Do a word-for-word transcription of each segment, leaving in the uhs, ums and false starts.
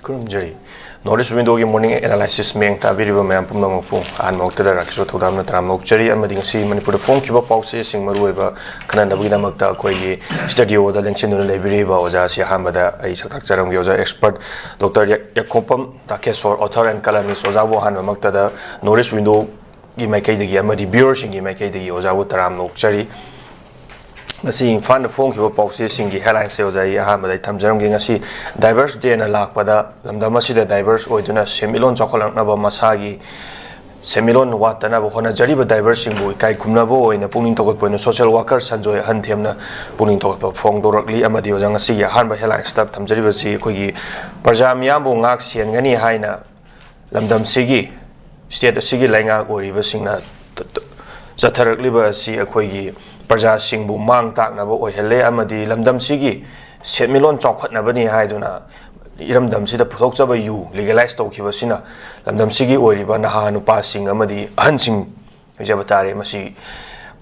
ꯈꯨꯔꯨꯝꯖꯔꯤ꯫ North East Window ꯒꯤ morning analysis ꯃꯤꯠꯌꯦꯡ ꯇꯥꯕꯤꯔꯤꯕ ꯃꯌꯥꯝ ꯄꯨꯝꯅꯃꯛꯄꯨ ꯑꯍꯥꯟꯕ ꯃꯛꯇꯗ ꯔꯥꯀꯦꯁꯣꯔ ꯊꯧꯗꯥꯝꯅ ꯇꯔꯥꯝꯅ ꯑꯣꯛꯆꯔꯤ, ꯑꯃꯗꯤ ꯉꯁꯤ ꯃꯅꯤꯄꯨꯔꯗ ꯐꯣꯡꯈꯤꯕ ꯄꯥꯎꯆꯦꯁꯤꯡ ꯃꯔꯨꯑꯣꯏꯕ ꯈꯟꯅꯅꯕꯒꯤꯗꯃꯛꯇ ꯑꯩꯈꯣꯏꯒꯤ studio ꯗ ꯂꯦꯡꯁꯤꯟꯗꯨꯅ ꯂꯩꯕꯤꯔꯤꯕ ꯑꯣꯖꯥ ꯑꯁꯤ ꯑꯍꯥꯟꯕꯗ ꯑꯩ ꯁꯛ ꯇꯥꯛꯆꯔꯝꯒꯦ꯫ ꯑꯣꯖꯥ expert Doctor ꯌꯥ-, ꯌꯥꯏꯈꯣꯝꯄꯝ ꯇꯥꯀꯦꯁꯣꯔ, author and columnist ꯑꯣꯖꯥꯕꯨ ꯑꯍꯥꯟꯕꯃꯛꯇꯗ North East Window ꯒꯤ ꯃꯥꯏꯀꯩꯗꯒꯤ ꯑꯃꯗꯤ viewer ꯁꯤꯡꯒꯤ ꯃꯥꯏꯀꯩꯗꯒꯤ ꯑꯣꯖꯥꯕꯨ ꯇꯔꯥꯝꯅ ꯑꯣꯛꯆꯔꯤ꯫ ꯉꯁꯤ ꯏꯝꯐꯥꯜꯗ ꯐꯣꯡꯈꯤꯕ ꯄꯥꯎꯆꯦꯁꯤꯡꯒꯤ headline ꯁꯦ ꯑꯣꯖꯥ ꯑꯩ ꯑꯍꯥꯟꯕꯗ ꯑꯩ ꯊꯝꯖꯔꯝꯒꯦ꯫ ꯉꯁꯤ Divers Day ꯅ ꯂꯥꯛꯄꯗ ꯂꯝꯗꯝ ꯑꯁꯤꯗ divers ꯑꯣꯏꯗꯨꯅ ꯁꯦꯟꯃꯤꯠꯂꯣꯟ ꯆꯥꯎꯈꯠꯂꯛꯅꯕ, ꯃꯁꯥꯒꯤ ꯁꯦꯟꯃꯤꯠꯂꯣꯟ ꯋꯥꯠꯇꯅꯕ ꯍꯣꯠꯅꯖꯔꯤꯕ divers ꯁꯤꯡꯕꯨ ꯏꯀꯥꯏ ꯈꯨꯝꯅꯕ ꯑꯣꯏꯅ ꯄꯨꯛꯅꯤꯡ ꯊꯧꯒꯠꯄ ꯑꯣꯏꯅ social worker ꯁꯟꯖꯣꯏ ꯑꯍꯟꯊꯦꯝꯅ ꯄꯨꯛꯅꯤꯡ ꯊꯧꯒꯠꯄ ꯐꯣꯡꯗꯣꯔꯛꯂꯤ꯫ ꯑꯃꯗꯤ ꯑꯣꯖꯥ ꯉꯁꯤꯒꯤ ꯑꯍꯥꯟꯕ headline ꯁꯤꯗ ꯊꯝꯖꯔꯤꯕꯁꯤ ꯑꯩꯈꯣꯏꯒꯤ ꯄ꯭ꯔꯖꯥ ꯃꯤꯌꯥꯝꯕꯨ ꯉꯥꯛ ꯁꯦꯟꯒꯅꯤ ꯍꯥꯏꯅ ꯂꯝꯗꯝꯁꯤꯒꯤ, state ꯑꯁꯤꯒꯤ ꯂꯩꯉꯥꯛ ꯑꯣꯏꯔꯤꯕꯁꯤꯡꯅ ꯇ-, ꯇ-, ꯆꯠꯊꯔꯛꯂꯤꯕ ꯑꯁꯤ ꯑꯩꯈꯣꯏꯒꯤ ꯄ꯭ꯔꯖꯥꯁꯤꯡꯕꯨ ꯃꯥꯡ ꯇꯥꯛꯅꯕ ꯑꯣꯏꯍꯜꯂꯦ ꯑꯃꯗꯤ ꯂꯝꯗꯝꯁꯤꯒꯤ ꯁꯦꯟꯃꯤꯠꯂꯣꯟ ꯆꯥꯎꯈꯠꯅꯕꯅꯤ ꯍꯥꯏꯗꯨꯅ ꯏꯔꯝꯗꯝꯁꯤꯗ ꯄꯨꯊꯣꯛꯆꯕ ꯌꯨ legalize ꯇꯧꯈꯤꯕꯁꯤꯅ ꯂꯝꯗꯝꯁꯤꯒꯤ ꯑꯣꯏꯔꯤꯕ ꯅꯍꯥ ꯅꯨꯄꯥꯁꯤꯡ ꯑꯃꯗꯤ ꯑꯍꯟꯁꯤꯡ ꯍꯥꯏꯖꯕ ꯇꯥꯔꯦ, ꯃꯁꯤ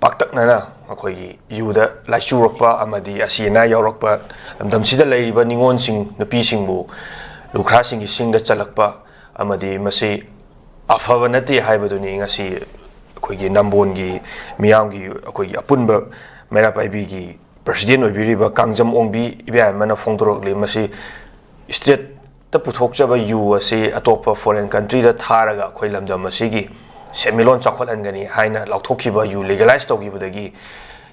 ꯄꯥꯛꯇꯛꯅꯅ ꯑꯩꯈꯣꯏꯒꯤ ꯌꯨꯗ ꯂꯥꯏꯆꯨꯔꯛꯄ ꯑꯃꯗꯤ ꯑꯁꯤ ꯑꯅꯥ ꯌꯥꯎꯔꯛꯄ, ꯂꯝꯗꯝꯁꯤꯗ ꯂꯩꯔꯤꯕ ꯅꯤꯉꯣꯜꯁꯤꯡ, ꯅꯨꯄꯤꯁꯤꯡꯕꯨ ꯂꯨꯈ꯭ꯔꯥꯁꯤꯡꯒꯤ ꯁꯤꯡꯗ ꯆꯜꯂꯛꯄ ꯑꯃꯗꯤ ꯃꯁꯤ ꯑꯐꯕ ꯅꯠꯇꯦ ꯍꯥꯏꯕꯗꯨꯅꯤ ꯉꯁꯤ ꯑꯩꯈꯣꯏꯒꯤ ꯅꯝꯕꯣꯜꯒꯤ ꯃꯤꯌꯥꯝꯒꯤ, ꯑꯩꯈꯣꯏꯒꯤ ꯑꯄꯨꯟꯕ ꯃꯩꯔꯥ ꯄꯥꯏꯕꯤꯒꯤ president ꯑꯣꯏꯕꯤꯔꯤꯕ ꯀꯥꯡꯖꯝ ꯑꯣꯡꯕꯤ ꯏꯕꯦꯝꯃꯅ ꯐꯣꯡꯗꯣꯔꯛꯂꯤ꯫ ꯃꯁꯤ state ꯇ ꯄꯨꯊꯣꯛꯆꯕ ꯌꯨ ꯑꯁꯤ ꯑꯇꯣꯞꯄ foreign country ꯗ ꯊꯥꯔꯒ ꯑꯩꯈꯣꯏ ꯂꯝꯗꯝ ꯑꯁꯤꯒꯤ ꯁꯦꯟꯃꯤꯠꯂꯣꯟ ꯆꯥꯎꯈꯠꯍꯟꯒꯅꯤ ꯍꯥꯏꯅ ꯂꯥꯎꯊꯣꯛꯈꯤꯕ ꯌꯨ legalize ꯇꯧꯈꯤꯕꯗꯒꯤ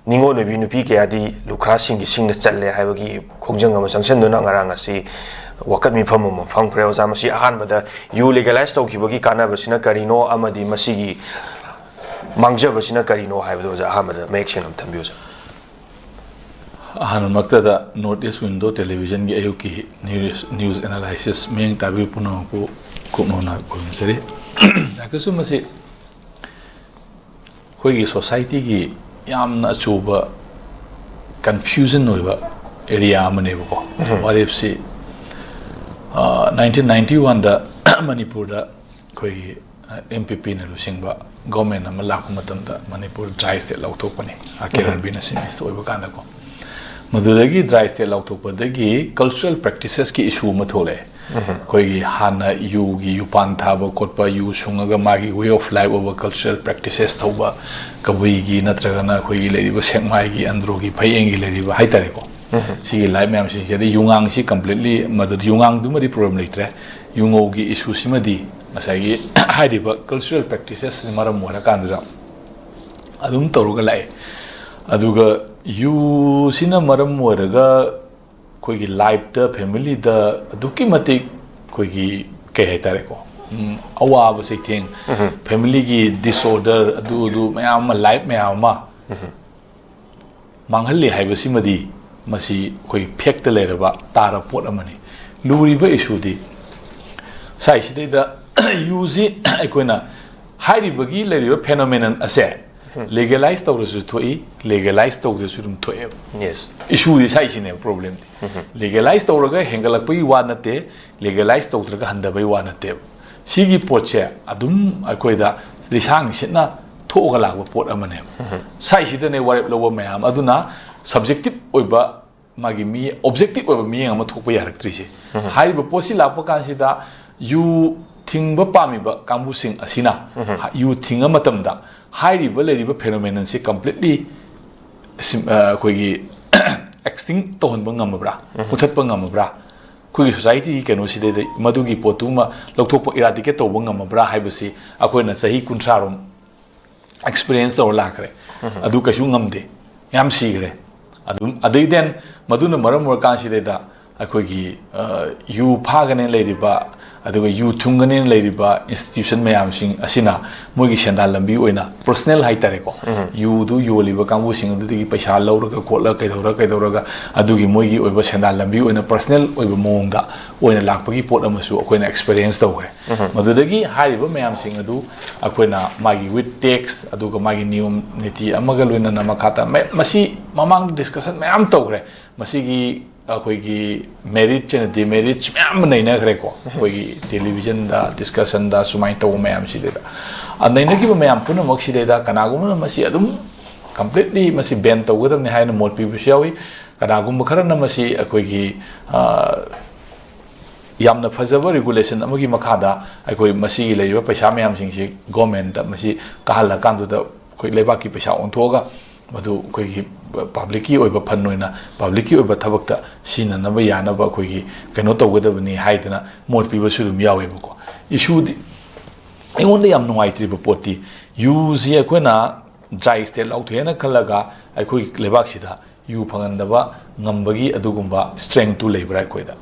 ꯅꯤꯉꯣꯜ ꯑꯣꯏꯕꯤ ꯅꯨꯄꯤ ꯀꯌꯥꯗꯤ ꯂꯨꯈ꯭ꯔꯥꯁꯤꯡꯒꯤ ꯁꯤꯡꯗ ꯆꯜꯂꯦ ꯍꯥꯏꯕꯒꯤ ꯈꯣꯡꯖꯪ ꯑꯃ ꯆꯪꯁꯤꯟꯗꯨꯅ ꯉꯔꯥꯡ ꯑꯁꯤ ꯋꯥꯀꯠ ꯃꯤꯐꯝ ꯑꯃ ꯐꯝꯈ꯭ꯔꯦ꯫ ꯑꯣꯖꯥ, ꯃꯁꯤ ꯑꯍꯥꯟꯕꯗ ꯌꯨ legalize ꯇꯧꯈꯤꯕꯒꯤ ꯀꯥꯟꯅꯕꯁꯤꯅ ꯀꯔꯤꯅꯣ ꯑꯃꯗꯤ ꯃꯁꯤꯒꯤ ꯃꯥꯡꯖꯕꯁꯤꯅ ꯀꯔꯤꯅꯣ ꯍꯥꯏꯕꯗꯣ ꯑꯣꯖꯥ ꯑꯍꯥꯟꯕꯗ ꯃꯌꯦꯛ ꯁꯦꯡꯅ ꯑꯃ ꯊꯝꯕꯤꯌꯨ, ꯑꯣꯖꯥ꯫ ꯑꯍꯥꯟꯕꯃꯛꯇꯗ North East Window Television ꯒꯤ ꯑꯌꯨꯛꯀꯤ news, news analysis ꯃꯤꯠꯌꯦꯡ ꯇꯥꯕꯤꯕ ꯄꯨꯝꯅꯃꯛꯄꯨ ꯀꯨꯞꯅ ꯈꯨꯔꯨꯝꯖꯔꯤ꯫ ꯂꯥꯛꯀꯁꯨ ꯃꯁꯤ ꯑꯩꯈꯣꯏꯒꯤ society ꯒꯤ ꯌꯥꯝꯅ ꯑꯆꯧꯕ confusion ꯑꯣꯏꯕ area ꯑꯃꯅꯦꯕꯀꯣ꯫ ꯎꯝ꯫ ꯋꯥꯔꯦꯞꯁꯤ, ꯑ, nineteen ninety one ꯗ ꯃꯅꯤꯄꯨꯔꯗ ꯑꯩꯈꯣꯏꯒꯤ, ꯑ, M P P ꯅ ꯂꯨꯆꯤꯡꯕ government ꯑꯃ ꯂꯥꯛꯄ ꯃꯇꯝꯗ ꯃꯅꯤꯄꯨꯔ dry state ꯂꯥꯎꯊꯣꯛꯄꯅꯤ, ꯑꯥꯔ ꯀꯦ ꯎꯝ꯫ ꯔꯟꯕꯤꯔꯅ chief minister ꯑꯣꯏꯕ ꯀꯥꯟꯗꯀꯣ꯫ ꯃꯗꯨꯗꯒꯤ dry state ꯂꯥꯎꯊꯣꯛꯄꯗꯒꯤ cultural practices ꯀꯤ issue ꯑꯃ ꯊꯣꯛꯂꯛꯑꯦ꯫ ꯑꯩꯈꯣꯏꯒꯤ ꯍꯥꯟꯅ ꯌꯨꯒꯤ, ꯌꯨꯄꯥꯟ ꯊꯥꯕ ꯈꯣꯠꯄ, ꯌꯨ ꯁꯨꯡꯉꯒ ꯃꯥꯒꯤ way of life ꯑꯣꯏꯕ cultural practices ꯇꯧꯕ, ꯀꯕꯨꯏꯒꯤ ꯅꯠꯇ꯭ꯔꯒꯅ ꯑꯩꯈꯣꯏꯒꯤ ꯂꯩꯔꯤꯕ ꯁꯦꯛꯃꯥꯏꯒꯤ, ꯑꯟꯗ꯭ꯔꯣꯒꯤ, ꯐꯌꯦꯡꯒꯤ ꯂꯩꯔꯤꯕ ꯍꯥꯏꯇꯥꯔꯦꯀꯣ꯫ ꯁꯤꯒꯤ life ꯃꯌꯥꯝꯁꯤꯡꯁꯦ, ꯑꯗꯩ ꯌꯨꯉꯥꯡꯁꯤ completely ꯃꯗꯨꯗꯤ, ꯌꯨꯉꯥꯡꯗꯨꯃꯗꯤ problem ꯂꯩꯇ꯭ꯔꯦ꯫ ꯌꯨꯉꯧꯒꯤ issue ꯁꯤꯃꯗꯤ ꯉꯁꯥꯏꯒꯤ ꯍꯥꯏꯔꯤꯕ cultural practices ꯁꯤꯅ ꯃꯔꯝ ꯑꯣꯏꯔꯀꯥꯟꯗꯨꯗ ꯑꯗꯨꯝ ꯇꯧꯔꯒ ꯂꯥꯛꯑꯦ꯫ ꯑꯗꯨꯒ ꯌꯨꯁꯤꯅ ꯃꯔꯝ ꯑꯣꯏꯔꯒ ꯑꯩꯈꯣꯏꯒꯤ life ꯇ, family ꯗ ꯑꯗꯨꯛꯀꯤ ꯃꯇꯤꯛ ꯑꯩꯈꯣꯏꯒꯤ, ꯀꯩ ꯍꯥꯏꯇꯥꯔꯦꯀꯣ, ꯎꯝ, ꯑꯋꯥꯕ ꯆꯩꯊꯦꯡ, family ꯒꯤ disorder, ꯑꯗꯨ ꯑꯗꯨ ꯃꯌꯥꯝ ꯑꯃ, life ꯃꯌꯥꯝ ꯑꯃ ꯃꯥꯡꯍꯜꯂꯤ ꯍꯥꯏꯕꯁꯤꯃꯗꯤ ꯃꯁꯤ ꯑꯩꯈꯣꯏ fact ꯇ ꯂꯩꯔꯕ ꯇꯥꯔꯕ ꯄꯣꯠ ꯑꯃꯅꯤ꯫ ꯂꯨꯔꯤꯕ issue ꯗꯤ ꯁꯥꯏꯁꯤꯗꯩꯗ ꯌꯨꯁꯤ ꯑꯩꯈꯣꯏꯅ ꯍꯥꯏꯔꯤꯕꯒꯤ ꯂꯩꯔꯤꯕ phenomenon ꯑꯁꯦ legalize ꯇꯧꯔꯁꯨ ꯊꯣꯛꯏ, legalize ꯇꯧꯗ꯭ꯔꯁꯨ ꯑꯗꯨꯝ ꯊꯣꯛꯑꯦꯕ꯫ Yes. Issue ꯗꯤ ꯁꯥꯏꯁꯤꯅꯦꯕ, problem ꯗꯤ꯫ Legalize ꯇꯧꯔꯒ ꯍꯦꯟꯒꯠꯂꯛꯄꯒꯤ ꯋꯥ ꯅꯠꯇꯦ, legalize ꯇꯧꯗ꯭ꯔꯒ ꯍꯟꯊꯕꯒꯤ ꯋꯥ ꯅꯠꯇꯦꯕ꯫ ꯁꯤꯒꯤ ꯄꯣꯠꯁꯦ ꯑꯗꯨꯝ ꯑꯩꯈꯣꯏꯗ ꯂꯤꯁꯥꯡ ꯁꯤꯠꯅ ꯊꯣꯛꯑꯒ ꯂꯥꯛꯄ ꯄꯣꯠ ꯑꯃꯅꯦꯕ꯫ ꯁꯥꯏꯁꯤꯗꯅꯦ ꯋꯥꯔꯦꯞ ꯂꯧꯕ ꯃꯌꯥꯝ꯫ ꯑꯗꯨꯅ subjective ꯑꯣꯏꯕ, ꯃꯥꯒꯤ ꯃꯤ, objective ꯑꯣꯏꯕ ꯃꯤꯠꯌꯦꯡ ꯑꯃ ꯊꯣꯛꯄ ꯌꯥꯔꯛꯇ꯭ꯔꯤꯁꯦ꯫ ꯍꯥꯏꯔꯤꯕ ꯄꯣꯠꯁꯤ ꯂꯥꯛꯄ ꯀꯥꯟꯁꯤꯗ ꯌꯨ ꯊꯤꯡꯕ ꯄꯥꯝꯃꯤꯕ ꯀꯥꯡꯕꯨꯁꯤꯡ ꯑꯁꯤꯅ ꯌꯨ ꯊꯤꯡꯕ ꯃꯇꯝꯗ ꯍꯥꯏꯔꯤꯕ ꯂꯩꯔꯤꯕ phenomenon ꯁꯤ completely ꯁꯤꯝ-, ꯑ, ꯑꯩꯈꯣꯏꯒꯤ extinct ꯇꯧꯍꯟꯕ ꯉꯝꯃꯕ꯭ꯔꯥ? ꯃꯨꯊꯠꯄ ꯉꯝꯃꯕ꯭ꯔꯥ? ꯑꯩꯈꯣꯏꯒꯤ society ꯒꯤ ꯀꯩꯅꯣꯁꯤꯗꯩꯗ ꯃꯗꯨꯒꯤ ꯄꯣꯠꯇꯨꯃ ꯂꯧꯊꯣꯛꯄ, eradicate ꯇꯧꯕ ꯉꯝꯃꯕ꯭ꯔꯥ ꯍꯥꯏꯕꯁꯤ ꯑꯩꯈꯣꯏꯅ ꯆꯍꯤ ꯀꯨꯟꯊ꯭ꯔꯥ ꯔꯣꯝ experience ꯇꯧꯔ ꯂꯥꯛꯈ꯭ꯔꯦ꯫ ꯑꯗꯨ ꯀꯩꯁꯨ ꯉꯝꯗꯦ, ꯌꯥꯝ ꯁꯤꯈ꯭ꯔꯦ꯫ ꯑꯗꯨꯝ, ꯑꯗꯩ then ꯃꯗꯨꯅ ꯃꯔꯝ ꯑꯣꯏꯔꯀꯥꯟꯁꯤꯗꯩꯗ ꯑꯩꯈꯣꯏꯒꯤ, ꯑ, ꯌꯨ ꯐꯥꯒꯅꯦꯅ ꯂꯩꯔꯤꯕ, ꯑꯗꯨꯒ ꯌꯨ ꯊꯨꯡꯒꯅꯦꯅ ꯂꯩꯔꯤꯕ institution ꯃꯌꯥꯝꯁꯤꯡ ꯑꯁꯤꯅ ꯃꯣꯏꯒꯤ ꯁꯦꯟꯗꯥꯟ ꯂꯝꯕꯤ ꯑꯣꯏꯅ personal ꯍꯥꯏꯇꯥꯔꯦꯀꯣ, ꯌꯨꯗꯨ ꯌꯣꯜꯂꯤꯕ ꯀꯥꯡꯕꯨꯁꯤꯡ ꯑꯗꯨꯗꯒꯤ ꯄꯩꯁꯥ ꯂꯧꯔꯒ ꯈꯣꯠꯂꯒ ꯀꯩꯗꯧꯔ ꯀꯩꯗꯧꯔꯒ ꯑꯗꯨꯒꯤ ꯃꯣꯏꯒꯤ ꯑꯣꯏꯕ ꯁꯦꯟꯗꯥꯟ ꯂꯝꯕꯤ ꯑꯣꯏꯅ personal ꯑꯣꯏꯕ ꯃꯑꯣꯡꯗ ꯑꯣꯏꯅ ꯂꯥꯛꯄꯒꯤ ꯄꯣꯠ ꯑꯃꯁꯨ ꯑꯩꯈꯣꯏꯅ experience ꯇꯧꯈ꯭ꯔꯦ꯫ ꯃꯗꯨꯗꯒꯤ ꯍꯥꯏꯔꯤꯕ ꯃꯌꯥꯝꯁꯤꯡ ꯑꯗꯨ ꯑꯩꯈꯣꯏꯅ ꯃꯥꯒꯤ with text, ꯑꯗꯨꯒ ꯃꯥꯒꯤ ꯅꯤꯌꯣꯝ ꯅꯤꯇꯤ ꯑꯃꯒ ꯂꯣꯏꯅꯅ ꯃꯈꯥ ꯇꯥꯅ ꯃ-, ꯃꯁꯤ ꯃꯃꯥꯡꯗ discussion ꯃꯌꯥꯝ ꯇꯧꯈ꯭ꯔꯦ꯫ ꯃꯁꯤꯒꯤ ꯑꯩꯈꯣꯏꯒꯤ merits and demerits ꯃꯌꯥꯝ ꯑꯃ ꯅꯩꯅꯈ꯭ꯔꯦꯀꯣ꯫ ꯑꯩꯈꯣꯏꯒꯤ television ꯗ, discussion ꯗ ꯁꯨꯃꯥꯏꯅ ꯇꯧꯕ ꯃꯌꯥꯝꯁꯤꯗꯩꯗ꯫ ꯑ, ꯅꯩꯅꯈꯤꯕ ꯃꯌꯥꯝ ꯄꯨꯝꯅꯃꯛꯁꯤꯗꯩꯗ ꯀꯅꯥꯒꯨꯝꯕꯅ ꯃꯁꯤ ꯑꯗꯨꯝ completely ꯃꯁꯤ ban ꯇꯧꯒꯗꯕꯅꯤ ꯍꯥꯏꯅ ꯃꯣꯠ ꯄꯤꯕꯁꯨ ꯌꯥꯎꯏ꯫ ꯀꯅꯥꯒꯨꯝꯕ ꯈꯔꯅ ꯃꯁꯤ ꯑꯩꯈꯣꯏꯒꯤ, ꯑ, ꯌꯥꯝꯅ ꯐꯖꯕ regulation ꯑꯃꯒꯤ ꯃꯈꯥꯗ ꯑꯩꯈꯣꯏ ꯃꯁꯤꯒꯤ ꯂꯩꯔꯤꯕ ꯄꯩꯁꯥ ꯃꯌꯥꯝꯁꯤꯡꯁꯤ government ꯃꯁꯤ ꯀꯥꯍꯜꯂꯀꯥꯟꯗꯨꯗ ꯑꯩꯈꯣꯏ ꯂꯩꯕꯥꯛꯀꯤ ꯄꯩꯁꯥ ꯑꯣꯟꯊꯣꯛꯑꯒ ꯃꯗꯨ ꯑꯩꯈꯣꯏꯒꯤ publicꯀꯤ ꯑꯣꯏꯕ fund ꯑꯣꯏꯅ publicꯀꯤ ꯑꯣꯏꯕ ꯊꯕꯛꯇ ꯁꯤꯖꯤꯟꯅꯅꯕ ꯌꯥꯅꯕ ꯑꯩꯈꯣꯏꯒꯤ ꯀꯩꯅꯣ ꯇꯧꯒꯗꯕꯅꯤ ꯍꯥꯏꯗꯅ ꯃꯣꯠ ꯄꯤꯕꯁꯨ ꯑꯗꯨꯝ ꯌꯥꯎꯋꯦꯕꯀꯣ꯫ Issueꯗꯤ ꯑꯩꯉꯣꯟꯗ ꯌꯥꯝ ꯅꯨꯡꯉꯥꯏꯇ꯭ꯔꯤꯕ ꯄꯣꯠꯇꯤ ꯌꯨꯁꯤ ꯑꯩꯈꯣꯏꯅ dry state ꯂꯥꯎꯊꯣꯛꯑꯦꯅ ꯈꯜꯂꯒ ꯑꯩꯈꯣꯏꯒꯤ ꯂꯩꯕꯥꯛꯁꯤꯗ ꯌꯨ ꯐꯪꯍꯟꯗꯕ ꯉꯝꯕꯒꯤ ꯑꯗꯨꯒꯨꯝꯕ strengthꯇꯨ ꯂꯩꯕ꯭ꯔꯥ ꯑꯩꯈꯣꯏꯗ?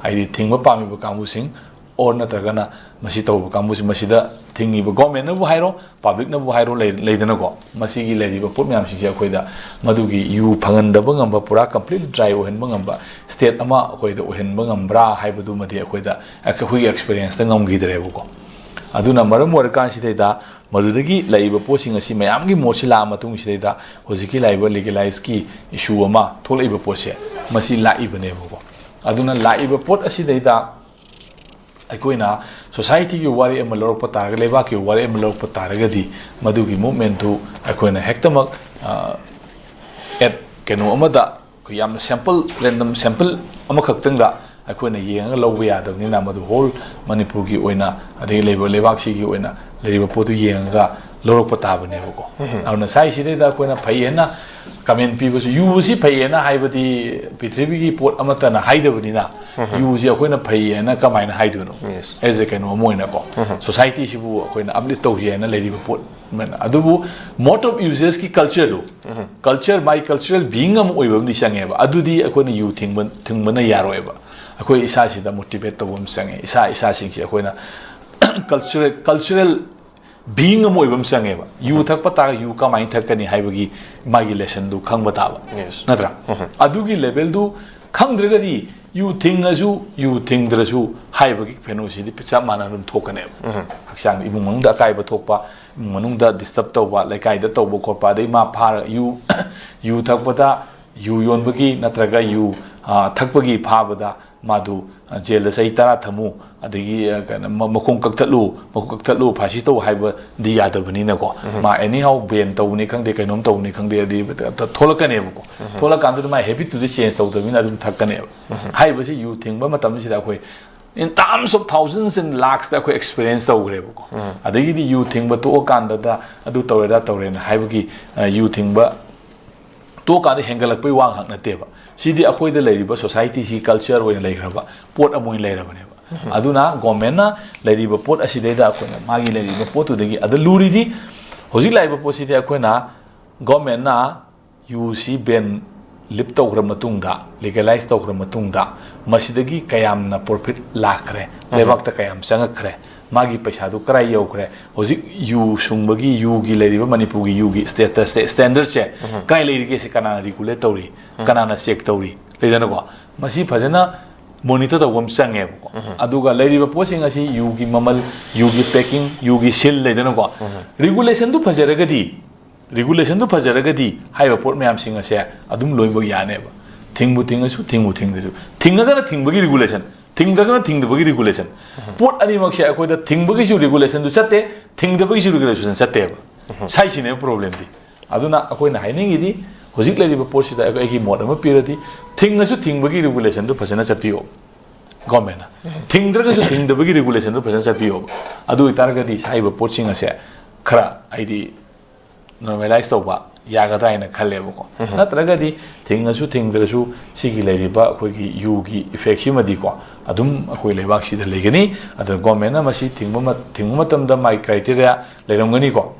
ꯍꯥꯏꯗꯤ ꯊꯤꯡꯕ ꯄꯥꯝꯃꯤꯕ ꯀꯥꯡꯕꯨꯁꯤꯡ or ꯅꯠꯇ꯭ꯔꯒꯅ ꯃꯁꯤ ꯇꯧꯕ ꯀꯥꯡꯕꯨꯁꯤ ꯃꯁꯤꯗ ꯊꯤꯡꯉꯤꯕ governmentꯅꯕꯨ ꯍꯥꯏꯔꯣ, publicꯅꯕꯨ ꯍꯥꯏꯔꯣ, ꯂꯩ-, ꯂꯩꯗꯅꯀꯣ꯫ ꯃꯁꯤꯒꯤ ꯂꯩꯔꯤꯕ ꯄꯣꯠ ꯃꯌꯥꯝꯁꯤꯡꯁꯦ ꯑꯩꯈꯣꯏꯗ ꯃꯗꯨꯒꯤ ꯌꯨ ꯐꯪꯍꯟꯗꯕ ꯉꯝꯕ, ꯄꯨꯔꯥ completely dry ꯑꯣꯏꯍꯟꯕ ꯉꯝꯕ state ꯑꯃ ꯑꯩꯈꯣꯏꯗ ꯑꯣꯏꯍꯟꯕ ꯉꯝꯕ꯭ꯔꯥ ꯍꯥꯏꯕꯗꯨꯃꯗꯤ ꯑꯩꯈꯣꯏꯗ, ꯑꯩꯈꯣꯏꯒꯤ experienceꯇ ꯉꯝꯈꯤꯗ꯭ꯔꯦꯕꯀꯣ꯫ ꯑꯗꯨꯅ ꯃꯔꯝ ꯑꯣꯏꯔꯀꯥꯟꯁꯤꯗꯩꯗ ꯃꯗꯨꯗꯒꯤ ꯂꯥꯛꯏꯕ ꯄꯣꯠꯁꯤꯡ ꯑꯁꯤ ꯃꯌꯥꯝꯒꯤ ꯃꯣꯠꯁꯤ ꯂꯥꯛꯑ ꯃꯇꯨꯡꯁꯤꯗꯩꯗ ꯍꯧꯖꯤꯛꯀꯤ ꯂꯥꯛꯏꯕ legalizeꯀꯤ issue ꯑꯃ ꯊꯣꯛꯂꯛꯏꯕ ꯄꯣꯠꯁꯦ, ꯃꯁꯤ ꯂꯥꯛꯏꯕꯅꯦꯕꯀꯣ꯫ ꯑꯗꯨꯅ ꯂꯥꯛꯏꯕ ꯄꯣꯠ ꯑꯁꯤꯗꯩꯗ ꯑꯩꯈꯣꯏꯅ societyꯒꯤ ꯋꯥꯔꯦꯞ ꯑꯃ ꯂꯧꯔꯛꯄ ꯇꯥꯔꯒ, ꯂꯩꯕꯥꯛꯀꯤ ꯋꯥꯔꯦꯞ ꯑꯃ ꯂꯧꯔꯛꯄ ꯇꯥꯔꯒꯗꯤ, ꯃꯗꯨꯒꯤ movementꯇꯨ ꯑꯩꯈꯣꯏꯅ ꯍꯦꯛꯇꯃꯛ, ꯑ, at ꯀꯩꯅꯣ ꯑꯃꯗ, ꯑꯩꯈꯣꯏ ꯌꯥꯝꯅ sample, random sample ꯑꯃꯈꯛꯇꯪꯗ ꯑꯩꯈꯣꯏꯅ ꯌꯦꯡꯉꯒ ꯂꯧꯕ ꯌꯥꯗꯕꯅꯤꯅ, ꯃꯗꯨ whole ꯃꯅꯤꯄꯨꯔꯒꯤ ꯑꯣꯏꯅ, ꯑꯗꯒꯤ ꯂꯩꯕ ꯂꯩꯕꯥꯛꯁꯤꯒꯤ ꯑꯣꯏꯅ ꯂꯩꯔꯤꯕ ꯄꯣꯠꯇꯨ ꯌꯦꯡꯉꯒ ꯂꯧꯔꯛꯄ ꯇꯥꯕꯅꯦꯕꯀꯣ꯫ ꯑꯗꯨꯅ ꯁ꯭ꯋꯥꯏꯁꯤꯗꯩꯗ ꯑꯩꯈꯣꯏꯅ ꯐꯩ ꯍꯥꯏꯅ comment ꯄꯤꯕꯁꯨ, ꯌꯨ ꯑꯁꯤ ꯐꯩ ꯍꯥꯏꯅ ꯍꯥꯏꯕꯗꯤ ꯄ꯭ꯔꯤꯊꯤꯕꯤꯒꯤ ꯄꯣꯠ ꯑꯃꯠꯇꯅ ꯍꯥꯏꯗꯕꯅꯤꯅ, ꯌꯨꯁꯤ ꯑꯩꯈꯣꯏꯅ ꯐꯩ ꯍꯥꯏꯅ ꯀꯃꯥꯏꯅ ꯍꯥꯏꯗꯣꯏꯅꯣ? Yes. As a ꯀꯩꯅꯣ ꯑꯃ ꯑꯣꯏꯅꯀꯣ, societyꯁꯤꯕꯨ ꯑꯩꯈꯣꯏꯅ uplift ꯇꯧꯁꯤ ꯍꯥꯏꯅ ꯂꯩꯔꯤꯕ ꯄꯣꯠ ꯑꯃꯅ꯫ ꯑꯗꯨꯕꯨ mode of useꯀꯤ cultureꯗꯨ, culture, ꯃꯥꯒꯤ cultural being ꯑꯃ ꯑꯣꯏꯕ ꯑꯃꯗꯤ ꯆꯪꯉꯦꯕ꯫ ꯑꯗꯨꯗꯤ ꯑꯩꯈꯣꯏꯅ ꯌꯨ ꯊꯤꯡꯕ, ꯊꯤꯡꯕꯅ ꯌꯥꯔꯣꯏꯕ꯫ ꯑꯩꯈꯣꯏ ꯏꯁꯥꯁꯤꯗ motivate ꯇꯧꯕ ꯑꯃ ꯆꯪꯉꯦ꯫ ꯏꯁꯥ ꯏꯁꯥꯁꯤꯡꯁꯤ ꯑꯩꯈꯣꯏꯅ cultural, cultural being ꯑꯃ ꯑꯣꯏꯕ ꯑꯃ ꯆꯪꯉꯦꯕ꯫ ꯌꯨ ꯊꯛꯄ ꯇꯥꯔꯒ ꯌꯨ ꯀꯃꯥꯏꯅ ꯊꯛꯀꯅꯤ ꯍꯥꯏꯕꯒꯤ ꯃꯥꯒꯤ lessonꯗꯨ ꯈꯪꯕ ꯇꯥꯕ, Yes. ꯅꯠꯇ꯭ꯔꯥ? ꯑꯗꯨꯒꯤ levelꯗꯨ ꯈꯪꯗ꯭ꯔꯒꯗꯤ ꯌꯨ ꯊꯤꯡꯉꯁꯨ ꯌꯨ ꯊꯤꯡꯗ꯭ꯔꯁꯨ ꯍꯥꯏꯕꯒꯤ ꯀꯩꯅꯣꯁꯤꯗꯤ ꯆꯞ ꯃꯥꯟꯅ ꯑꯗꯨꯝ ꯊꯣꯛꯀꯅꯦꯕ꯫ ꯍꯛꯆꯥꯡ, ꯏꯃꯨꯡ ꯃꯅꯨꯡꯗ ꯑꯀꯥꯏꯕ ꯊꯣꯛꯄ, ꯏꯃꯨꯡ ꯃꯅꯨꯡꯗ disturb ꯇꯧꯕ, ꯂꯩꯀꯥꯏꯗ ꯇꯧꯕ ꯈꯣꯠꯄ, ꯑꯗꯩ ꯃꯥ ꯐꯥꯔ ꯌꯨ, ꯌꯨ ꯊꯛꯄꯗ, ꯌꯨ ꯌꯣꯟꯕꯒꯤ ꯅꯠꯇ꯭ꯔꯒ ꯌꯨ, ꯑ, ꯊꯛꯄꯒꯤ ꯐꯥꯕꯗ ꯃꯥꯗꯨ ꯖꯦꯜꯗ ꯆꯍꯤ ꯇꯔꯥ ꯊꯝꯃꯨ, ꯑꯗꯒꯤ ꯑ, ꯀꯩꯅꯣ, ꯃ- ꯃꯈꯣꯡ ꯀꯛꯊꯠꯂꯨ, ꯃꯈꯣꯡ ꯀꯛꯊꯠꯂꯨ, ꯐꯥꯁꯤ ꯇꯧ ꯍꯥꯏꯕꯗꯤ ꯌꯥꯗꯕꯅꯤꯅꯀꯣ꯫ ꯃꯥ ꯑꯦꯅꯤ ꯍꯥꯎ ꯕꯦꯟ ꯇꯧꯕꯅꯤ ꯈꯪꯗꯦ, ꯀꯩꯅꯣꯝ ꯇꯧꯕꯅꯤ ꯈꯪꯗꯦ, ꯑꯗꯩ ꯊꯣꯛꯂꯛꯀꯅꯦꯕꯀꯣ꯫ ꯊꯣꯛꯂꯛꯀꯥꯟꯗꯨꯗ ꯃꯥꯏ ꯍꯦꯕꯤꯠꯇꯨꯗꯤ ꯆꯦꯟꯖ ꯇꯧꯗꯕꯅꯤꯅ ꯑꯗꯨꯝ ꯊꯛꯀꯅꯦꯕ꯫ ꯍꯥꯏꯔꯤꯕꯁꯤ ꯌꯨ ꯊꯤꯡꯕ ꯃꯇꯝꯁꯤꯗ ꯑꯩꯈꯣꯏ in terms of thousands and lakhs ꯇ ꯑꯩꯈꯣꯏ ꯑꯦꯛꯁꯄꯤꯔꯤꯌꯦꯟꯁ ꯇꯧꯈ꯭ꯔꯦꯕꯀꯣ꯫ ꯑꯗꯒꯤꯗꯤ ꯌꯨ ꯊꯤꯡꯕ ꯇꯣꯛꯑꯀꯥꯟꯗꯗ ꯑꯗꯨ ꯇꯧꯔꯦꯗꯥ ꯇꯧꯔꯦꯅ ꯍꯥꯏꯕꯒꯤ, ꯑ, ꯌꯨ ꯊꯤꯡꯕ ꯇꯣꯛꯑꯀꯥꯟꯗ ꯍꯦꯟꯒꯠꯂꯛꯄꯩ ꯋꯥ ꯉꯥꯛ ꯅꯠꯇꯦꯕ꯫ ꯁꯤꯗꯤ ꯑꯩꯈꯣꯏꯗ ꯂꯩꯔꯤꯕ ꯁꯣꯁꯥꯏꯇꯤꯁꯤ ꯀꯜꯆꯔ ꯑꯣꯏꯅ ꯂꯩꯈ꯭ꯔꯕ ꯄꯣꯠ ꯑꯃ ꯑꯣꯏꯅ ꯂꯩꯔꯕꯅꯦꯕ꯫ ꯑꯗꯨꯅ ꯒꯣꯔꯃꯦꯟꯅ ꯂꯩꯔꯤꯕ ꯄꯣꯠ ꯑꯁꯤꯗꯩꯗ ꯑꯩꯈꯣꯏꯅ ꯃꯥꯒꯤ ꯂꯩꯔꯤꯕ ꯄꯣꯠꯇꯨꯗꯒꯤ, ꯑꯗ ꯂꯨꯔꯤꯗꯤ ꯍꯧꯖꯤꯛ ꯂꯥꯛꯏꯕ ꯄꯣꯠꯁꯤꯗꯤ ꯑꯩꯈꯣꯏꯅ ꯒꯣꯔꯃꯦꯟꯅ ꯌꯨꯁꯤ ꯕꯦꯟ ꯂꯤꯞ ꯇꯧꯈ꯭ꯔ ꯃꯇꯨꯡꯗ, ꯂꯤꯒꯦꯂꯥꯏꯁ ꯇꯧꯈ꯭ꯔ ꯃꯇꯨꯡꯗ, ꯃꯁꯤꯗꯒꯤ ꯀꯌꯥꯝꯅ ꯄ꯭ꯔꯣꯐꯤꯠ ꯂꯥꯛꯈ꯭ꯔꯦ, ꯂꯩꯕꯥꯛꯇ ꯀꯌꯥꯝ ꯆꯪꯉꯛꯈ꯭ꯔꯦ, ꯃꯥꯒꯤ ꯄꯩꯁꯥꯗꯨ ꯀꯔꯥꯏ ꯌꯧꯈ꯭ꯔꯦ, ꯍꯧꯖꯤꯛ ꯌꯨ ꯁꯨꯡꯕꯒꯤ, ꯌꯨꯒꯤ ꯂꯩꯔꯤꯕ ꯃꯅꯤꯄꯨꯔꯒꯤ ꯌꯨꯒꯤ ꯁ꯭ꯇꯦꯇꯁꯁꯦ, ꯁ꯭ꯇꯦꯟꯗꯔꯠꯁꯦ ꯀꯥꯏ ꯂꯩꯔꯤꯒꯦ, ꯁꯤ ꯀꯅꯥꯅ ꯔꯤꯒꯨꯂꯦꯠ ꯇꯧꯔꯤ, ꯀꯅꯥꯅ ꯆꯦꯛ ꯇꯧꯔꯤ, ꯂꯩꯗꯅꯀꯣ? ꯃꯁꯤ ꯐꯖꯅ ꯃꯣꯅꯤꯇꯔ ꯇꯧꯕ ꯑꯃ ꯆꯪꯉꯦꯕꯀꯣ꯫ ꯑꯗꯨꯒ ꯂꯩꯔꯤꯕ ꯄꯣꯠꯁꯤꯡ ꯑꯁꯤ, ꯌꯨꯒꯤ ꯃꯃꯜ, ꯌꯨꯒꯤ ꯄꯦꯀꯤꯡ, ꯌꯨꯒꯤ ꯁꯤꯜ, ꯂꯩꯗꯅꯀꯣ? ꯔꯤꯒꯨꯂꯦꯁꯟꯗꯨ ꯐꯖꯔꯒꯗꯤ, ꯔꯤꯒꯨꯂꯦꯁꯟꯗꯨ ꯐꯖꯔꯒꯗꯤ ꯍꯥꯏꯔꯤꯕ ꯄꯣꯠ ꯃꯌꯥꯝꯁꯤꯡ ꯑꯁꯦ ꯑꯗꯨꯝ ꯂꯣꯏꯅꯃꯛ ꯌꯥꯅꯦꯕ꯫ ꯊꯤꯡꯕꯨ ꯊꯤꯡꯉꯁꯨ, ꯊꯤꯡꯕꯨ ꯊꯤꯡꯗ꯭ꯔꯁꯨ, ꯊꯤꯡꯉꯒꯅ ꯊꯤꯡꯕꯒꯤ ꯔꯤꯒꯨꯂꯦꯁꯟ, ꯊꯤꯡꯗ꯭ꯔꯒꯅ ꯊꯤꯡꯗꯕꯒꯤ ꯔꯤꯒꯨꯂꯦꯁꯟ꯫ ꯄꯣꯠ ꯑꯅꯤꯃꯛꯁꯦ ꯑꯩꯈꯣꯏꯗ ꯊꯤꯡꯕꯒꯤꯁꯨ ꯔꯤꯒꯨꯂꯦꯁꯟꯗꯨ ꯆꯠꯇꯦ, ꯊꯤꯡꯗꯕꯒꯤꯁꯨ ꯔꯤꯒꯨꯂꯦꯁꯟ ꯆꯠꯇꯦꯕ꯫ ꯁꯥꯏꯁꯤꯅꯦꯕ ꯄ꯭ꯔꯣꯕ꯭ꯂꯦꯝꯗꯤ꯫ ꯑꯗꯨꯅ ꯑꯩꯈꯣꯏꯅ ꯍꯥꯏꯅꯤꯡꯉꯤꯗꯤ, ꯍꯧꯖꯤꯛ ꯂꯩꯔꯤꯕ ꯄꯣꯠꯁꯤꯗ ꯑꯩ- ꯑꯩꯒꯤ ꯃꯣꯠ ꯑꯃ ꯄꯤꯔꯗꯤ, ꯊꯤꯡꯉꯁꯨ ꯊꯤꯡꯕꯒꯤ ꯔꯤꯒꯨꯂꯦꯁꯟꯗꯨ ꯐꯖꯅ ꯆꯠꯄꯤꯌꯣ ꯒꯣꯔꯃꯦꯟꯅ꯫ ꯊꯤꯡꯗ꯭ꯔꯒꯁꯨ ꯊꯤꯡꯗꯕꯒꯤ ꯔꯤꯒꯨꯂꯦꯁꯟꯗꯨ ꯐꯖꯅ ꯆꯠꯄꯤꯌꯣꯕ꯫ ꯑꯗꯨ ꯑꯣꯏꯇꯥꯔꯒꯗꯤ ꯍꯥꯏꯔꯤꯕ ꯄꯣꯠꯁꯤꯡ ꯑꯁꯦ ꯈꯔ, ꯍꯥꯏꯗꯤ, ꯅꯣꯔꯃꯦꯂꯥꯏꯁ ꯇꯧꯕ ꯌꯥꯒꯗ꯭ꯔꯥ ꯍꯥꯏꯅ ꯈꯜꯂꯦꯕꯀꯣ꯫ ꯅꯠꯇ꯭ꯔꯒꯗꯤ ꯊꯤꯡꯉꯁꯨ ꯊꯤꯡꯗ꯭ꯔꯁꯨ ꯁꯤꯒꯤ ꯂꯩꯔꯤꯕ ꯑꯩꯈꯣꯏꯒꯤ ꯌꯨꯒꯤ ꯏꯐꯦꯛꯁꯤꯃꯗꯤꯀꯣ ꯑꯗꯨꯝ ꯑꯩꯈꯣꯏ ꯂꯩꯕꯥꯛꯁꯤꯗ ꯂꯩꯒꯅꯤ꯫ ꯑꯗꯨꯅ ꯒꯣꯔꯃꯦꯟꯅ ꯃꯁꯤ ꯊꯤꯡꯕ ꯃ- ꯊꯤꯡꯕ ꯃꯇꯝꯗ ꯃꯥꯒꯤ ꯀ꯭ꯔꯥꯏꯇꯦꯔꯤꯌꯥ ꯂꯩꯔꯝꯒꯅꯤꯀꯣ꯫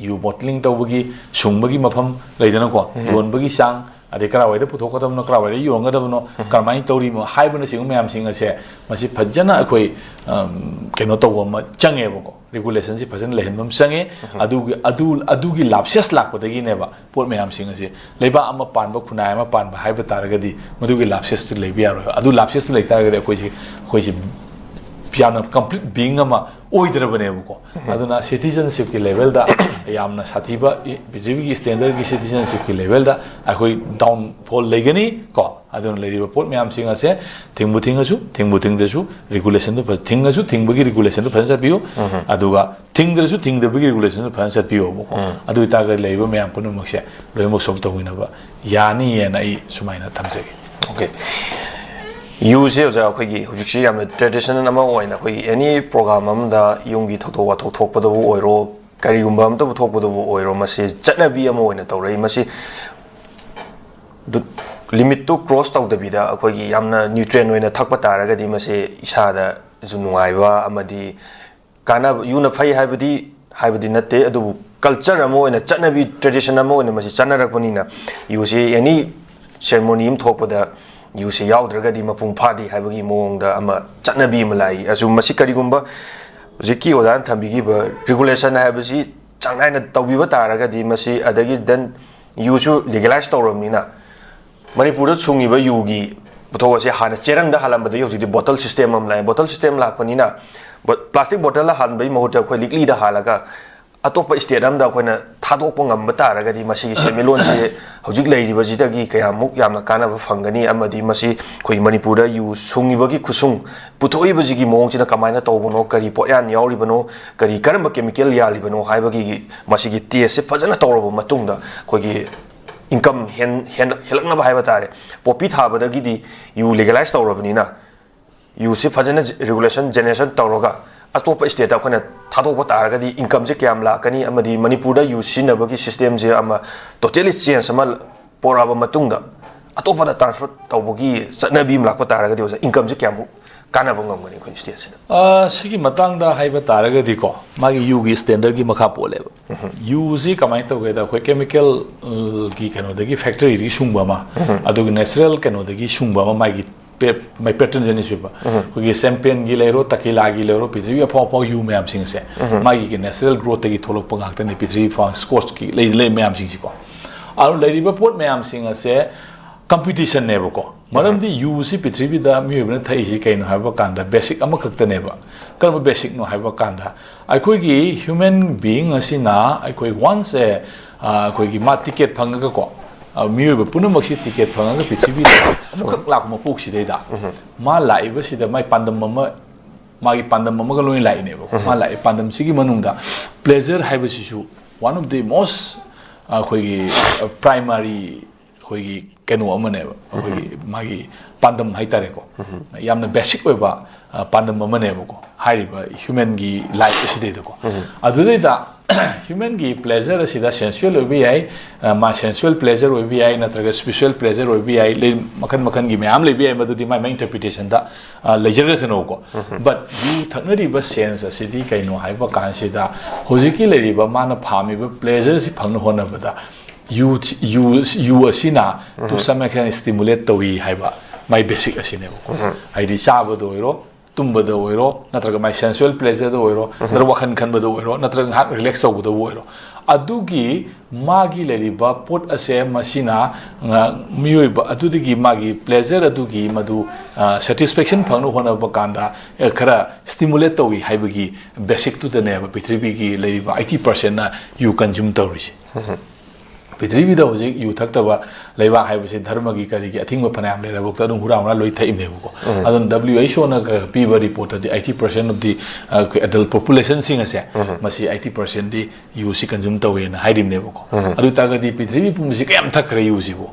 ꯌꯨ ꯕꯣꯇꯂꯤꯡ ꯇꯧꯕꯒꯤ, ꯁꯨꯡꯕꯒꯤ ꯃꯐꯝ ꯂꯩꯗꯅꯀꯣ, ꯌꯣꯟꯕꯒꯤ ꯆꯥꯡ, ꯑꯗꯩ ꯀꯔꯥꯏꯋꯥꯏꯗ ꯄꯨꯊꯣꯛꯀꯗꯕꯅꯣ, ꯀꯔꯥꯏꯋꯥꯏꯗ ꯌꯣꯟꯒꯗꯕꯅꯣ, ꯀꯔꯝꯍꯥꯏꯅ ꯇꯧꯔꯤꯅꯣ ꯍꯥꯏꯕꯅꯆꯤꯡꯕ ꯃꯌꯥꯝꯁꯤꯡ ꯑꯁꯦ, ꯃꯁꯤ ꯐꯖꯅ ꯑꯩꯈꯣꯏ, ꯑꯝ, ꯀꯩꯅꯣ ꯇꯧꯕ ꯑꯃ ꯆꯪꯉꯦꯕꯀꯣ꯫ ꯔꯤꯒꯨꯂꯦꯁꯟꯁꯤ ꯐꯖꯅ ꯂꯩꯍꯟꯕ ꯑꯃ ꯆꯪꯉꯦ꯫ ꯑꯗꯨꯒꯤ, ꯑꯗꯨ, ꯑꯗꯨꯒꯤ ꯂꯥꯞꯁꯦꯁ ꯂꯥꯛꯄꯗꯒꯤꯅꯦꯕ ꯄꯣꯠ ꯃꯌꯥꯝꯁꯤꯡ ꯑꯁꯤ꯫ ꯂꯩꯕꯥꯛ ꯑꯃ ꯄꯥꯟꯕ, ꯈꯨꯟꯅꯥꯏ ꯑꯃ ꯄꯥꯟꯕ ꯍꯥꯏꯕ ꯇꯥꯔꯒꯗꯤ ꯃꯗꯨꯒꯤ ꯂꯥꯞꯁꯦꯁꯇꯨ ꯂꯩꯕ ꯌꯥꯔꯣꯏ꯫ ꯑꯗꯨ ꯂꯥꯞꯁꯦꯁꯇꯨ ꯂꯩ ꯇꯥꯔꯒꯗꯤ ꯑꯩꯈꯣꯏꯁꯤ, ꯑꯩꯈꯣꯏꯁꯤ ꯌꯥꯝꯅ complete being ꯑꯃ ꯑꯣꯏꯗ꯭ꯔꯕꯅꯦꯕꯀꯣ꯫ ꯑꯗꯨꯅ citizenshipꯀꯤ levelꯗ ꯌꯥꯝꯅ ꯁꯥꯊꯤꯕ, ꯄ꯭ꯔꯤꯊꯤꯕꯤꯒꯤ standardꯀꯤ citizenshipꯀꯤ levelꯗ ꯑꯩꯈꯣꯏ downfall ꯂꯩꯒꯅꯤ ꯀꯣ꯫ ꯑꯗꯨꯅ ꯂꯩꯔꯤꯕ ꯄꯣꯠ ꯃꯌꯥꯝꯁꯤꯡ ꯑꯁꯦ ꯊꯤꯡꯕꯨ ꯊꯤꯡꯉꯁꯨ, ꯊꯤꯡꯕꯨ ꯊꯤꯡꯗ꯭ꯔꯁꯨ, regulationꯗꯨ ꯐꯖ-, ꯊꯤꯡꯉꯁꯨ ꯊꯤꯡꯕꯒꯤ regulationꯗꯨ ꯐꯖꯅ ꯆꯠꯄꯤꯌꯨ꯫ ꯑꯗꯨꯒ ꯊꯤꯡꯗ꯭ꯔꯁꯨ ꯊꯤꯡꯗꯕꯒꯤ regulationꯗꯨ ꯐꯖꯅ ꯆꯠꯄꯤꯌꯣꯕꯀꯣ꯫ ꯑꯗꯨ ꯑꯣꯏꯇꯥꯔꯒꯗꯤ ꯂꯩꯔꯤꯕ ꯃꯌꯥꯝ ꯄꯨꯝꯅꯃꯛꯁꯦ ꯂꯣꯏꯅꯃꯛ solve ꯇꯧꯃꯤꯟꯅꯕ ꯌꯥꯅꯤꯅ ꯑꯩ ꯁꯨꯃꯥꯏꯅ ꯊꯝꯖꯒꯦ꯫ OK꯫ ꯌꯨꯁꯦ ꯑꯣꯖꯥ, ꯑꯩꯈꯣꯏꯒꯤ ꯍꯧꯖꯤꯛꯁꯤ ꯌꯥꯝꯅ traditional ꯑꯃ ꯑꯣꯏꯅ, ꯑꯩꯈꯣꯏꯒꯤ any program ꯑꯃꯗ, ꯌꯨꯝꯒꯤ ꯊꯧꯗꯣꯛ ꯋꯥꯊꯣꯛ ꯊꯣꯛꯄꯗꯕꯨ ꯑꯣꯏꯔꯣ, ꯀꯔꯤꯒꯨꯝꯕ ꯑꯃꯇꯕꯨ ꯊꯣꯛꯄꯗꯕꯨ ꯑꯣꯏꯔꯣ, ꯃꯁꯤ ꯆꯠꯅꯕꯤ ꯑꯃ ꯑꯣꯏꯅ ꯇꯧꯔꯛꯏ꯫ ꯃꯁꯤ limitꯇꯨ cross ꯇꯧꯗꯕꯤꯗ ꯑꯩꯈꯣꯏꯒꯤ ꯌꯥꯝꯅ nutrient ꯑꯣꯏꯅ ꯊꯛꯄ ꯇꯥꯔꯒꯗꯤ ꯃꯁꯤ ꯏꯁꯥꯗꯁꯨ ꯅꯨꯡꯉꯥꯏꯕ ꯑꯃꯗꯤ ꯀꯥꯟꯅꯕ, ꯌꯨꯅ ꯐꯩ ꯍꯥꯏꯕꯗꯤ, ꯍꯥꯏꯕꯗꯤ ꯅꯠꯇꯦ, ꯑꯗꯨꯕꯨ culture ꯑꯃ ꯑꯣꯏꯅ, ꯆꯠꯅꯕꯤ, tradition ꯑꯃ ꯑꯣꯏꯅ ꯃꯁꯤ ꯆꯠꯅꯔꯛꯄꯅꯤꯅ, ꯌꯨꯁꯤ any ceremony ꯑꯃ ꯊꯣꯛꯄꯗ ꯌꯨꯁꯤ ꯌꯥꯎꯗ꯭ꯔꯒꯗꯤ ꯃꯄꯨꯡ ꯐꯥꯗꯦ ꯍꯥꯏꯕꯒꯤ ꯃꯑꯣꯡꯗ ꯑꯃ ꯆꯠꯅꯕꯤ ꯑꯃ ꯂꯥꯛꯏ꯫ ꯑꯗꯨ ꯃꯁꯤ ꯀꯔꯤꯒꯨꯝꯕ ꯍꯧꯖꯤꯛꯀꯤ ꯑꯣꯖꯥꯅ ꯊꯝꯕꯤꯈꯤꯕ regulation ꯍꯥꯏꯕꯁꯤ ꯆꯥꯡ ꯅꯥꯏꯅ ꯇꯧꯕꯤꯕ ꯇꯥꯔꯒꯗꯤ ꯃꯁꯤ, ꯑꯗꯒꯤ then ꯌꯨꯁꯨ legalize ꯇꯧꯔꯕꯅꯤꯅ, ꯃꯅꯤꯄꯨꯔꯗ ꯁꯨꯡꯉꯤꯕ ꯌꯨꯒꯤ ꯄꯣꯠꯊꯣꯛ ꯑꯁꯤ ꯍꯥꯟꯅ ꯆꯦꯔꯪꯗ ꯍꯥꯜꯂꯝꯕꯗꯒꯤ ꯍꯧꯖꯤꯛꯇꯤ bottle system ꯑꯃ ꯂꯥꯛꯑꯦ꯫ Bottle system ꯂꯥꯛꯄꯅꯤꯅ, ꯕꯣ-, plastic bottleꯗ ꯍꯥꯟꯕꯒꯤ ꯃꯍꯨꯠꯇ ꯑꯩꯈꯣꯏ ꯂꯤꯛꯂꯤꯗ ꯍꯥꯜꯂꯒ ꯑꯇꯣꯞꯄ state ꯑꯃꯗ ꯑꯩꯈꯣꯏꯅ ꯊꯥꯗꯣꯛꯄ ꯉꯝꯕ ꯇꯥꯔꯒꯗꯤ, ꯃꯁꯤꯒꯤ ꯁꯦꯟꯃꯤꯠꯂꯣꯟꯁꯦ ꯍꯧꯖꯤꯛ ꯂꯩꯔꯤꯕꯁꯤꯗꯒꯤ ꯀꯌꯥꯃꯨꯛ ꯌꯥꯝꯅ ꯀꯥꯟꯅꯕ ꯐꯪꯒꯅꯤ, ꯑꯃꯗꯤ ꯃꯁꯤ ꯑꯩꯈꯣꯏ ꯃꯅꯤꯄꯨꯔꯗ ꯌꯨ ꯁꯨꯡꯉꯤꯕꯒꯤ ꯈꯨꯁꯨꯡ ꯄꯨꯊꯣꯛꯏꯕꯁꯤꯒꯤ ꯃꯑꯣꯡꯁꯤꯅ ꯀꯃꯥꯏꯅ ꯇꯧꯕꯅꯣ, ꯀꯔꯤ ꯄꯣꯠꯌꯥꯟ ꯌꯥꯎꯔꯤꯕꯅꯣ, ꯀꯔꯤ, ꯀꯔꯝꯕ chemical ꯌꯥꯜꯂꯤꯕꯅꯣ ꯍꯥꯏꯕꯒꯤ ꯃꯁꯤꯒꯤ testꯁꯦ ꯐꯖꯅ ꯇꯧꯔꯕ ꯃꯇꯨꯡꯗ, ꯑꯩꯈꯣꯏꯒꯤ income ꯍꯦꯟ-, ꯍꯦꯟ-, ꯍꯦꯜꯂꯛꯅꯕ ꯍꯥꯏꯕ ꯇꯥꯔꯦ, poppy ꯊꯥꯕꯗꯒꯤꯗꯤ ꯌꯨ legalize ꯇꯧꯔꯕꯅꯤꯅ, ꯌꯨꯁꯤ ꯐꯖꯅ regulation, generation ꯇꯧꯔꯒ ꯑꯇꯣꯞꯄ stateꯇ ꯑꯩꯈꯣꯏꯅ ꯊꯥꯗꯣꯛꯄ ꯇꯥꯔꯒꯗꯤ incomeꯁꯦ ꯀꯌꯥꯝ ꯂꯥꯛꯀꯅꯤ, ꯑꯃꯗꯤ ꯃꯅꯤꯄꯨꯔꯗ ꯌꯨ ꯁꯤꯖꯤꯟꯅꯕꯒꯤ systemꯁꯦ ꯑꯃ totally change ꯑꯃ ꯄꯣꯔꯛꯑꯕ ꯃꯇꯨꯡꯗ, ꯑꯇꯣꯞꯄꯗ transfer ꯇꯧꯕꯒꯤ ꯆꯠꯅꯕꯤ ꯑꯃ ꯂꯥꯛꯄ ꯇꯥꯔꯒꯗꯤ, ꯑꯣꯖꯥ, incomeꯁꯦ ꯀꯌꯥꯃꯨꯛ ꯀꯥꯟꯅꯕ ꯉꯝꯒꯅꯤ ꯑꯩꯈꯣꯏ stateꯁꯤꯗ? ꯑ, ꯁꯤꯒꯤ ꯃꯇꯥꯡꯗ ꯍꯥꯏꯕ ꯇꯥꯔꯒꯗꯤꯀꯣ, ꯃꯥꯒꯤ ꯌꯨꯒꯤ standardꯀꯤ ꯃꯈꯥ ꯄꯣꯜꯂꯦꯕ꯫ ꯌꯨꯁꯤ ꯀꯃꯥꯏꯅ ꯇꯧꯒꯦꯗ, ꯑꯩꯈꯣꯏ chemicalꯒꯤ ꯀꯩꯅꯣꯗꯒꯤ, factoryꯗꯒꯤ ꯁꯨꯡꯕ ꯑꯃ, ꯑꯗꯨꯒ natural ꯀꯩꯅꯣꯗꯒꯤ ꯁꯨꯡꯕ ꯑꯃ, ꯃꯥꯒꯤ ꯄꯦ-, ꯃꯥꯏ patronymic ꯑꯣꯏꯕ, ꯑꯩꯈꯣꯏꯒꯤ champagneꯒꯤ ꯂꯩꯔꯣ, tequilaꯒꯤ ꯂꯩꯔꯣ, ꯄ꯭ꯔꯤꯊꯤꯕꯤ ꯑꯐꯥꯎ ꯑꯐꯥꯎ ꯌꯨ ꯃꯌꯥꯝꯁꯤꯡꯁꯦ, ꯃꯥꯒꯤ natural growthꯇꯒꯤ ꯊꯣꯛꯂꯛꯄ ꯉꯥꯛꯇꯅꯤ, ꯄ꯭ꯔꯤꯊꯤꯕꯤ ꯐꯥꯎ Scotchꯀꯤ ꯂꯩ, ꯂꯩ ꯃꯌꯥꯝꯁꯤꯡꯁꯤꯀꯣ꯫ ꯑꯗꯨ ꯂꯩꯔꯤꯕ ꯄꯣꯠ ꯃꯌꯥꯝꯁꯤꯡ ꯑꯁꯦ competitionꯅꯦꯕꯀꯣ꯫ ꯃꯔꯝꯗꯤ ꯌꯨꯁꯤ ꯄ꯭ꯔꯤꯊꯤꯕꯤꯗ ꯃꯤꯑꯣꯏꯕꯅ ꯊꯛꯏꯁꯤ ꯀꯩꯅꯣ ꯍꯥꯏꯕ ꯀꯥꯟꯗ ꯕꯦꯁꯤꯛ ꯑꯃꯈꯛꯇꯅꯦꯕ꯫ ꯀꯔꯝꯕ ꯕꯦꯁꯤꯛꯅꯣ ꯍꯥꯏꯕ ꯀꯥꯟꯗ ꯑꯩꯈꯣꯏꯒꯤ ꯍ꯭ꯌꯨꯃꯦꯟ ꯕꯤꯌꯤꯡ ꯑꯁꯤꯅ ꯑꯩꯈꯣꯏ ꯋꯥꯟꯁ ꯑꯦ ꯑꯩꯈꯣꯏꯒꯤ ꯃꯥ ꯇꯤꯀꯦꯠ ꯐꯪꯉꯒꯀꯣ, ꯃꯤꯑꯣꯏꯕ ꯄꯨꯝꯅꯃꯛꯁꯤ ꯇꯤꯀꯦꯠ ꯐꯪꯉꯒ ꯄ꯭ꯔꯤꯊꯤꯕꯤꯗ ꯑꯃꯈꯛ ꯂꯥꯛꯄ ꯃꯄꯣꯛꯁꯤꯗꯩꯗ ꯃꯥ ꯂꯥꯛꯏꯕꯁꯤꯗ ꯃꯥꯏ ꯄꯥꯟꯗꯝ ꯑꯃ, ꯃꯥꯒꯤ ꯄꯥꯟꯗꯝ ꯑꯃꯒ ꯂꯣꯏꯅ ꯂꯥꯛꯏꯅꯦꯕ꯫ ꯃꯥ ꯂꯥꯛꯏ ꯄꯥꯟꯗꯝꯁꯤꯒꯤ ꯃꯅꯨꯡꯗ ꯄ꯭ꯂꯦꯖꯔ ꯍꯥꯏꯕꯁꯤꯁꯨ ꯋꯥꯟ ꯑꯣꯐ ꯗꯤ ꯃꯣꯁ ꯑꯩꯈꯣꯏꯒꯤ ꯄ꯭ꯔꯥꯏꯃꯥꯔꯤ ꯑꯩꯈꯣꯏꯒꯤ ꯀꯩꯅꯣ ꯑꯃꯅꯦꯕ, ꯑꯩꯈꯣꯏꯒꯤ ꯃꯥꯒꯤ ꯄꯥꯟꯗꯝ ꯍꯥꯏꯇꯥꯔꯦꯀꯣ꯫ ꯌꯥꯝꯅ ꯕꯦꯁꯤꯛ ꯑꯣꯏꯕ ꯑ, ꯄꯥꯟꯗꯝ ꯑꯃꯅꯦꯕꯀꯣ, ꯍꯥꯏꯔꯤꯕ ꯍ꯭ꯌꯨꯃꯦꯟꯒꯤ ꯂꯥꯏꯐ ꯑꯁꯤꯗꯩꯗꯀꯣ꯫ ꯑꯗꯨꯗꯩꯗ ꯍ꯭ꯌꯨꯃꯦꯟꯒꯤ ꯄ꯭ꯂꯦꯖꯔ ꯑꯁꯤꯗ ꯁꯦꯟꯁꯨꯋꯦꯜ ꯑꯣꯏꯕ ꯌꯥꯏ, ꯑ, ꯃꯥ ꯁꯦꯟꯁꯨꯋꯦꯜ ꯄ꯭ꯂꯦꯖꯔ ꯑꯣꯏꯕ ꯌꯥꯏ, ꯅꯠꯇ꯭ꯔꯒ ꯁ꯭ꯄꯤꯔꯤꯆꯨꯋꯦꯜ ꯄ꯭ꯂꯦꯖꯔ ꯑꯣꯏꯕ ꯌꯥꯏ, ꯂꯩ-, ꯃꯈꯜ ꯃꯈꯜꯒꯤ ꯃꯌꯥꯝ ꯂꯩꯕ ꯌꯥꯏ, ꯃꯗꯨꯗꯤ ꯃꯥꯏ ꯃꯥꯏ ꯏꯟꯇꯔꯄ꯭ꯔꯤꯇꯦꯁꯟꯗ ꯑ, ꯂꯩꯖꯔꯁꯅꯨꯀꯣ꯫ ꯕꯠ ꯌꯨ ꯊꯛꯅꯔꯤꯕ ꯁꯦꯟꯁ ꯑꯁꯤꯗꯤ ꯀꯩꯅꯣ ꯍꯥꯏꯕ ꯀꯥꯟꯁꯤꯗ ꯍꯧꯖꯤꯛꯀꯤ ꯂꯩꯔꯤꯕ ꯃꯥꯅ ꯐꯥꯝꯃꯤꯕ ꯄ꯭ꯂꯦꯖꯔꯁꯤ ꯐꯪꯅ ꯍꯣꯠꯅꯕꯗ ꯌꯨ, ꯌꯨ, ꯌꯨ ꯑꯁꯤꯅ ꯇꯨ ꯁꯝ ꯑꯦꯛꯁꯇꯦꯟ ꯁ꯭ꯇꯤꯃꯨꯂꯦꯠ ꯇꯧꯏ ꯍꯥꯏꯕ ꯃꯥꯏ ꯕꯦꯁꯤꯛ ꯑꯁꯤꯅꯦꯕꯀꯣ꯫ ꯍꯥꯏꯗꯤ ꯆꯥꯕꯗ ꯑꯣꯏꯔꯣ, ꯇꯨꯝꯕꯗ ꯑꯣꯏꯔꯣ, ꯅꯠꯇ꯭ꯔꯒ ꯃꯥꯏ ꯁꯦꯟꯁꯨꯋꯦꯜ ꯄ꯭ꯂꯦꯖꯔꯗ ꯑꯣꯏꯔꯣ, ꯅꯠꯇ꯭ꯔꯒ ꯋꯥꯈꯜ ꯈꯟꯕꯗ ꯑꯣꯏꯔꯣ, ꯅꯠꯇ꯭ꯔꯒ ꯉꯥꯏꯍꯥꯛ ꯔꯤꯂꯦꯛꯁ ꯇꯧꯕꯗꯕꯨ ꯑꯣꯏꯔꯣ, ꯑꯗꯨꯒꯤ ꯃꯥꯒꯤ ꯂꯩꯔꯤꯕ ꯄꯣꯠ ꯑꯁꯦ ꯃꯁꯤꯅ, ꯑ, ꯃꯤꯑꯣꯏꯕ ꯑꯗꯨꯗꯒꯤ ꯃꯥꯒꯤ ꯄ꯭ꯂꯦꯖꯔ ꯑꯗꯨꯒꯤ ꯃꯗꯨ, ꯑ, ꯁꯦꯇꯤꯁꯐꯦꯛꯁꯟ ꯐꯪꯅꯕ ꯍꯣꯠꯅꯕ ꯀꯥꯟꯗ, ꯑ, ꯈꯔ ꯁ꯭ꯇꯤꯃꯨꯂꯦꯠ ꯇꯧꯏ ꯍꯥꯏꯕꯒꯤ ꯕꯦꯁꯤꯛꯇꯨꯗꯅꯦꯕ ꯄ꯭ꯔꯤꯊꯤꯕꯤꯒꯤ ꯂꯩꯔꯤꯕ ꯑꯩꯠꯇꯤ ꯄꯥꯔꯁꯦꯟꯅ ꯌꯨ ꯀꯟꯖꯨꯝ ꯇꯧꯔꯤꯁꯦ꯫ ꯄ꯭ꯔꯤꯊꯤꯕꯤꯗ ꯍꯧꯖꯤꯛ ꯌꯨ ꯊꯛꯇꯕ ꯂꯩꯕꯥꯛ ꯍꯥꯏꯕꯁꯤ ꯙꯔꯃꯒꯤ ꯀꯔꯤꯒꯤ ꯑꯊꯤꯡꯕ ꯐꯅꯌꯥꯝ ꯂꯩꯔꯕꯐꯥꯎꯗ ꯑꯗꯨꯝ ꯍꯨꯔꯥ ꯍꯨꯔꯥ ꯂꯣꯏ ꯊꯛꯏꯕꯅꯦꯕꯀꯣ꯫ ꯑꯗꯨꯅ W H O ꯅ ꯄꯤꯕ ꯔꯤꯄꯣꯔꯠꯇꯗꯤ eighty percent of the, ꯑ, ꯑꯩꯈꯣꯏ ꯑꯦꯗꯜ ꯄꯣꯄꯨꯂꯦꯁꯟꯁꯤꯡ ꯑꯁꯦ, ꯃꯁꯤ eighty percent ꯗꯤ ꯌꯨꯁꯤ ꯀꯟꯖꯨꯝ ꯇꯧꯋꯦꯅ ꯍꯥꯏꯔꯤꯕꯅꯦꯕꯀꯣ꯫ ꯑꯗꯨ ꯑꯣꯏ ꯇꯥꯔꯒꯗꯤ ꯄ꯭ꯔꯤꯊꯤꯕꯤ ꯄꯨꯝꯕꯁꯤ ꯀꯌꯥꯝ ꯊꯛꯈ꯭ꯔꯦ ꯌꯨꯁꯤꯕꯨ?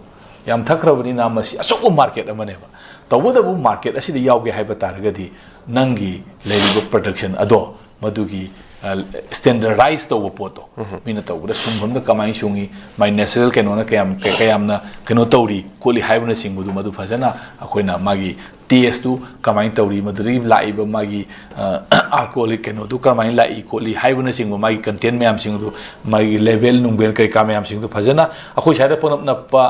ꯌꯥꯝ ꯊꯛꯈ꯭ꯔꯕꯅꯤꯅ ꯃꯁꯤ ꯑꯆꯧꯕ ꯃꯥꯔꯀꯦꯠ ꯑꯃꯅꯦꯕ꯫ ꯇꯧꯕꯇꯕꯨ ꯃꯥꯔꯀꯦꯠ ꯑꯁꯤꯗ ꯌꯥꯎꯒꯦ ꯍꯥꯏꯕ ꯇꯥꯔꯒꯗꯤ ꯅꯪꯒꯤ ꯂꯩꯔꯤꯕ ꯄ꯭ꯔꯗꯛꯁꯟ ꯑꯗꯣ ꯃꯗꯨꯒꯤ, ꯑ, ꯁ꯭ꯇꯦꯟꯗꯔꯗꯥꯏꯁ ꯇꯧꯕ ꯄꯣꯠꯇꯣ, ꯃꯤꯅ ꯇꯧꯕꯗ ꯁꯨꯡꯐꯝꯗ ꯀꯃꯥꯏꯅ ꯁꯨꯡꯉꯤ, ꯃꯥꯏ ꯅꯦꯆꯔꯦꯜ ꯀꯩꯅꯣꯅ ꯀꯌꯥꯝ, ꯀ-, ꯀꯌꯥꯝꯅ ꯀꯩꯅꯣ ꯇꯧꯔꯤ ꯈꯣꯠꯂꯤ ꯍꯥꯏꯕꯅꯆꯤꯡꯕꯗꯨ ꯃꯗꯨ ꯐꯖꯅ ꯑꯩꯈꯣꯏꯅ ꯃꯥꯒꯤ ꯇꯦꯁꯇꯨ ꯀꯃꯥꯏꯅ ꯇꯧꯔꯤ, ꯃꯗꯨꯗꯒꯤ ꯂꯥꯛꯏꯕ ꯃꯥꯒꯤ, ꯑ, ꯑꯜꯀꯣꯍꯣꯂꯤꯛ ꯀꯩꯅꯣꯗꯨ ꯀꯔꯝꯍꯥꯏꯅ ꯂꯥꯛꯏ ꯈꯣꯠꯂꯤ ꯍꯥꯏꯕꯅꯆꯤꯡꯕ ꯃꯥꯒꯤ ꯀꯟꯇꯦꯟ ꯃꯌꯥꯝꯁꯤꯡ ꯑꯗꯨ, ꯃꯥꯒꯤ ꯂꯦꯕꯦꯜ ꯅꯨꯡꯕꯦꯜ ꯀꯩꯀꯥ ꯃꯌꯥꯝꯁꯤꯡꯗꯨ ꯐꯖꯅ ꯑꯩꯈꯣꯏ ꯁ꯭ꯋꯥꯏꯗ ꯄꯪꯅꯞ ꯅꯞꯄ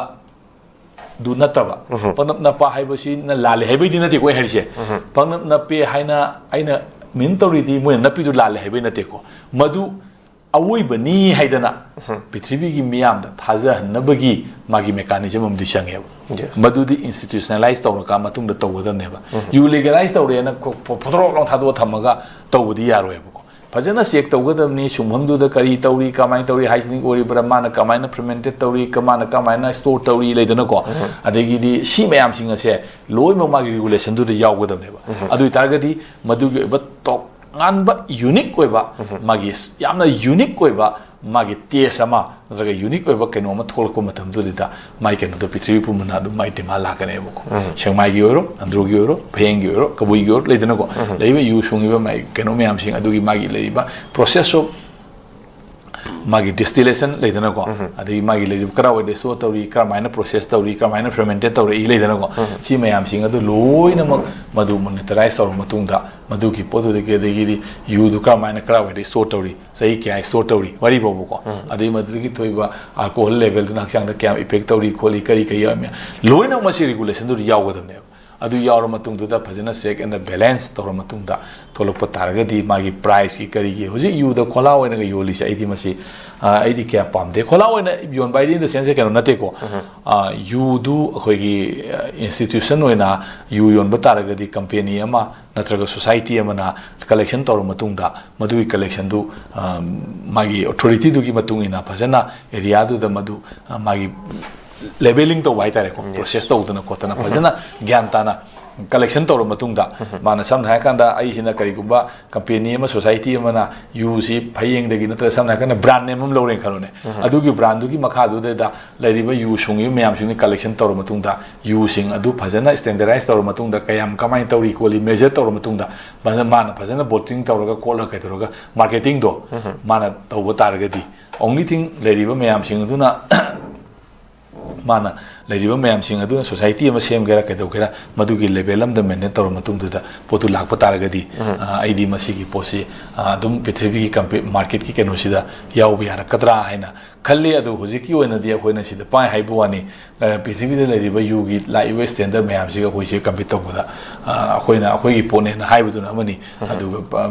ꯗꯨ ꯅꯠꯇꯕ꯫ ꯄꯪꯅꯞ ꯅꯞꯄ ꯍꯥꯏꯕꯁꯤꯅ ꯂꯥꯜꯂꯦ ꯍꯥꯏꯕꯩꯗꯤ ꯅꯠꯇꯦꯀꯣ ꯑꯩ ꯍꯥꯏꯔꯤꯁꯦ꯫ ꯄꯪꯅꯞ ꯅꯞꯄꯦ ꯍꯥꯏꯅ ꯑꯩꯅ ꯃꯤꯟ ꯇꯧꯔꯤꯗꯤ ꯃꯣꯏꯅ ꯅꯞꯄꯤꯗꯨ ꯂꯥꯜꯂꯦ ꯍꯥꯏꯕꯩ ꯅꯠꯇꯦꯀꯣ꯫ ꯃꯗꯨ ꯑꯋꯣꯏꯕꯅꯤ ꯍꯥꯏꯗꯅ ꯄ꯭ꯔꯤꯊꯤꯕꯤꯒꯤ ꯃꯤꯌꯥꯝꯗ ꯊꯥꯖꯍꯟꯅꯕꯒꯤ ꯃꯥꯒꯤ mechanism ꯑꯃꯗꯤ ꯆꯪꯉꯦꯕ꯫ Yes. ꯃꯗꯨꯗꯤ institutionalize ꯇꯧꯔꯀ ꯃꯇꯨꯡꯗ ꯇꯧꯒꯗꯕꯅꯦꯕ꯫ ꯌꯨ legalize ꯇꯧꯔꯦꯅ ꯈꯣ- ꯐꯣ- ꯐꯣꯇꯣꯔꯣꯛ ꯂꯥꯎ ꯊꯥꯗꯣꯛꯑ ꯊꯝꯃꯒ ꯇꯧꯕꯗꯤ ꯌꯥꯔꯣꯏꯕꯀꯣ꯫ ꯐꯖꯅ check ꯇꯧꯒꯗꯕꯅꯤ, ꯁꯨꯡꯐꯝꯗꯨꯗ ꯀꯔꯤ ꯇꯧꯔꯤ, ꯀꯃꯥꯏꯅ ꯇꯧꯔꯤ, hygienic ꯑꯣꯏꯔꯤꯕ꯭ꯔꯥ, ꯃꯥꯅ ꯀꯃꯥꯏꯅ fermented ꯇꯧꯔꯤ, ꯀ- ꯃꯥꯅ ꯀꯃꯥꯏꯅ store ꯇꯧꯔꯤ, ꯂꯩꯗꯅꯀꯣ꯫ ꯑꯗꯒꯤꯗꯤ ꯁꯤ ꯃꯌꯥꯝꯁꯤꯡ ꯑꯁꯦ ꯂꯣꯏꯅꯃꯛ ꯃꯥꯒꯤ regulationꯗꯨꯗ ꯌꯥꯎꯒꯗꯕꯅꯦꯕ꯫ ꯑꯗꯨ ꯑꯣꯏꯇꯥꯔꯒꯗꯤ ꯃꯗꯨꯒꯤ ꯑꯣꯏꯕ ꯇꯣꯉꯥꯟꯕ unique ꯑꯣꯏꯕ, ꯃꯥꯒꯤ ꯁ- ꯌꯥꯝꯅ unique ꯑꯣꯏꯕ ꯃꯥꯒꯤ taste ꯑꯃ ꯅꯠꯇ꯭ꯔꯒ unique ꯑꯣꯏꯕ ꯀꯩꯅꯣ ꯑꯃ ꯊꯣꯛꯂꯛꯄ ꯃꯇꯝꯗꯨꯗ ꯃꯥꯏ ꯀꯩꯅꯣꯗꯣ ꯄ꯭ꯔꯤꯊꯤꯕꯤ ꯄꯨꯝꯕꯅ ꯑꯗꯨꯝ ꯃꯥꯏ demand ꯂꯥꯛꯀꯅꯦꯕꯀꯣ꯫ ꯁꯦꯛꯃꯥꯏꯒꯤ ꯑꯣꯏꯔꯣ, ꯑꯟꯗ꯭ꯔꯣꯒꯤ ꯑꯣꯏꯔꯣ, ꯐꯌꯦꯡꯒꯤ ꯑꯣꯏꯔꯣ, ꯀꯕꯨꯏꯒꯤ ꯑꯣꯏꯔꯣ, ꯂꯩꯗꯅꯀꯣ꯫ ꯂꯩꯔꯤꯕ ꯌꯨ ꯁꯨꯡꯉꯤꯕ ꯃꯥꯒꯤ ꯀꯩꯅꯣ ꯃꯌꯥꯝꯁꯤꯡ ꯑꯗꯨꯒꯤ ꯃꯥꯒꯤ ꯂꯩꯔꯤꯕ process of ꯃꯥꯒꯤ distillation ꯂꯩꯗꯅꯀꯣ꯫ ꯑꯗꯒꯤ ꯃꯥꯒꯤ ꯂꯩꯔꯤꯕ ꯀꯗꯥꯏꯋꯥꯏꯗ store ꯇꯧꯔꯤ, ꯀꯔꯝꯍꯥꯏꯅ process ꯇꯧꯔꯤ, ꯀꯔꯝꯍꯥꯏꯅ fermented ꯇꯧꯔꯛꯏ, ꯂꯩꯗꯅꯀꯣ꯫ ꯁꯤ ꯃꯌꯥꯝꯁꯤꯡ ꯑꯗꯨ ꯂꯣꯏꯅꯃꯛ ꯃꯗꯨ monitorize ꯇꯧꯔꯕ ꯃꯇꯨꯡꯗ ꯃꯗꯨꯒꯤ ꯄꯣꯠꯇꯨꯗꯒꯤ, ꯑꯗꯒꯤꯗꯤ ꯌꯨꯗꯨ ꯀꯔꯝꯍꯥꯏꯅ ꯀꯗꯥꯏꯋꯥꯏꯗ store ꯇꯧꯔꯤ, ꯆꯍꯤ ꯀꯌꯥ store ꯇꯧꯔꯤ, ꯋꯥꯔꯤ ꯐꯥꯎꯕꯀꯣ꯫ ꯑꯗꯩ ꯃꯗꯨꯗꯒꯤ ꯊꯣꯛꯏꯕ alcohol levelꯗꯨꯅ ꯍꯛꯆꯥꯡꯗ ꯀꯌꯥꯝ effect ꯇꯧꯔꯤ ꯈꯣꯠꯂꯤ, ꯀꯔꯤ ꯀꯔꯤ ꯌꯥꯎꯔꯤ, ꯂꯣꯏꯅꯃꯛ ꯃꯁꯤ regulationꯗꯨꯗ ꯌꯥꯎꯒꯗꯕꯅꯦꯕ꯫ ꯑꯗꯨ ꯌꯥꯎꯔ ꯃꯇꯨꯡꯗꯨꯗ ꯐꯖꯅ check and balance ꯇꯧꯔ ꯃꯇꯨꯡꯗ ꯊꯣꯛꯂꯛꯄ ꯇꯥꯔꯒꯗꯤ ꯃꯥꯒꯤ priceꯀꯤ ꯀꯔꯤꯒꯤ, ꯍꯧꯖꯤꯛ ꯌꯨꯗ ꯈꯣꯂꯥ ꯑꯣꯏꯅꯒ ꯌꯣꯜꯂꯤꯁꯦ ꯑꯩꯗꯤ ꯃꯁꯤ, ꯑ, ꯑꯩꯗꯤ ꯀꯌꯥ ꯄꯥꯝꯗꯦ꯫ ꯈꯣꯂꯥ ꯑꯣꯏꯅ ꯌꯣꯟꯕ ꯍꯥꯏꯗꯤ in the sense ꯀꯩꯅꯣ ꯅꯠꯇꯦꯀꯣ꯫ ꯑ, ꯌꯨꯗꯨ ꯑꯩꯈꯣꯏꯒꯤ, ꯑ, institution ꯑꯣꯏꯅ ꯌꯨ ꯌꯣꯟꯕ ꯇꯥꯔꯒꯗꯤ company ꯑꯃ ꯅꯠꯇ꯭ꯔꯒ society ꯑꯃꯅ collection ꯇꯧꯔ ꯃꯇꯨꯡꯗ ꯃꯗꯨꯒꯤ collectionꯗꯨ, ꯑ, ꯃꯥꯒꯤ authorityꯗꯨꯒꯤ ꯃꯇꯨꯡ ꯏꯟꯅ ꯐꯖꯅ areaꯗꯨꯗ ꯃꯗꯨ, ꯑ, ꯃꯥꯒꯤ labelling ꯇꯧꯕ ꯍꯥꯏꯇꯥꯔꯦꯀꯣ꯫ Process ꯇꯧꯗꯅ ꯈꯣꯠꯇꯅ ꯐꯖꯅ ꯒ꯭ꯌꯥꯟ ꯇꯥꯅ collection ꯇꯧꯔ ꯃꯇꯨꯡꯗ ꯃꯥꯅ ꯁꯝꯅ ꯍꯥꯏꯔꯀꯥꯟꯗ ꯑꯩꯁꯤꯅ ꯀꯔꯤꯒꯨꯝꯕ company ꯑꯃ society ꯑꯃꯅ ꯌꯨꯁꯤ ꯐꯌꯦꯡꯗꯒꯤ ꯅꯠꯇ꯭ꯔꯒ ꯁꯝꯅ ꯍꯥꯏꯔꯀꯥꯟꯗ brand name ꯑꯃ ꯂꯧꯔꯦꯅ ꯈꯜꯂꯣꯅꯦ꯫ ꯑꯗꯨꯒꯤ brandꯗꯨꯒꯤ ꯃꯈꯥꯗꯨꯗ ꯂꯩꯔꯤꯕ ꯌꯨ ꯁꯨꯡꯉꯤꯕ ꯃꯌꯥꯝꯁꯤꯡꯗꯨ collection ꯇꯧꯔ ꯃꯇꯨꯡꯗ ꯌꯨꯁꯤꯡ ꯑꯗꯨ ꯐꯖꯅ standardize ꯇꯧꯔ ꯃꯇꯨꯡꯗ ꯀꯌꯥꯝ ꯀꯃꯥꯏꯅ ꯇꯧꯔꯤ ꯈꯣꯠꯂꯤ measure ꯇꯧꯔ ꯃꯇꯨꯡꯗ ꯐꯖꯅ ꯃꯥꯅ ꯐꯖꯅ bottling ꯇꯧꯔꯒ ꯈꯣꯠꯂꯒ ꯀꯩꯗꯧꯔꯒ marketingꯗꯣ ꯃꯥꯅ ꯇꯧꯕ ꯇꯥꯔꯒꯗꯤ only thing ꯂꯩꯔꯤꯕ ꯃꯌꯥꯝꯁꯤꯡ ꯑꯗꯨꯅ ꯃꯥꯅ ꯂꯩꯔꯤꯕ ꯃꯌꯥꯝꯁꯤꯡ ꯑꯗꯨꯅ ꯁꯣꯁꯥꯏꯇꯤ ꯑꯃ ꯁꯦꯝꯒꯦꯔꯥ ꯀꯩꯗꯧꯒꯦꯔꯥ, ꯃꯗꯨꯒꯤ ꯂꯦꯚꯦꯜ ꯑꯃꯗ ꯃꯦꯟꯇꯦꯟ ꯇꯧꯔꯕ ꯃꯇꯨꯡꯗꯨꯗ ꯄꯣꯠꯇꯨ ꯂꯥꯛꯄ ꯇꯥꯔꯒꯗꯤ, ꯑ, ꯑꯩꯗꯤ ꯃꯁꯤꯒꯤ ꯄꯣꯠꯁꯤ, ꯑ, ꯑꯗꯨꯝ ꯄ꯭ꯔꯤꯊꯤꯕꯤꯒꯤ ꯀꯝꯄꯤ-, ꯃꯥꯔꯀꯦꯠꯀꯤ ꯀꯩꯅꯣꯁꯤꯗ ꯌꯥꯎꯕ ꯌꯥꯔꯛꯀꯗ꯭ꯔꯥ ꯍꯥꯏꯅ ꯈꯜꯂꯤ꯫ ꯑꯗꯨ ꯍꯧꯖꯤꯛꯀꯤ ꯑꯣꯏꯅꯗꯤ ꯑꯩꯈꯣꯏꯅ ꯁꯤꯗ ꯄꯥꯏ ꯍꯥꯏꯕ ꯋꯥꯅꯤ, ꯑ, ꯄ꯭ꯔꯤꯊꯤꯕꯤꯗ ꯂꯩꯔꯤꯕ ꯌꯨꯒꯤ ꯂꯥꯛꯏꯕ ꯁ꯭ꯇꯦꯟꯗꯔꯗ ꯃꯌꯥꯝꯁꯤꯒ ꯑꯩꯈꯣꯏꯁꯦ ꯀꯝꯄꯤꯠ ꯇꯧꯕꯗ, ꯑ, ꯑꯩꯈꯣꯏꯅ ꯑꯩꯈꯣꯏꯒꯤ ꯄꯣꯠꯅꯦꯅ ꯍꯥꯏꯕꯗꯨꯅ ꯑꯃꯅꯤ꯫ ꯑꯗꯨꯒ, ꯑ,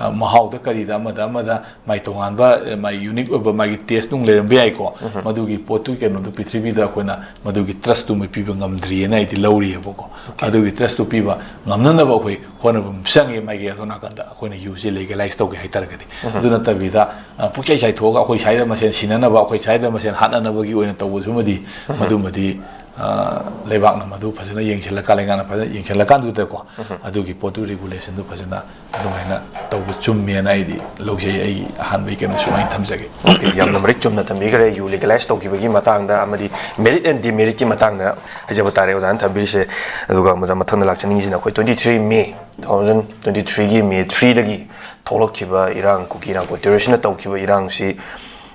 ꯑ, ꯃꯍꯥꯎꯗ ꯀꯔꯤꯗ ꯑꯃꯗ ꯑꯃꯗ ꯃꯥꯏ ꯇꯣꯉꯥꯟꯕ, ꯑ, ꯃꯥꯏ ꯌꯨꯅꯤꯛ ꯑꯣꯏꯕ ꯃꯥꯒꯤ ꯇꯦꯁ ꯅꯨꯡ ꯂꯩꯔꯝꯕ ꯌꯥꯏꯀꯣ꯫ ꯃꯗꯨꯒꯤ ꯄꯣꯠꯇꯨꯒꯤ ꯀꯩꯅꯣꯗꯨ ꯄ꯭ꯔꯤꯊꯤꯕꯤꯗ ꯑꯩꯈꯣꯏꯅ ꯃꯗꯨꯒꯤ ꯇ꯭ꯔꯁꯇꯨꯃ ꯄꯤꯕ ꯉꯝꯗ꯭ꯔꯤꯑꯅ ꯑꯩꯗꯤ ꯂꯧꯔꯤꯑꯕꯀꯣ꯫ ꯑꯗꯨꯒꯤ ꯇ꯭ꯔꯁꯇꯨ ꯄꯤꯕ ꯉꯝꯅꯅꯕ ꯑꯩꯈꯣꯏ ꯍꯣꯠꯅꯕ ꯑꯃ ꯆꯪꯉꯦ꯫ ꯃꯥꯒꯤ ꯑꯗꯣꯝ ꯅꯥꯀꯟꯗ ꯑꯩꯈꯣꯏꯅ ꯌꯨꯁꯦ ꯂꯤꯒꯦꯂꯥꯏꯁ ꯇꯧꯒꯦ ꯍꯥꯏ ꯇꯥꯔꯒꯗꯤ, ꯑꯗꯨ ꯅꯠꯇꯕꯤꯗ, ꯑ, ꯄꯨꯡꯆꯥꯏ ꯆꯥꯏꯊꯣꯛꯑꯒ ꯑꯩꯈꯣꯏ ꯁ꯭ꯋꯥꯏꯗ ꯃꯁꯦꯟ ꯁꯤꯟꯅꯅꯕ, ꯑꯩꯈꯣꯏ ꯁ꯭ꯋꯥꯏꯗ ꯃꯁꯦꯟ ꯍꯥꯠꯅꯅꯕꯒꯤ ꯑꯣꯏꯅ ꯇꯧꯕꯁꯨꯃꯗꯤ, ꯃꯗꯨꯃꯗꯤ, ꯑ, ꯂꯩꯕꯥꯛꯅ ꯃꯗꯨ ꯐꯖꯅ ꯌꯦꯡꯁꯤꯜꯂꯀꯥꯟ, ꯂꯩꯉꯥꯛꯅ ꯐꯖꯅ ꯌꯦꯡꯁꯤꯜꯂꯀꯥꯟꯗꯨꯗꯀꯣ, ꯑꯗꯨꯒꯤ ꯄꯣꯠꯇꯨ ꯔꯤꯒꯨꯂꯦꯁꯟꯗꯨ ꯐꯖꯅ ꯑꯗꯨꯃꯥꯏꯅ ꯇꯧꯕ ꯆꯨꯝꯃꯦꯅ ꯑꯩꯗꯤ ꯂꯧꯖꯩ꯫ ꯑꯩꯒꯤ ꯑꯍꯥꯟꯕꯒꯤ ꯀꯩꯅꯣ ꯁꯨꯃꯥꯏꯅ ꯊꯝꯖꯒꯦ꯫ ꯑꯣꯀꯦ, ꯌꯥꯝꯅ ꯃꯔꯤꯛ ꯆꯨꯝꯅ ꯊꯝꯕꯤꯈ꯭ꯔꯦ꯫ ꯌꯨ ꯂꯤꯒꯦꯂꯥꯏꯁ ꯇꯧꯈꯤꯕꯒꯤ ꯃꯇꯥꯡꯗ ꯑꯃꯗꯤ ꯃꯦꯔꯤꯠ ꯑꯦꯟ ꯗꯤꯃꯦꯔꯤꯠꯀꯤ ꯃꯇꯥꯡꯗ ꯍꯥꯏꯖꯕ ꯇꯥꯔꯦ ꯑꯣꯖꯥꯅ ꯊꯝꯕꯤꯔꯤꯁꯦ꯫ ꯑꯗꯨꯒ ꯑꯣꯖꯥ, ꯃꯊꯪꯗ ꯂꯥꯛꯆꯅꯤꯡꯉꯤꯁꯤꯅ ꯑꯩꯈꯣꯏ twenty three May two thousand twenty three ꯒꯤ May three ꯗꯒꯤ ꯊꯣꯛꯂꯛꯈꯤꯕ ꯏꯔꯥꯡ, ꯀꯨꯀꯤ ꯏꯔꯥꯡ, ꯀꯣ ꯇꯦꯔꯣꯔꯤꯁꯅ ꯇꯧꯈꯤꯕ ꯏꯔꯥꯡꯁꯤ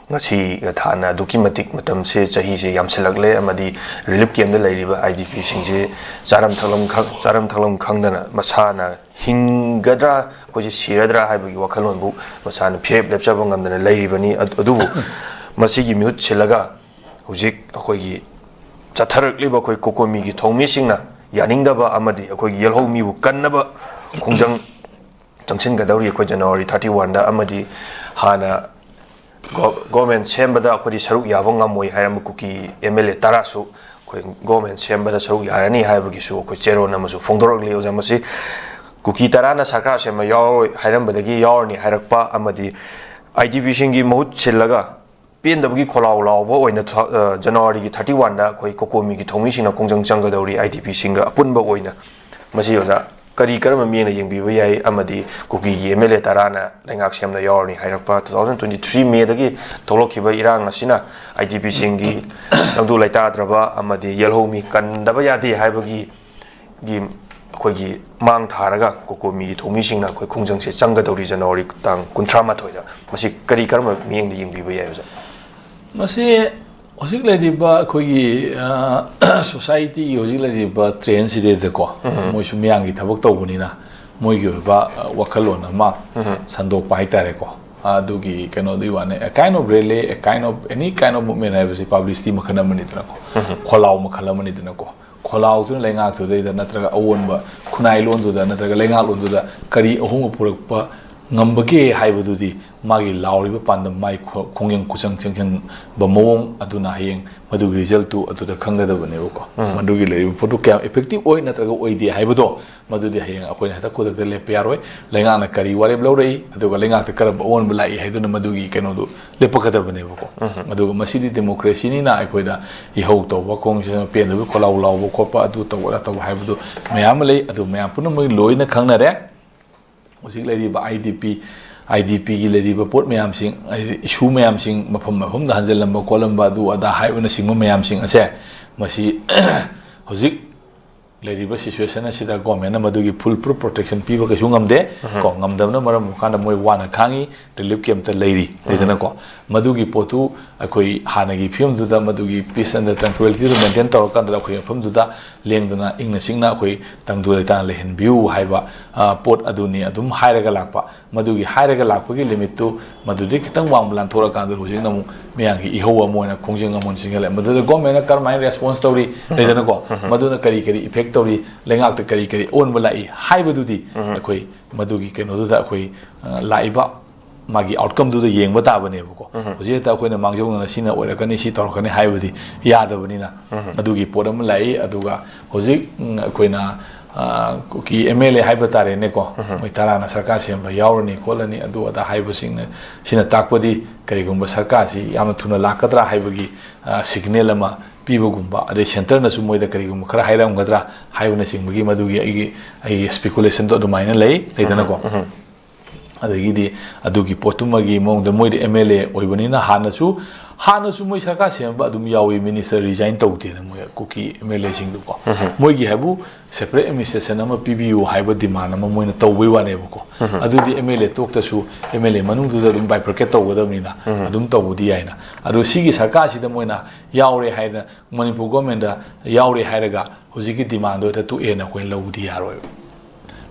ꯉꯁꯤ ꯊꯥꯅ ꯑꯗꯨꯛꯀꯤ ꯃꯇꯤꯛ ꯃꯇꯝꯁꯦ, ꯆꯍꯤꯁꯦ ꯌꯥꯝꯁꯤꯜꯂꯛꯂꯦ ꯑꯃꯗꯤ ꯔꯤꯂꯤꯐ ꯀꯦꯝꯗ ꯂꯩꯔꯤꯕ ꯑꯥꯏ ꯗꯤ ꯄꯤꯁꯤꯡꯁꯦ ꯆꯥꯔꯝ ꯊꯛꯂꯝ ꯈꯪ-, ꯆꯥꯔꯝ ꯊꯛꯂꯝ ꯈꯪꯗꯅ ꯃꯁꯥꯅ ꯍꯤꯡꯒꯗ꯭ꯔꯥ, ꯑꯩꯈꯣꯏꯁꯦ ꯁꯤꯔꯗ꯭ꯔꯥ ꯍꯥꯏꯕꯒꯤ ꯋꯥꯈꯜꯂꯣꯟꯕꯨ ꯃꯁꯥꯅ ꯐꯤꯔꯦꯞ ꯂꯦꯞꯆꯕ ꯉꯝꯗꯅ ꯂꯩꯔꯤꯕꯅꯤ꯫ ꯑꯗꯨ-, ꯑꯗꯨꯕꯨ ꯃꯁꯤꯒꯤ ꯃꯤꯍꯨꯠ ꯁꯤꯜꯂꯒ ꯍꯧꯖꯤꯛ ꯑꯩꯈꯣꯏꯒꯤ ꯆꯠꯊꯔꯛꯂꯤꯕ ꯑꯩꯈꯣꯏ ꯀꯣꯀꯣꯃꯤꯒꯤ ꯊꯧꯃꯤꯁꯤꯡꯅ ꯌꯥꯅꯤꯡꯗꯕ ꯑꯃꯗꯤ ꯑꯩꯈꯣꯏꯒꯤ ꯌꯦꯜꯍꯧꯃꯤꯕꯨ ꯀꯟꯅꯕ ꯈꯣꯡꯖꯪ ꯆꯪꯁꯤꯟꯒꯗꯧꯔꯤ ꯑꯩꯈꯣꯏ January thirty one ꯗ꯫ ꯑꯃꯗꯤ ꯍꯥꯟꯅ ꯒꯣ-, ꯒꯣꯔꯃꯦꯟ ꯁꯦꯝꯕꯗ ꯑꯩꯈꯣꯏꯗꯤ ꯁꯔꯨꯛ ꯌꯥꯕ ꯉꯝꯃꯣꯏ ꯍꯥꯏꯔꯝꯕ ꯀꯨꯀꯤ ꯑꯦꯝ ꯑꯦꯜ ꯑꯦ ꯇꯔꯥꯁꯨ ꯑꯩꯈꯣꯏ ꯒꯣꯔꯃꯦꯟ ꯁꯦꯝꯕꯗ ꯁꯔꯨꯛ ꯌꯥꯔꯅꯤ ꯍꯥꯏꯕꯒꯤꯁꯨ ꯑꯩꯈꯣꯏ ꯆꯦꯔꯣꯜ ꯑꯃꯁꯨ ꯐꯣꯡꯗꯣꯔꯛꯂꯤ꯫ ꯑꯣꯖꯥ, ꯃꯁꯤ ꯀꯨꯀꯤ ꯇꯔꯥꯅ ꯁꯔꯀꯥꯔ ꯁꯦꯝꯕ ꯌꯥꯎꯔꯣꯏ ꯍꯥꯏꯔꯝꯕꯗꯒꯤ ꯌꯥꯎꯔꯅꯤ ꯍꯥꯏꯔꯛꯄ ꯑꯃꯗꯤ ꯑꯥꯏ ꯗꯤ ꯄꯤꯁꯤꯡꯒꯤ ꯃꯍꯨꯠ ꯁꯤꯜꯂꯒ ꯄꯦꯟꯗꯕꯒꯤ ꯈꯣꯜꯂꯥꯎ ꯂꯥꯎꯕ ꯑꯣꯏꯅ ꯊ-, ꯑ, January ꯒꯤ thirty one ꯗ ꯑꯩꯈꯣꯏ ꯀꯣꯀꯣꯃꯤꯒꯤ ꯊꯧꯃꯤꯁꯤꯡꯅ ꯈꯣꯡꯖꯪ ꯆꯪꯒꯗꯧꯔꯤ ꯑꯥꯏ ꯗꯤ ꯄꯤꯁꯤꯡꯒ ꯑꯄꯨꯟꯕ ꯑꯣꯏꯅ꯫ ꯃꯁꯤ ꯑꯣꯖꯥ, ꯀꯔꯤ ꯀꯔꯝꯕ ꯃꯤꯠꯌꯦꯡꯅ ꯌꯦꯡꯕꯤꯕ ꯌꯥꯏ? ꯑꯃꯗꯤ ꯀꯨꯀꯤꯒꯤ ꯑꯦꯝ ꯑꯦꯜ ꯑꯦ ꯇꯔꯥꯅ ꯂꯩꯉꯥꯛ ꯁꯦꯝꯅ ꯌꯥꯎꯔꯅꯤ ꯍꯥꯏꯔꯛꯄ two thousand twenty three May ꯗꯒꯤ ꯊꯣꯛꯂꯛꯈꯤꯕ ꯏꯔꯥꯡ ꯑꯁꯤꯅ ꯑꯥꯏ ꯗꯤ ꯄꯤꯁꯤꯡꯒꯤ ꯇꯪꯗꯨ ꯂꯩꯇꯥꯗ꯭ꯔꯕ ꯑꯃꯗꯤ ꯌꯦꯜꯍꯧꯃꯤ ꯀꯟꯗꯕ ꯌꯥꯗꯦ ꯍꯥꯏꯕꯒꯤ ꯒꯤ ꯑꯩꯈꯣꯏꯒꯤ ꯃꯥꯡ ꯊꯥꯔꯒ ꯀꯣꯀꯣꯃꯤꯒꯤ ꯊꯧꯃꯤꯁꯤꯡꯅ ꯑꯩꯈꯣꯏ ꯈꯣꯡꯖꯪꯁꯦ ꯆꯪꯒꯗꯧꯔꯤ January ꯇꯥꯡ ꯀꯨꯟꯊ꯭ꯔꯥ ꯃꯥꯊꯣꯏꯗ꯫ ꯃꯁꯤ ꯀꯔꯤ ꯀꯔꯝꯕ ꯃꯤꯠꯌꯦꯡꯗ ꯌꯦꯡꯕꯤꯕ ꯌꯥꯏ, ꯑꯣꯖꯥ? ꯃꯁꯤ ꯍꯧꯖꯤꯛ ꯂꯩꯔꯤꯕ ꯑꯩꯈꯣꯏꯒꯤ ꯁꯣꯁꯥꯏꯇꯤꯒꯤ ꯍꯧꯖꯤꯛ ꯂꯩꯔꯤꯕ ꯇ꯭ꯔꯦꯟꯁꯤꯗꯩꯗꯀꯣ, ꯃꯣꯏꯁꯨ ꯃꯤꯌꯥꯝꯒꯤ ꯊꯕꯛ ꯇꯧꯕꯅꯤꯅ, ꯃꯣꯏꯒꯤ ꯑꯣꯏꯕ ꯋꯥꯈꯜꯂꯣꯟ ꯑꯃ ꯁꯟꯗꯣꯛꯄ ꯍꯥꯏꯇꯥꯔꯦꯀꯣ꯫ ꯑꯗꯨꯒꯤ ꯀꯩꯅꯣꯗꯨꯒꯤ ꯋꯥꯅꯦ꯫ A kind of rally, a kind of any kind of movement ꯍꯥꯏꯕꯁꯤ ꯄꯕ꯭ꯂꯤꯁꯤꯇꯤ ꯃꯈꯜ ꯑꯃꯅꯤꯗꯅꯀꯣ, ꯈꯣꯜꯂꯥꯎ ꯃꯈꯜ ꯑꯃꯅꯤꯗꯅꯀꯣ꯫ ꯈꯣꯜꯂꯥꯎꯗꯨꯅ ꯂꯩꯉꯥꯛꯇꯨꯗꯩꯗ ꯅꯠꯇ꯭ꯔꯒ ꯑꯑꯣꯟꯕ ꯈꯨꯟꯅꯥꯏꯂꯣꯟꯗꯨꯗ ꯅꯠꯇ꯭ꯔꯒ ꯂꯩꯉꯥꯛꯂꯣꯟꯗꯨꯗ ꯀꯔꯤ ꯑꯍꯣꯡꯕ ꯄꯨꯔꯛꯄ ꯉꯝꯕꯒꯦ ꯍꯥꯏꯕꯗꯨꯗꯤ ꯃꯥꯒꯤ ꯂꯥꯎꯔꯤꯕ ꯄꯥꯟꯗꯝ, ꯃꯥꯒꯤ ꯈꯣ-, ꯈꯣꯡꯖꯪ ꯈꯨꯆꯪ ꯆꯪꯁꯤꯟꯕ ꯃꯑꯣꯡ ꯑꯗꯨꯅ ꯍꯌꯦꯡ ꯃꯗꯨꯒꯤ ꯔꯤꯖꯜꯠꯇꯨ ꯑꯗꯨꯗ ꯈꯪꯒꯗꯕꯅꯦꯕꯀꯣ꯫ ꯃꯗꯨꯒꯤ ꯂꯩꯔꯤꯕ ꯄꯣꯠꯇꯨ ꯀꯌꯥꯝ ꯏꯐꯦꯛꯇꯤꯞ ꯑꯣꯏ ꯅꯠꯇ꯭ꯔꯒ ꯑꯣꯏꯗꯦ ꯍꯥꯏꯕꯗꯣ, ꯃꯗꯨꯗꯤ ꯍꯌꯦꯡ ꯑꯩꯈꯣꯏꯅ ꯍꯦꯛꯇ ꯈꯨꯗꯛꯇ ꯂꯦꯞꯄ ꯌꯥꯔꯣꯏ꯫ ꯂꯩꯉꯥꯛꯅ ꯀꯔꯤ ꯋꯥꯔꯦꯞ ꯂꯧꯔꯛꯏ, ꯑꯗꯨꯒ ꯂꯩꯉꯥꯛꯇ ꯀꯔꯝꯕ ꯑꯑꯣꯟꯕ ꯂꯥꯛꯏ ꯍꯥꯏꯗꯨꯅ ꯃꯗꯨꯒꯤ ꯀꯩꯅꯣꯗꯨ ꯂꯦꯞꯄꯛꯀꯗꯕꯅꯦꯕꯀꯣ꯫ ꯑꯗꯨꯒ ꯃꯁꯤꯗꯤ ꯗꯦꯃꯣꯀ꯭ꯔꯦꯁꯤꯅꯤꯅ ꯑꯩꯈꯣꯏꯗ ꯏꯍꯧ ꯇꯧꯕ, ꯈꯣꯡꯁꯤꯅ ꯄꯦꯟꯗꯕ, ꯈꯣꯜꯂꯥꯎ ꯂꯥꯎꯕ ꯈꯣꯠꯄ, ꯑꯗꯨ ꯇꯧꯕ ꯑꯗꯥ ꯇꯧꯕ ꯍꯥꯏꯕꯗꯨ ꯃꯌꯥꯝ ꯑꯃ ꯂꯩ꯫ ꯑꯗꯨ ꯃꯌꯥꯝ ꯄꯨꯝꯅꯃꯛ ꯂꯣꯏꯅ ꯈꯪꯅꯔꯦ꯫ ꯍꯧꯖꯤꯛ ꯂꯩꯔꯤꯕ I D P, I D ꯄꯤꯒꯤ ꯂꯩꯔꯤꯕ ꯄꯣꯠ ꯃꯌꯥꯝꯁꯤꯡ, ꯍꯥꯏꯗꯤ ꯏꯁꯨ ꯃꯌꯥꯝꯁꯤꯡ, ꯃꯐꯝ ꯃꯐꯝꯗ ꯍꯟꯖꯤꯜꯂꯝꯕ ꯈꯣꯠꯂꯝꯕ, ꯑꯗꯨ ꯑꯗꯥ ꯍꯥꯏꯕꯅꯆꯤꯡꯕ ꯃꯌꯥꯝꯁꯤꯡ ꯑꯁꯦ, ꯃꯁꯤ ꯍꯧꯖꯤꯛ ꯂꯩꯔꯤꯕ ꯁꯤꯆꯨꯋꯦꯁꯟ ꯑꯁꯤꯗ ꯒꯣꯔꯃꯦꯟꯅ ꯃꯗꯨꯒꯤ ꯐꯨꯜ ꯄ꯭ꯔꯨꯐ ꯄ꯭ꯔꯣꯇꯦꯛꯁꯟ ꯄꯤꯕ ꯀꯩꯁꯨ ꯉꯝꯗꯦ꯫ ꯀꯣ, ꯉꯝꯗꯕꯅ ꯃꯔꯝ ꯑꯣꯏꯔꯀꯥꯟꯗ ꯃꯣꯏ ꯋꯥꯅ ꯈꯥꯡꯉꯤ, ꯔꯤꯂꯤꯐ ꯀꯦꯝꯞꯇ ꯂꯩꯔꯤ, ꯂꯩꯗꯅꯀꯣ꯫ ꯃꯗꯨꯒꯤ ꯄꯣꯠꯇꯨ ꯑꯩꯈꯣꯏ ꯍꯥꯟꯅꯒꯤ ꯐꯤꯕꯝꯗꯨꯗ, ꯃꯗꯨꯒꯤ ꯄꯤꯁ ꯑꯦꯟ ꯇ꯭ꯔꯦꯡꯀ꯭ꯋꯤꯂꯤꯇꯤꯗꯨ ꯃꯦꯟꯇꯦꯟ ꯇꯧꯔꯀꯥꯟꯗ ꯑꯩꯈꯣꯏ ꯃꯐꯝꯗꯨꯗ ꯂꯦꯡꯗꯅ ꯏꯪꯅ ꯆꯤꯛꯅ ꯑꯩꯈꯣꯏ ꯇꯪꯗꯨ ꯂꯩꯇꯥꯅ ꯂꯩꯍꯟꯕꯤꯌꯨ ꯍꯥꯏꯕ, ꯑ, ꯄꯣꯠ ꯑꯗꯨꯅꯤ ꯑꯗꯨꯝ ꯍꯥꯏꯔꯒ ꯂꯥꯛꯄ꯫ ꯃꯗꯨꯒꯤ ꯍꯥꯏꯔꯒ ꯂꯥꯛꯄꯒꯤ ꯂꯤꯃꯤꯠꯇꯨ ꯃꯗꯨꯗꯤ ꯈꯤꯇꯪ ꯋꯥꯡꯕ ꯂꯥꯟꯊꯣꯔꯛꯑꯀꯥꯟꯗ ꯍꯧꯖꯤꯛꯅ ꯑꯃꯨꯛ ꯃꯌꯥꯝꯒꯤ ꯏꯍꯧ ꯑꯃ ꯑꯣꯏꯅ, ꯈꯣꯡꯖꯪ ꯑꯃ ꯑꯣꯏꯅ ꯆꯤꯡꯁꯤꯜꯂꯛꯑꯦ꯫ ꯃꯗꯨꯗ ꯒꯣꯔꯃꯦꯟꯅ ꯀꯔꯝꯍꯥꯏꯅ ꯔꯦꯁꯄꯣꯟꯁ ꯇꯧꯔꯤ, ꯂꯩꯗꯅꯀꯣ? ꯃꯗꯨꯅ ꯀꯔꯤ ꯀꯔꯤ ꯏꯐꯦꯛ ꯇꯧꯔꯤ, ꯂꯩꯉꯥꯛꯇ ꯀꯔꯤ ꯀꯔꯤ ꯑꯑꯣꯟꯕ ꯂꯥꯛꯏ ꯍꯥꯏꯕꯗꯨꯗꯤ ꯑꯩꯈꯣꯏ ꯃꯗꯨꯒꯤ ꯀꯩꯅꯣꯗꯨꯗ ꯑꯩꯈꯣꯏ, ꯑ, ꯂꯥꯛꯏꯕ ꯃꯥꯒꯤ ꯑꯥꯎꯠꯀꯝꯗꯨꯗ ꯌꯦꯡꯕ ꯇꯥꯕꯅꯦꯕꯀꯣ꯫ ꯍꯧꯖꯤꯛ ꯍꯦꯛꯇ ꯑꯩꯈꯣꯏꯅ ꯃꯥꯡꯖꯧꯅꯅ ꯁꯤꯅ ꯑꯣꯏꯔꯛꯀꯅꯤ, ꯁꯤ ꯇꯧꯔꯛꯀꯅꯤ ꯍꯥꯏꯕꯗꯤ ꯌꯥꯗꯕꯅꯤꯅ, ꯑꯗꯨꯒꯤ ꯄꯣꯠ ꯑꯃ ꯂꯥꯛꯏ꯫ ꯑꯗꯨꯒ ꯍꯧꯖꯤꯛ, ꯎꯝ, ꯑꯩꯈꯣꯏꯅ, ꯑ, ꯀꯨꯀꯤ ꯑꯦꯝ ꯑꯦꯜ ꯑꯦ ꯍꯥꯏꯕ ꯇꯥꯔꯦꯅꯦꯀꯣ, ꯃꯣꯏ ꯇꯔꯥꯅ ꯁꯔꯀꯥꯔ ꯁꯦꯝꯕ ꯌꯥꯎꯔꯅꯤ ꯈꯣꯠꯂꯅꯤ ꯑꯗꯨ ꯑꯗꯥ ꯍꯥꯏꯕꯁꯤꯡꯅ, ꯁꯤꯅ ꯇꯥꯛꯄꯗꯤ ꯀꯔꯤꯒꯨꯝꯕ ꯁꯔꯀꯥꯔꯁꯤ ꯌꯥꯝꯅ ꯊꯨꯅ ꯂꯥꯛꯀꯗ꯭ꯔꯥ ꯍꯥꯏꯕꯒꯤ, ꯑ, ꯁꯤꯒꯅꯦꯜ ꯑꯃ ꯄꯤꯕꯒꯨꯝꯕ, ꯑꯗꯩ ꯁꯦꯟꯇꯔꯅꯁꯨ ꯃꯣꯏꯗ ꯀꯔꯤꯒꯨꯝꯕ ꯈꯔ ꯍꯥꯏꯔꯝꯒꯗ꯭ꯔꯥ ꯍꯥꯏꯕꯅꯆꯤꯡꯕꯒꯤ ꯃꯗꯨꯒꯤ ꯑꯩꯒꯤ, ꯑꯩꯒꯤ ꯁ꯭ꯄꯦꯀꯨꯂꯦꯁꯟꯗꯣ ꯑꯗꯨꯃꯥꯏꯅ ꯂꯩ, ꯂꯩꯗꯅꯀꯣ꯫ ꯑꯗꯒꯤꯗꯤ ꯑꯗꯨꯒꯤ ꯄꯣꯠꯇꯨꯃꯒꯤ ꯃꯑꯣꯡꯗ ꯃꯣꯏꯗꯤ ꯑꯦꯝ ꯑꯦꯜ ꯑꯦ ꯑꯣꯏꯕꯅꯤꯅ ꯍꯥꯟꯅꯁꯨ ꯍꯥꯟꯅꯁꯨ ꯃꯣꯏ ꯁꯔꯀꯥꯔ ꯁꯦꯝꯕ ꯑꯗꯨꯝ ꯌꯥꯎꯏ, ꯃꯤꯅꯤꯁꯇꯔ ꯔꯤꯖꯥꯏꯟ ꯇꯧꯗꯦꯅ ꯃꯣꯏ ꯀꯨꯀꯤ ꯑꯦꯝ ꯑꯦꯜ ꯑꯦꯁꯤꯡꯗꯨꯀꯣ꯫ ꯃꯣꯏꯒꯤ ꯍꯥꯏꯕꯨ ꯁꯦꯄꯔꯦꯠ ꯑꯦꯗꯃꯤꯅꯤꯁꯇ꯭ꯔꯦꯁꯟ ꯑꯃ ꯄꯤꯕꯤꯌꯨ ꯍꯥꯏꯕ ꯗꯤꯃꯥꯟ ꯑꯃ ꯃꯣꯏꯅ ꯇꯧꯕꯩ ꯋꯥꯅꯦꯕꯀꯣ꯫ ꯑꯗꯨꯗꯤ ꯑꯦꯝ ꯑꯦꯜ ꯑꯦ ꯇꯣꯛꯇꯁꯨ ꯑꯦꯝ ꯑꯦꯜ ꯑꯦ ꯃꯅꯨꯡꯗꯨꯗ ꯑꯗꯨꯝ ꯕꯥꯏꯐꯔꯀꯦꯠ ꯇꯧꯒꯗꯕꯅꯤꯅ ꯑꯗꯨꯝ ꯇꯧꯕꯗꯤ ꯌꯥꯏꯅ꯫ ꯑꯗꯣ ꯁꯤꯒꯤ ꯁꯔꯀꯥꯔꯁꯤꯗ ꯃꯣꯏꯅ ꯌꯥꯎꯔꯦ ꯍꯥꯏꯅ, ꯃꯅꯤꯄꯨꯔ ꯒꯣꯔꯃꯦꯟꯗ ꯌꯥꯎꯔꯦ ꯍꯥꯏꯔꯒ ꯍꯧꯖꯤꯛꯀꯤ ꯗꯤꯃꯥꯟꯗꯣ ꯍꯦꯛꯇ ꯇꯣꯛꯑꯦꯅ ꯑꯩꯈꯣꯏꯅ ꯂꯧꯕꯗꯤ ꯌꯥꯔꯣꯏꯕ꯫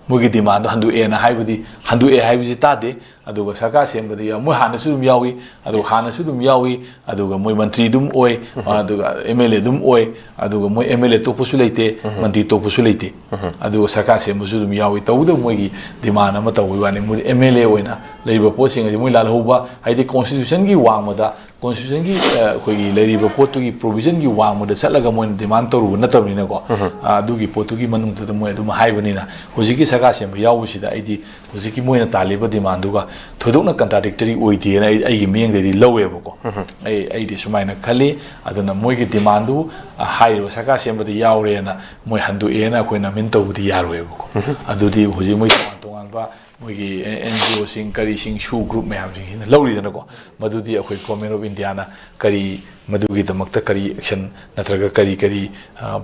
ꯃꯣꯏꯒꯤ ꯗꯤꯃꯥꯟꯗꯣ ꯍꯟꯗꯣꯛꯑꯦꯅ ꯍꯥꯏꯕꯗꯤ, ꯍꯟꯗꯣꯛꯑꯦ ꯍꯥꯏꯕꯁꯤ ꯇꯥꯗꯦ꯫ ꯑꯗꯨꯒ ꯁꯔꯀꯥꯔ ꯁꯦꯝꯕꯗ ꯌꯥꯎ-, ꯃꯣꯏ ꯍꯥꯟꯅꯁꯨ ꯑꯗꯨꯝ ꯌꯥꯎꯏ, ꯑꯗꯨꯒ ꯍꯥꯟꯅꯁꯨ ꯑꯗꯨꯝ ꯌꯥꯎꯏ, ꯑꯗꯨꯒ ꯃꯣꯏ ꯃꯟꯇ꯭ꯔꯤ ꯑꯗꯨꯝ ꯑꯣꯏ, ꯑꯗꯨꯒ ꯑꯦꯝ ꯑꯦꯜ ꯑꯦ ꯑꯗꯨꯝ ꯑꯣꯏ, ꯑꯗꯨꯒ ꯃꯣꯏ ꯑꯦꯝ ꯑꯦꯜ ꯑꯦ ꯇꯣꯛꯄꯁꯨ ꯂꯩꯇꯦ, ꯃꯟꯇ꯭ꯔꯤ ꯇꯣꯛꯄꯁꯨ ꯂꯩꯇꯦ꯫ ꯑꯗꯨꯒ ꯁꯔꯀꯥꯔ ꯁꯦꯝꯕꯁꯨ ꯑꯗꯨꯝ ꯌꯥꯎꯏ꯫ ꯇꯧꯕꯇꯕꯨ ꯃꯣꯏꯒꯤ ꯗꯤꯃꯥꯟ ꯑꯃ ꯇꯧꯕꯒꯤ ꯋꯥꯅꯤ꯫ ꯃꯣꯏ ꯑꯦꯝ ꯑꯦꯜ ꯑꯦ ꯑꯣꯏꯅ ꯂꯩꯔꯤꯕ ꯄꯣꯠꯁꯤꯡ ꯑꯁꯤ ꯃꯣꯏ ꯂꯥꯜꯍꯧꯕ, ꯍꯥꯏꯗꯤ ꯀꯣꯟꯁꯇꯤꯇ꯭ꯌꯨꯁꯟꯒꯤ ꯋꯥꯡꯃꯗ, ꯀꯣꯟꯁꯇꯤꯇ꯭ꯌꯨꯁꯟꯒꯤ, ꯑ, ꯑꯩꯈꯣꯏꯒꯤ ꯂꯩꯔꯤꯕ ꯄꯣꯠꯇꯨꯒꯤ ꯄ꯭ꯔꯣꯚꯤꯖꯟꯒꯤ ꯋꯥꯡꯃꯗ ꯆꯠꯂꯒ ꯃꯣꯏꯅ ꯗꯤꯃꯥꯟ ꯇꯧꯔꯨꯕ ꯅꯠꯇꯕꯅꯤꯅꯀꯣ꯫ ꯑ, ꯑꯗꯨꯒꯤ ꯄꯣꯠꯇꯨꯒꯤ ꯃꯅꯨꯡꯗꯨꯗ ꯃꯣꯏ ꯑꯗꯨꯝ ꯍꯥꯏꯕꯅꯤꯅ, ꯍꯧꯖꯤꯛꯀꯤ ꯁꯔꯀꯥꯔ ꯁꯦꯝꯕ ꯌꯥꯎꯕꯁꯤꯗ ꯑꯩꯗꯤ ꯍꯧꯖꯤꯛꯀꯤ ꯃꯣꯏꯅ ꯇꯥꯜꯂꯤꯕ ꯗꯤꯃꯥꯟꯗꯨꯒ ꯊꯣꯏꯗꯣꯛꯅ ꯀꯟꯇ꯭ꯔꯥꯗꯤꯛꯇꯔꯤ ꯑꯣꯏꯗꯦꯅ ꯑꯩ, ꯑꯩꯒꯤ ꯃꯤꯠꯌꯦꯡꯗꯗꯤ ꯂꯧꯋꯦꯕꯀꯣ꯫ ꯑꯩ, ꯑꯩꯗꯤ ꯁꯨꯃꯥꯏꯅ ꯈꯜꯂꯤ꯫ ꯑꯗꯨꯅ ꯃꯣꯏꯒꯤ ꯗꯤꯃꯥꯟꯗꯨ, ꯑ, ꯍꯥꯏꯔꯤꯕ ꯁꯔꯀꯥꯔ ꯁꯦꯝꯕꯗ ꯌꯥꯎꯔꯦꯅ ꯃꯣꯏ ꯍꯟꯗꯣꯛꯑꯦꯅ ꯑꯩꯈꯣꯏꯅ ꯃꯤꯟ ꯇꯧꯕꯗꯤ ꯌꯥꯔꯣꯏꯕꯀꯣ꯫ ꯑꯗꯨꯗꯤ ꯍꯧꯖꯤꯛ ꯃꯣꯏ ꯇꯣꯉꯥꯟ ꯇꯣꯉꯥꯟꯕ ꯃꯣꯏꯒꯤ ꯑꯦꯟ ꯖꯤ ꯑꯣꯁꯤꯡ, ꯀꯔꯤꯁꯤꯡ, ꯁꯨ ꯒ꯭ꯔꯨꯞ ꯃꯌꯥꯝꯁꯤꯡꯁꯤꯅ ꯂꯧꯔꯤꯗꯅꯀꯣ꯫ ꯃꯗꯨꯗꯤ ꯑꯩꯈꯣꯏ ꯒꯣꯔꯃꯦꯟ ꯑꯣꯐ ꯏꯟꯗꯤꯌꯥꯅ ꯀꯔꯤ, ꯃꯗꯨꯒꯤꯗꯃꯛꯇ ꯀꯔꯤ ꯑꯦꯛꯁꯟ ꯅꯠꯇ꯭ꯔꯒ ꯀꯔꯤ, ꯀꯔꯤ, ꯑ,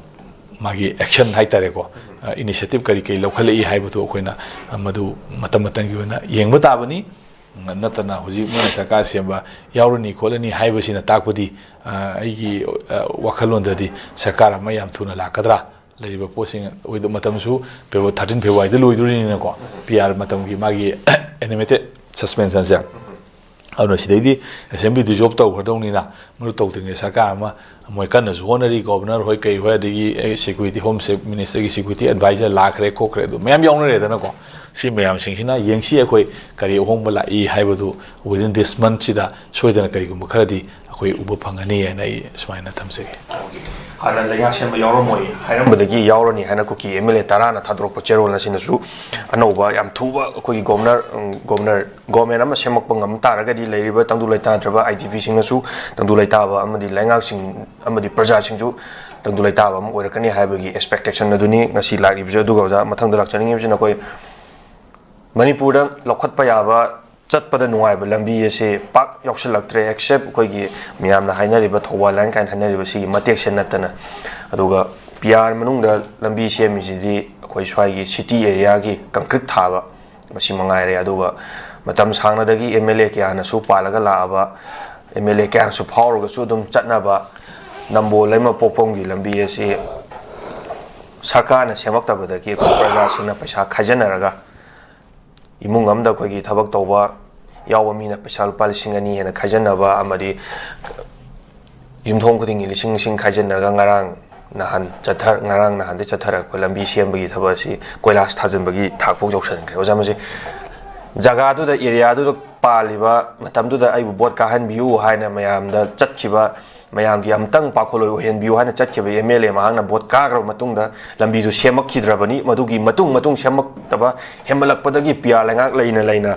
ꯃꯥꯒꯤ ꯑꯦꯛꯁꯟ ꯍꯥꯏꯇꯥꯔꯦꯀꯣ, ꯑ, ꯏꯅꯤꯁꯤꯌꯦꯇꯤꯞ ꯀꯔꯤ ꯀꯔꯤ ꯂꯧꯈꯠꯂꯛꯏ ꯍꯥꯏꯕꯗꯨ ꯑꯩꯈꯣꯏꯅ, ꯑ, ꯃꯗꯨ ꯃꯇꯝ ꯃꯇꯝꯒꯤ ꯑꯣꯏꯅ ꯌꯦꯡꯕ ꯇꯥꯕꯅꯤ꯫ ꯅꯠꯇꯅ ꯍꯧꯖꯤꯛ ꯃꯣꯏꯅ ꯁꯔꯀꯥꯔ ꯁꯦꯝꯕ ꯌꯥꯎꯔꯅꯤ ꯈꯣꯠꯂꯅꯤ ꯍꯥꯏꯕꯁꯤꯅ ꯇꯥꯛꯄꯗꯤ, ꯑ, ꯑꯩꯒꯤ, ꯑ, ꯋꯥꯈꯜꯂꯣꯟꯗꯗꯤ ꯁꯔꯀꯥꯔ ꯑꯃ ꯌꯥꯝ ꯊꯨꯅ ꯂꯥꯛꯀꯗ꯭ꯔꯥ? ꯂꯩꯔꯤꯕ ꯄꯣꯠꯁꯤꯡ ꯑꯣꯏꯗ-, ꯃꯇꯝꯁꯨ ꯐꯦꯕ꯭ꯔꯨ-, ꯊꯥꯔꯇꯤꯟ ꯐꯦꯕ꯭ꯔꯨꯋꯥꯔꯤꯗ ꯂꯣꯏꯗꯣꯔꯤꯅꯤꯅꯀꯣ, ꯄꯤ ꯑꯥꯔ ꯃꯇꯝꯒꯤ ꯃꯥꯒꯤ ꯑꯦꯅꯤꯃꯦꯇꯦꯠ ꯁꯁꯄꯦꯟꯁꯟꯁꯦ꯫ ꯑꯗꯨꯅ ꯁꯤꯗꯩꯗꯤ ꯑꯦꯁꯦꯝꯕ꯭ꯂꯤ ꯗꯤꯖꯣꯜꯕ ꯇꯧꯈ꯭ꯔꯗꯧꯅꯤꯅ, ꯃꯗꯨ ꯇꯧꯗ꯭ꯔꯤꯉꯩ ꯁꯔꯀꯥꯔ ꯑꯃ ꯃꯣꯏ ꯀꯟꯅꯁꯨ ꯍꯣꯠꯅꯔꯤ, ꯒꯣꯕꯔꯅꯔ ꯍꯣꯏ ꯀꯩ ꯍꯣꯏ, ꯑꯗꯒꯤ, ꯑꯦ, ꯁꯦꯀ꯭ꯌꯨꯔꯤꯇꯤ, ꯍꯣꯝ ꯁꯦ-, ꯃꯤꯅꯤꯁꯇꯔꯒꯤ ꯁꯦꯀ꯭ꯌꯨꯔꯤꯇꯤ ꯑꯦꯗꯚꯥꯏꯖꯔ ꯂꯥꯛꯈ꯭ꯔꯦ ꯈꯣꯠꯈ꯭ꯔꯦ, ꯑꯗꯨ ꯃꯌꯥꯝ ꯌꯥꯎꯅꯔꯦꯗꯅꯀꯣ꯫ ꯁꯤ ꯃꯌꯥꯝꯁꯤꯡꯁꯤꯅ ꯌꯦꯡꯁꯤ ꯑꯩꯈꯣꯏ ꯀꯔꯤ ꯑꯍꯣꯡꯕ ꯂꯥꯛꯏ ꯍꯥꯏꯕꯗꯨ within this month ꯁꯤꯗ ꯁꯣꯏꯗꯅ ꯀꯔꯤꯒꯨꯝꯕ ꯈꯔꯗꯤ ꯑꯩꯈꯣꯏ ꯎꯕ ꯐꯪꯒꯅꯤ ꯍꯥꯏꯅ ꯑꯩ ꯁꯨꯃꯥꯏꯅ ꯊꯝꯖꯒꯦ꯫ ꯍꯥꯟꯅ ꯂꯩꯉꯥꯛ ꯁꯦꯝꯕ ꯌꯥꯎꯔꯝꯃꯣꯏ ꯍꯥꯏꯔꯝꯕꯗꯒꯤ ꯌꯥꯎꯔꯅꯤ ꯍꯥꯏꯅ ꯀꯨꯀꯤ ꯑꯦꯝ ꯑꯦꯜ ꯑꯦ ꯇꯔꯥꯅ ꯊꯥꯗꯣꯔꯛꯄ ꯆꯦꯔꯣꯜ ꯑꯁꯤꯅꯁꯨ ꯑꯅꯧꯕ ꯌꯥꯝ ꯊꯨꯕ ꯑꯩꯈꯣꯏꯒꯤ ꯒꯣꯕꯔꯅꯔ, ꯎꯝ, ꯒꯣꯕꯔꯅꯔ, ꯒꯣꯕꯔꯃꯦꯟ ꯑꯃ ꯁꯦꯝꯃꯛꯄ ꯉꯝ ꯇꯥꯔꯒꯗꯤ ꯂꯩꯔꯤꯕ ꯇꯪꯗꯨ ꯂꯩꯇꯥꯗ꯭ꯔꯕ ꯑꯥꯏ ꯗꯤ ꯄꯤꯁꯤꯡꯅꯁꯨ ꯇꯪꯗꯨ ꯂꯩꯇꯥꯕ ꯑꯃꯗꯤ ꯂꯩꯉꯥꯛꯁꯤꯡ ꯑꯃꯗꯤ ꯄ꯭ꯔꯖꯥꯁꯤꯡꯁꯨ ꯇꯪꯗꯨ ꯂꯩꯇꯥꯕ ꯑꯃ ꯑꯣꯏꯔꯛꯀꯅꯤ ꯍꯥꯏꯕꯒꯤ ꯑꯦꯛꯁꯄꯦꯛꯇꯦꯁꯟ ꯑꯗꯨꯅꯤ ꯉꯁꯤ ꯂꯥꯛꯂꯤꯕꯁꯨ꯫ ꯑꯗꯨꯒ ꯑꯣꯖꯥ, ꯃꯊꯪꯗ ꯂꯥꯛꯆꯅꯤꯡꯉꯤꯕꯁꯤꯅ ꯑꯩꯈꯣꯏ ꯃꯅꯤꯄꯨꯔꯗ ꯂꯧꯈꯠꯄ ꯌꯥꯕ ꯆꯠꯄꯗ ꯅꯨꯡꯉꯥꯏꯕ ꯂꯝꯕꯤ ꯑꯁꯤ ꯄꯥꯛ ꯌꯥꯎꯁꯤꯜꯂꯛꯇ꯭ꯔꯦ, except ꯑꯩꯈꯣꯏꯒꯤ ꯃꯌꯥꯝꯅ ꯍꯥꯏꯅꯔꯤꯕ ꯊꯧꯕꯥꯜ ꯂꯥꯏꯟ ꯀꯥꯏꯅ ꯍꯥꯏꯅꯔꯤꯕ ꯁꯤꯒꯤ ꯃꯇꯦꯛꯁꯦ ꯅꯠꯇꯅ꯫ ꯑꯗꯨꯒ ꯄꯤ ꯑꯥꯔ ꯃꯅꯨꯡꯗ ꯂꯝꯕꯤ ꯁꯦꯝꯃꯤꯁꯤꯗꯤ ꯑꯩꯈꯣꯏ ꯁ꯭ꯋꯥꯏꯒꯤ city area ꯒꯤ concrete ꯊꯥꯕ, ꯃꯁꯤ ꯃꯉꯥꯏꯔꯦ꯫ ꯑꯗꯨꯒ ꯃꯇꯝ ꯁꯥꯡꯅꯗꯒꯤ ꯑꯦꯝ ꯑꯦꯜ ꯑꯦ ꯀꯌꯥꯅꯁꯨ ꯄꯥꯜꯂꯒ ꯂꯥꯛꯑꯕ, ꯑꯦꯝ ꯑꯦꯜ ꯑꯦ ꯀꯌꯥꯅꯁꯨ ꯐꯥꯎꯔꯒꯁꯨ ꯑꯗꯨꯝ ꯆꯠꯅꯕ ꯅꯝꯕꯣꯜ ꯂꯩꯃꯄꯣꯛꯐꯝꯒꯤ ꯂꯝꯕꯤ ꯑꯁꯤ ꯁꯔꯀꯥꯔꯅ ꯁꯦꯝꯃꯛꯇꯕꯗꯒꯤ ꯑꯩꯈꯣꯏ ꯄ꯭ꯔꯖꯥꯁꯤꯡꯅ ꯄꯩꯁꯥ ꯈꯥꯏꯖꯟꯅꯔꯒ, ꯏꯃꯨꯡ ꯑꯃꯗ ꯑꯩꯈꯣꯏꯒꯤ ꯊꯕꯛ ꯇꯧꯕ ꯌꯥꯎꯕ ꯃꯤꯅ ꯄꯩꯁꯥ ꯂꯨꯄꯥ ꯂꯤꯁꯤꯡ ꯑꯅꯤ ꯍꯦꯟꯅ ꯈꯥꯏꯖꯟꯅꯕ, ꯑꯃꯗꯤ ꯌꯨꯝꯊꯣꯡ ꯈꯨꯗꯤꯡꯒꯤ ꯂꯤꯁꯤꯡ ꯂꯤꯁꯤꯡ ꯈꯥꯏꯖꯟꯅꯔꯒ ꯉꯔꯥꯡ ꯅꯍꯥꯟ ꯆꯠꯊ-, ꯉꯔꯥꯡ ꯅꯍꯥꯟꯗꯩ ꯆꯠꯊꯔꯛꯄ ꯂꯝꯕꯤ ꯁꯦꯝꯕꯒꯤ ꯊꯕꯛ ꯑꯁꯤ ꯀꯣꯏꯂꯥꯁ ꯊꯥꯖꯤꯟꯕꯒꯤ ꯊꯥꯛ ꯐꯥꯎ ꯌꯧꯁꯟꯈ꯭ꯔꯦ꯫ ꯑꯣꯖꯥ, ꯃꯁꯤ ꯖꯒꯥꯗꯨꯗ, area ꯗꯨꯗ ꯄꯥꯜꯂꯤꯕ, ꯃꯇꯝꯗꯨꯗ ꯑꯩꯕꯨ ꯚꯣꯠ ꯀꯥꯍꯟꯕꯤꯌꯨ ꯍꯥꯏꯅ ꯃꯌꯥꯝꯗ ꯆꯠꯈꯤꯕ, ꯃꯌꯥꯝꯒꯤ ꯑꯝꯇꯪ ꯄꯥꯈꯣꯜꯂꯣꯏ ꯑꯣꯏꯍꯟꯕꯤꯌꯨ ꯍꯥꯏꯅ ꯆꯠꯈꯤꯕ ꯑꯦꯝ ꯑꯦꯜ ꯑꯦ ꯃꯍꯥꯛꯅ ꯚꯣꯠ ꯀꯥꯈ꯭ꯔꯕ ꯃꯇꯨꯡꯗ ꯂꯝꯕꯤꯗꯨ ꯁꯦꯝꯃꯛꯈꯤꯗ꯭ꯔꯕꯅꯤ꯫ ꯃꯗꯨꯒꯤ ꯃꯇꯨꯡ ꯃꯇꯨꯡ ꯁꯦꯝꯃꯛꯇꯕ ꯍꯦꯟꯃꯠꯂꯛꯄꯗꯒꯤ ꯄꯤꯌꯥ ꯂꯩꯉꯥꯛ ꯂꯩꯅ ꯂꯩꯅ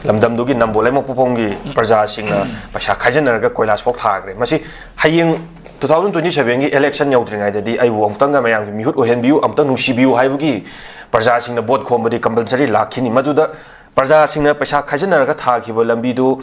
ꯂꯝꯗꯝꯗꯨꯒꯤ ꯅꯝꯕꯣꯜ ꯂꯩꯃꯄꯣꯛꯐꯝꯒꯤ ꯄ꯭ꯔꯖꯥꯁꯤꯡꯅ ꯄꯩꯁꯥ ꯈꯥꯏꯖꯤꯟꯅꯔꯒ ꯀꯣꯏꯂꯥꯁ ꯐꯥꯎ ꯊꯥꯈ꯭ꯔꯦ꯫ ꯃꯁꯤ ꯍꯌꯦꯡ two thousand twenty seven ꯒꯤ election ꯌꯧꯗ꯭ꯔꯤꯉꯩꯗꯗꯤ ꯑꯩꯕꯨ ꯑꯃꯨꯛꯇꯪꯒ ꯃꯌꯥꯝꯒꯤ ꯃꯤꯍꯨꯠ ꯑꯣꯏꯍꯟꯕꯤꯌꯨ, ꯑꯃꯨꯛꯇꯪ ꯅꯨꯡꯁꯤꯕꯤꯌꯨ ꯍꯥꯏꯕꯒꯤ ꯄ꯭ꯔꯖꯥꯁꯤꯡꯅ ꯚꯣꯠ ꯈꯣꯝꯕꯗꯤ compulsory ꯂꯥꯛꯈꯤꯅꯤ꯫ ꯃꯗꯨꯗ ꯄ꯭ꯔꯖꯥꯁꯤꯡꯅ ꯄꯩꯁꯥ ꯈꯥꯏꯖꯤꯟꯅꯔꯒ ꯊꯥꯈꯤꯕ ꯂꯝꯕꯤꯗꯨ,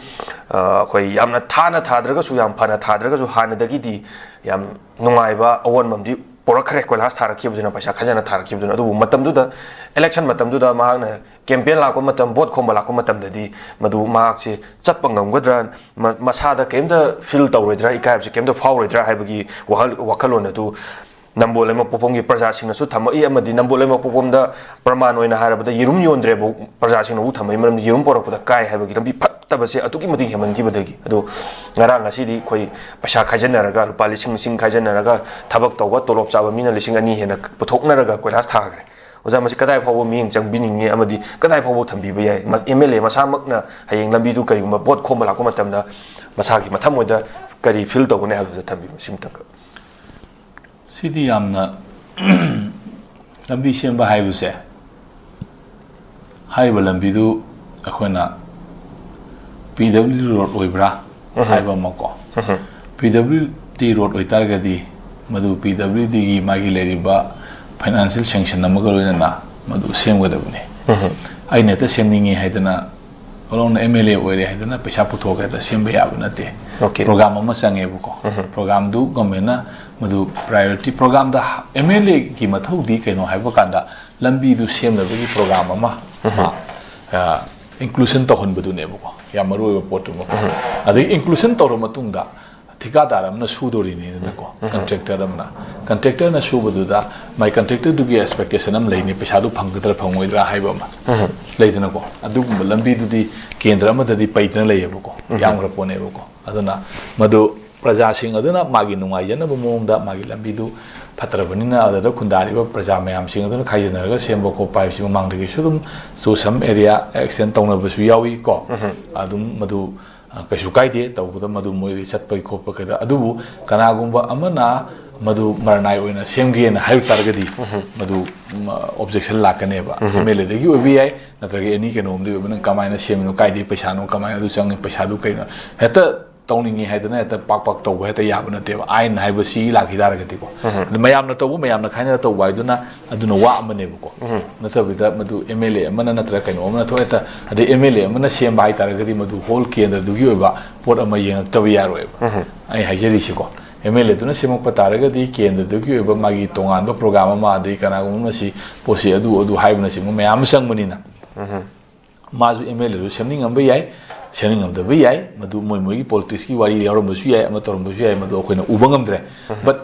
ꯑ, ꯑꯩꯈꯣꯏ ꯌꯥꯝꯅ ꯊꯥꯅ ꯊꯥꯗ꯭ꯔꯒꯁꯨ, ꯌꯥꯝ ꯐꯅ ꯊꯥꯗ꯭ꯔꯒꯁꯨ, ꯍꯥꯟꯅꯗꯒꯤꯗꯤ ꯌꯥꯝ ꯅꯨꯡꯉꯥꯏꯕ ꯑꯑꯣꯟꯕ ꯑꯃꯗꯤ ꯄꯨꯔꯛꯈ꯭ꯔꯦ, ꯀꯣꯏꯂꯥꯁ ꯊꯥꯔꯛꯈꯤꯕꯗꯨꯅ, ꯄꯩꯁꯥ ꯈꯥꯏꯖꯟꯅ ꯊꯥꯔꯛꯈꯤꯕꯗꯨꯅ꯫ ꯑꯗꯨꯕꯨ ꯃꯇꯝꯗꯨꯗ, election ꯃꯇꯝꯗꯨꯗ ꯃꯍꯥꯛꯅ campaign ꯂꯥꯛꯄ ꯃꯇꯝ, ꯚꯣꯠ ꯈꯣꯝꯕ ꯂꯥꯛꯄ ꯃꯇꯝꯗꯗꯤ ꯃꯗꯨ ꯃꯍꯥꯛꯁꯦ ꯆꯠꯄ ꯉꯝꯒꯗ꯭ꯔꯥ, ꯃ-, ꯃꯁꯥꯗ ꯀꯩꯝꯇ feel ꯇꯧꯔꯣꯏꯗ꯭ꯔꯥ, ꯏꯀꯥꯏꯕꯁꯦ ꯀꯩꯝꯇ ꯐꯥꯎꯔꯣꯏꯗ꯭ꯔꯥ ꯍꯥꯏꯕꯒꯤ ꯋꯥꯍꯜ-, ꯋꯥꯈꯜꯂꯣꯟ ꯑꯗꯨ ꯅꯝꯕꯣꯜ ꯂꯩꯃꯄꯣꯛꯐꯝꯒꯤ ꯄ꯭ꯔꯖꯥꯁꯤꯡꯅꯁꯨ ꯊꯝꯃꯛꯏ, ꯑꯃꯗꯤ ꯅꯝꯕꯣꯜ ꯂꯩꯃꯄꯣꯛꯐꯝꯗ ꯄ꯭ꯔꯃꯥꯟ ꯑꯣꯏꯅ ꯍꯥꯏꯔꯕꯗ ꯌꯦꯔꯨꯝ ꯌꯣꯟꯗ꯭ꯔꯦꯕꯨ ꯄ꯭ꯔꯖꯥꯁꯤꯡꯅꯕꯨ ꯊꯝꯃꯛꯏ, ꯃꯔꯝꯗꯤ ꯌꯦꯔꯨꯝ ꯄꯣꯔꯛꯄꯗ ꯀꯥꯏ ꯍꯥꯏꯕꯒꯤ ꯂꯝꯕꯤ ꯐꯠꯇꯕꯁꯦ ꯑꯗꯨꯛꯀꯤ ꯃꯇꯤꯛ ꯍꯦꯟꯃꯟꯈꯤꯕꯗꯒꯤ꯫ ꯑꯗꯣ ꯉꯔꯥꯡ ꯉꯁꯤꯗꯤ ꯑꯩꯈꯣꯏ ꯄꯩꯁꯥ ꯈꯥꯏꯖꯟꯅꯔꯒ, ꯂꯨꯄꯥ ꯂꯤꯁꯤꯡ ꯂꯤꯁꯤꯡ ꯈꯥꯏꯖꯟꯅꯔꯒ, ꯊꯕꯛ ꯇꯧꯕ ꯇꯣꯂꯣꯞ ꯆꯥꯕ ꯃꯤꯅ ꯂꯤꯁꯤꯡ ꯑꯅꯤ ꯍꯦꯟꯅ ꯄꯨꯊꯣꯛꯅꯔꯒ ꯀꯣꯏꯂꯥꯁ ꯊꯥꯈ꯭ꯔꯦ꯫ ꯑꯣꯖꯥ, ꯃꯁꯤ ꯀꯗꯥꯏ ꯐꯥꯎꯕ ꯃꯤꯠꯌꯦꯡ ꯆꯪꯕꯤꯅꯤꯡꯉꯤ ꯑꯃꯗꯤ ꯀꯗꯥꯏ ꯐꯥꯎꯕ ꯊꯝꯕꯤꯕ ꯌꯥꯏ? ꯃ-, ꯑꯦꯝ ꯑꯦꯜ ꯑꯦ ꯃꯁꯥꯃꯛꯅ ꯍꯌꯦꯡ ꯂꯝꯕꯤꯗꯨ ꯀꯔꯤꯒꯨꯝꯕ ꯚꯣꯠ ꯈꯣꯝꯕ ꯂꯥꯛꯄ ꯃꯇꯝꯗ ꯃꯁꯥꯒꯤ ꯃꯊꯃꯣꯏꯗ ꯀꯔꯤ feel ꯇꯧꯒꯅꯤ ꯍꯥꯏꯕꯗꯨ ꯊꯝꯕꯤꯌꯨ, ꯁꯤꯃꯇꯪꯈꯛ꯫ ꯁꯤꯗꯤ ꯌꯥꯝꯅ ꯂꯝꯕꯤ ꯁꯦꯝꯕ ꯍꯥꯏꯕꯁꯦ, ꯍꯥꯏꯔꯤꯕ ꯂꯝꯕꯤꯗꯨ ꯑꯩꯈꯣꯏꯅ ꯄꯤ ꯗꯕ꯭ꯂꯤꯎ ꯗꯤ road ꯑꯣꯏꯕ꯭ꯔꯥ ꯎꯝꯍꯨꯝ꯫ ꯍꯥꯏꯕ ꯑꯃꯀꯣ꯫ ꯎꯝꯍꯨꯝ꯫ ꯄꯤ ꯗꯕ꯭ꯂꯤꯎ ꯗꯤ road ꯑꯣꯏꯇꯥꯔꯒꯗꯤ ꯃꯗꯨ ꯄꯤ ꯗꯕ꯭ꯂꯤꯎ ꯗꯤꯒꯤ ꯃꯥꯒꯤ ꯂꯩꯔꯤꯕ financial sanction ꯑꯃꯒ ꯂꯣꯏꯅꯅ ꯃꯗꯨ ꯁꯦꯝꯒꯗꯕꯅꯤ꯫ ꯎꯝꯍꯨꯝ꯫ ꯑꯩꯅ ꯍꯦꯛꯇ ꯁꯦꯝꯅꯤꯡꯉꯤ ꯍꯥꯏꯗꯅ ꯈꯨꯂꯣꯡꯅ ꯑꯦꯝ ꯑꯦꯜ ꯑꯦ ꯑꯣꯏꯔꯦ ꯍꯥꯏꯗꯅ ꯄꯩꯁꯥ ꯄꯨꯊꯣꯛꯑꯒ ꯍꯦꯛꯇ ꯁꯦꯝꯕ ꯌꯥꯕ ꯅꯠꯇꯦ꯫ Okay. ꯄ꯭ꯔꯣꯒ꯭ꯔꯥꯝ ꯑꯃ ꯆꯪꯉꯦꯕꯀꯣ꯫ ꯄ꯭ꯔꯣꯒ꯭ꯔꯥꯝꯗꯨ ꯒꯣꯔꯃꯦꯟꯅ ꯃꯗꯨ ꯄ꯭ꯔꯥꯏꯌꯣꯔꯤꯇꯤ, ꯄ꯭ꯔꯣꯒ꯭ꯔꯥꯝꯗ ꯑꯦꯝ ꯑꯦꯜ ꯑꯦꯒꯤ ꯃꯊꯧꯗꯤ ꯀꯩꯅꯣ ꯍꯥꯏꯕ ꯀꯥꯟꯗ ꯂꯝꯕꯤꯗꯨ ꯁꯦꯝꯅꯕꯒꯤ ꯄ꯭ꯔꯣꯒ꯭ꯔꯥꯝ ꯑꯃ ꯏꯟꯀ꯭ꯂꯨꯁꯟ ꯇꯧꯍꯟꯕꯗꯨꯅꯦꯕꯀꯣ ꯌꯥꯝ ꯃꯔꯨ ꯑꯣꯏꯕ ꯄꯣꯠꯇꯨꯃꯀꯣ꯫ ꯑꯗꯒꯤ ꯏꯟꯀ꯭ꯂꯨꯁꯟ ꯇꯧꯔ ꯃꯇꯨꯡꯗ ꯊꯤꯀꯥꯗꯥꯔ ꯑꯃꯅ ꯁꯨꯗꯣꯔꯤꯅꯤꯗꯅꯀꯣ꯫ ꯀꯟꯇ꯭ꯔꯦꯛꯇꯔ ꯑꯃꯅ, ꯀꯟꯇ꯭ꯔꯦꯛꯇꯔꯅ ꯁꯨꯕꯗꯨꯗ ꯃꯥꯏ ꯀꯟꯇ꯭ꯔꯦꯛꯇꯔꯗꯨꯒꯤ ꯑꯦꯛꯁꯄꯦꯛꯇꯦꯁꯟ ꯑꯃ ꯂꯩꯅꯤ, ꯄꯩꯁꯥꯗꯨ ꯐꯪꯒꯗ꯭ꯔꯥ ꯐꯪꯉꯣꯏꯗ꯭ꯔꯥ ꯍꯥꯏꯕ ꯑꯃ ꯂꯩꯗꯅꯀꯣ꯫ ꯑꯗꯨꯒꯨꯝꯕ ꯂꯝꯕꯤꯗꯨꯗꯤ ꯀꯦꯟꯗ꯭ꯔ ꯑꯃꯗꯗꯤ ꯄꯩꯗꯅ ꯂꯩꯌꯦꯕꯀꯣ꯫ ꯌꯥꯝꯈ꯭ꯔ ꯄꯣꯠꯅꯦꯕꯀꯣ꯫ ꯑꯗꯨꯅ ꯃꯗꯨ ꯄ꯭ꯔꯖꯥꯁꯤꯡ ꯑꯗꯨꯅ ꯃꯥꯒꯤ ꯅꯨꯡꯉꯥꯏꯖꯅꯕ ꯃꯑꯣꯡꯗ ꯃꯥꯒꯤ ꯂꯝꯕꯤꯗꯨ ꯐꯠꯇ꯭ꯔꯕꯅꯤꯅ ꯑꯗꯨꯗ ꯈꯨꯟꯗꯥꯔꯤꯕ ꯄ꯭ꯔꯖꯥ ꯃꯌꯥꯝꯁꯤꯡ ꯑꯗꯨꯅ ꯈꯥꯏꯖꯤꯟꯅꯔꯒ ꯁꯦꯝꯕ ꯈꯣꯠꯄ ꯍꯥꯏꯕꯁꯤ ꯃꯃꯥꯡꯗꯒꯤꯁꯨ ꯑꯗꯨꯝ to some area extend ꯇꯧꯅꯕꯁꯨ ꯌꯥꯎꯏ ꯀꯣ꯫ ꯑꯗꯨꯝ ꯃꯗꯨ ꯑ, ꯀꯩꯁꯨ ꯀꯥꯏꯗꯦ ꯇꯧꯕꯗ, ꯃꯗꯨ ꯃꯣꯏꯒꯤ ꯆꯠꯄꯒꯤ ꯈꯣꯠꯄ ꯀꯩꯗ꯫ ꯑꯗꯨꯕꯨ ꯀꯅꯥꯒꯨꯝꯕ ꯑꯃꯅ ꯃꯗꯨ ꯃꯔꯅꯥꯏ ꯑꯣꯏꯅ ꯁꯦꯝꯒꯦꯅ ꯍꯥꯏꯕ ꯇꯥꯔꯒꯗꯤ ꯃꯗꯨ ꯑꯣꯕꯖꯦꯛꯁꯟ ꯂꯥꯛꯀꯅꯦꯕ꯫ ꯑꯦꯝ ꯑꯦꯜ ꯑꯦꯗꯒꯤ ꯑꯣꯏꯕ ꯌꯥꯏ, ꯅꯠꯇ꯭ꯔꯒ ꯑꯦꯅꯤ ꯀꯩꯅꯣꯝꯗꯒꯤ ꯑꯣꯏꯕ, "ꯅꯪ ꯀꯃꯥꯏꯅ ꯁꯦꯝꯃꯤꯅꯣ, ꯀꯥꯏꯗꯒꯤ ꯄꯩꯁꯥꯅꯣ, ꯀꯃꯥꯏꯅ ꯑꯗꯨ ꯆꯪꯉꯤ, ꯄꯩꯁꯥꯗꯨ ꯀꯩꯅꯣ?" ꯍꯦꯛꯇ ꯇꯧꯅꯤꯡꯉꯤ ꯍꯥꯏꯗꯅ ꯍꯦꯛꯇ ꯄꯥꯛ ꯄꯥꯛ ꯇꯧꯕ ꯍꯦꯛꯇ ꯌꯥꯕ ꯅꯠꯇꯦꯕ꯫ ꯑꯥꯏꯟ ꯍꯥꯏꯕꯁꯤ ꯂꯥꯛꯈꯤ ꯇꯥꯔꯒꯗꯤꯀꯣ꯫ ꯑꯗꯨ ꯃꯌꯥꯝꯅ ꯇꯧꯕ, ꯃꯌꯥꯝꯅ ꯈꯥꯏꯅꯔ ꯇꯧꯕ ꯍꯥꯏꯗꯨꯅ ꯑꯗꯨꯅ ꯋꯥ ꯑꯃꯅꯦꯕꯀꯣ꯫ ꯅꯠꯇꯕꯤꯗ ꯃꯗꯨ ꯑꯦꯝ ꯑꯦꯜ ꯑꯦ ꯑꯃꯅ ꯅꯠꯇ꯭ꯔꯒ ꯀꯩꯅꯣ ꯑꯃꯅ ꯊꯣꯛ ꯍꯦꯛꯇ, ꯑꯗꯩ ꯑꯦꯝ ꯑꯦꯜ ꯑꯦ ꯑꯃꯅ ꯁꯦꯝꯕ ꯍꯥꯏꯇꯥꯔꯒꯗꯤ ꯃꯗꯨ ꯍꯣꯜ ꯀꯦꯟꯗ꯭ꯔꯗꯨꯒꯤ ꯑꯣꯏꯕ ꯄꯣꯠ ꯑꯃ ꯌꯦꯡꯉꯛꯇꯕ ꯌꯥꯔꯣꯏꯕ꯫ ꯑꯩ ꯍꯥꯏꯖꯔꯤꯁꯤꯀꯣ, ꯑꯦꯝ ꯑꯦꯜ ꯑꯦꯗꯨꯅ ꯁꯦꯝꯃꯛꯄ ꯇꯥꯔꯒꯗꯤ ꯀꯦꯟꯗ꯭ꯔꯗꯨꯒꯤ ꯑꯣꯏꯕ ꯃꯥꯒꯤ ꯇꯣꯉꯥꯟꯕ ꯄ꯭ꯔꯣꯒ꯭ꯔꯥꯝ ꯑꯃ, ꯑꯗꯩ ꯀꯅꯥꯒꯨꯝꯕ ꯑꯃꯅ ꯁꯤ ꯄꯣꯠꯁꯤ ꯑꯗꯨ ꯑꯗꯨ ꯍꯥꯏꯕꯅꯆꯤꯡꯕ ꯃꯌꯥꯝ ꯑꯃ ꯆꯪꯕꯅꯤꯅ, ꯃꯥꯁꯨ ꯑꯦꯝ ꯑꯦꯜ ꯑꯦꯁꯨ ꯁꯦꯝꯅꯤꯡꯉꯝꯕ ꯌꯥꯏ, ꯁꯦꯝꯅꯤꯡꯉꯝꯗꯕ ꯌꯥꯏ, ꯃꯗꯨ ꯃꯣꯏ ꯃꯣꯏꯒꯤ ꯄꯣꯂꯤꯇꯤꯛꯁꯀꯤ ꯋꯥꯔꯤ ꯌꯥꯎꯔꯝꯕꯁꯨ ꯌꯥꯏ, ꯑꯃ ꯇꯧꯔꯝꯕꯁꯨ ꯌꯥꯏ, ꯃꯗꯨ ꯑꯩꯈꯣꯏꯅ ꯎꯕ ꯉꯝꯗ꯭ꯔꯦ꯫ ꯕꯠ